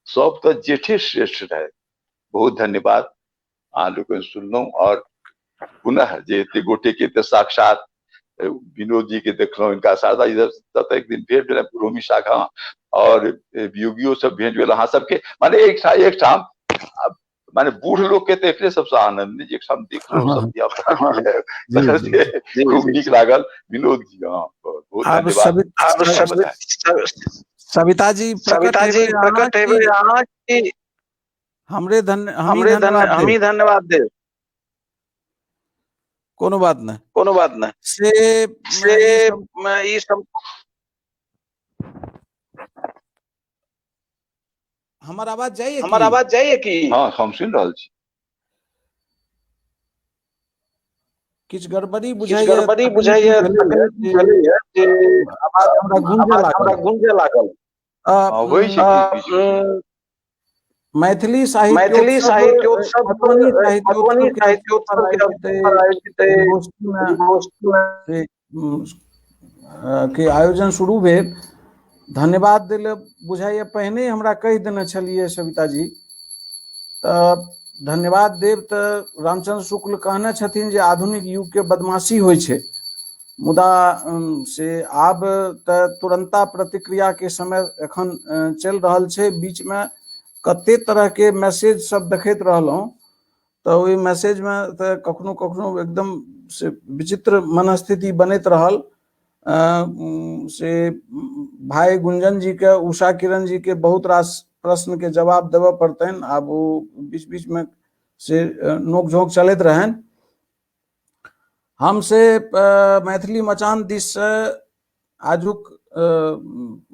सब तऽ जेठे श्रेष्ठ रहै। बहुत धन्यवाद, अहाँ लोकनि सुनलहुँ। आओर पुनः जे एते गोटे के तऽ साक्षात विनोद जी के देखलहुँ, हिनका शारदा जी से एक दिन भेंट भेल रोमी शाखा, और वियोगियो सब भेंट भेल अहाँ सबके। माने एकठाम माने बूढ़ लोग के तऽ एकरे सबसँ आनंद जे एकठाम देखलहुँ सब धिया, खूब नीक लागल। विनोद जी, हाँ, बहुत धन्यवाद। सविता जी, सविता जी प्रकट हेबै अहाँ की हमरे धन्य हमरे धन्य हमही धन्यवाद देब? कोनो बात नहि, कोनो बात नहि। से ई सब हमर आवाज जाइए? हमर आवाज जाइए की? हाँ, हम सुनि रहल छी। किछु गड़बड़ी बुझाइए, गड़बड़ी बुझाइए जे आवाज हमरा गूंजे लागल, हमरा गूंजे लागल। होइ छै। मैथिली साहित्य, मैथिली साहित्योत्सव, मधुबनी साहित्योत्सव के के आयोजन शुरू भेल। धन्यवाद देले बुझाइए पहिने हमरा कहि देने छलियै सविता जी, तऽ धन्यवाद देब। तऽ रामचंद्र शुक्ल कहने छथिन जे आधुनिक युग के बदमाशी होइ छै, मुदा से आब तऽ तुरंता प्रतिक्रिया के समय एखन चलि रहल छै। बीचमे कते तरहके मैसेज सब देखैत रहलहुँ, तऽ ओहि मैसेजमे तऽ कखनो कखनो एकदम से विचित्र मनस्थिति बनैत रहल। से भाई गुंजन जी के, उषा किरण जी के बहुत रास प्रश्न के जवाब देबऽ पड़तनि। आब ओ बीच बीचमे से नोक झोंक चलैत रहनि। हम से मैथिली मचान दिससँ आजुक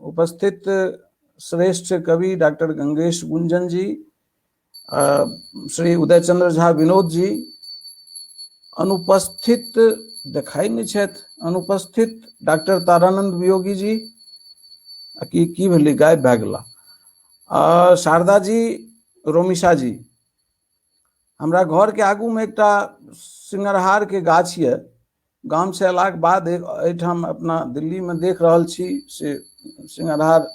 उपस्थित श्रेष्ठ कवि डॉक्टर गंगेश गुंजन जी, श्री उदयचंद्र झा विनोद जी अनुपस्थित देखाइ नहि छथि, अनुपस्थित डॉक्टर तारानंद वियोगी जी की की भेलै, गायब भए गेला, शारदा जी, रोमिशा जी। हमरा घरके आगूमे एकटा सिंगरहारके गाछ यऽ। गाम से अयलाके बाद एहिठाम अपना दिल्लीमे देख रहल छी, से सिंगरहार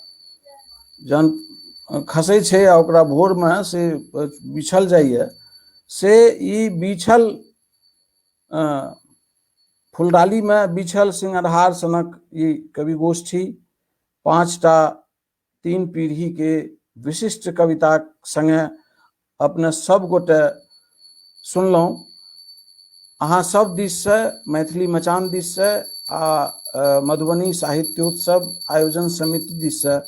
जहन खसै छै आ ओकरा भोरमे से बिछल जाइए, से ई बिछल फुलडालीमे बिछल सिंगरहार सनक ई कवि गोष्ठी 5टा 3 पीढ़ीके विशिष्ट कविताक संगे अपने सब गोटे सुनलहुँ। अहाँ सब दिससँ, मैथिली मचान दिससँ आ मधुबनी साहित्योत्सव आयोजन समिति दिससँ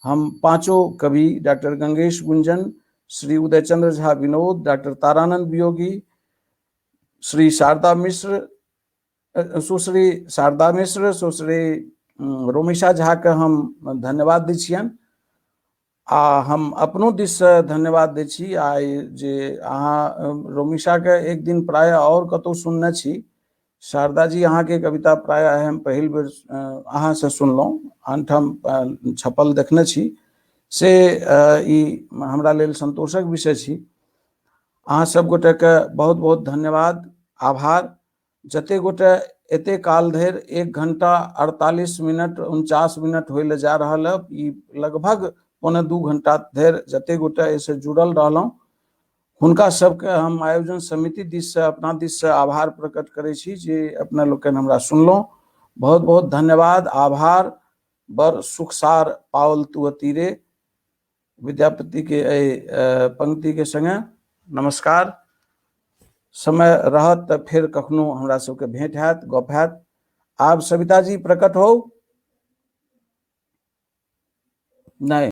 हम पाँचो कवि डॉक्टर गंगेश गुंजन, श्री उदयचंद्र झा विनोद, डॉक्टर तारानंद वियोगी, श्री शारदा मिश्र, सुश्री शारदा मिश्र, सुश्री रोमिशा झा के हम धन्यवाद दै छियनि आ हम अपनो दिससँ धन्यवाद दै छी। आ जे अहाँ रोमिशाके एक दिन प्रायः आओर कतहु सुनने छी, शारदा जी अहाँके कविता प्रायः हम पहिल बेर अहाँसँ सुनलहुँ, आनठाम छपल देखने छी, से ई हमरा लेल संतोषक विषय छी। अहाँ सब गोटेके बहुत बहुत धन्यवाद, आभार। जते गोटे एते काल धरि 1 घंटा 48 मिनट 49 मिनट होय लए जा रहल है, ई लगभग 1.75 घंटा धरि जते गोटे एहिसँ जुड़ल रहलहुँ, हुनका सबके हम आयोजन समिति दिससँ, अपना दिससँ आभार प्रकट करै छी जे अपना लोकनि हमरा सुनलहुँ। बहुत बहुत धन्यवाद, आभार। बड़ सुखसार पाओल तू तीरे, विद्यापति के एहि पंक्ति के संगे नमस्कार। समय रहत तऽ फेर कखनो हमरा सबके भेंट हैत, गप हैत। आब सविता जी प्रकट हो। नहि।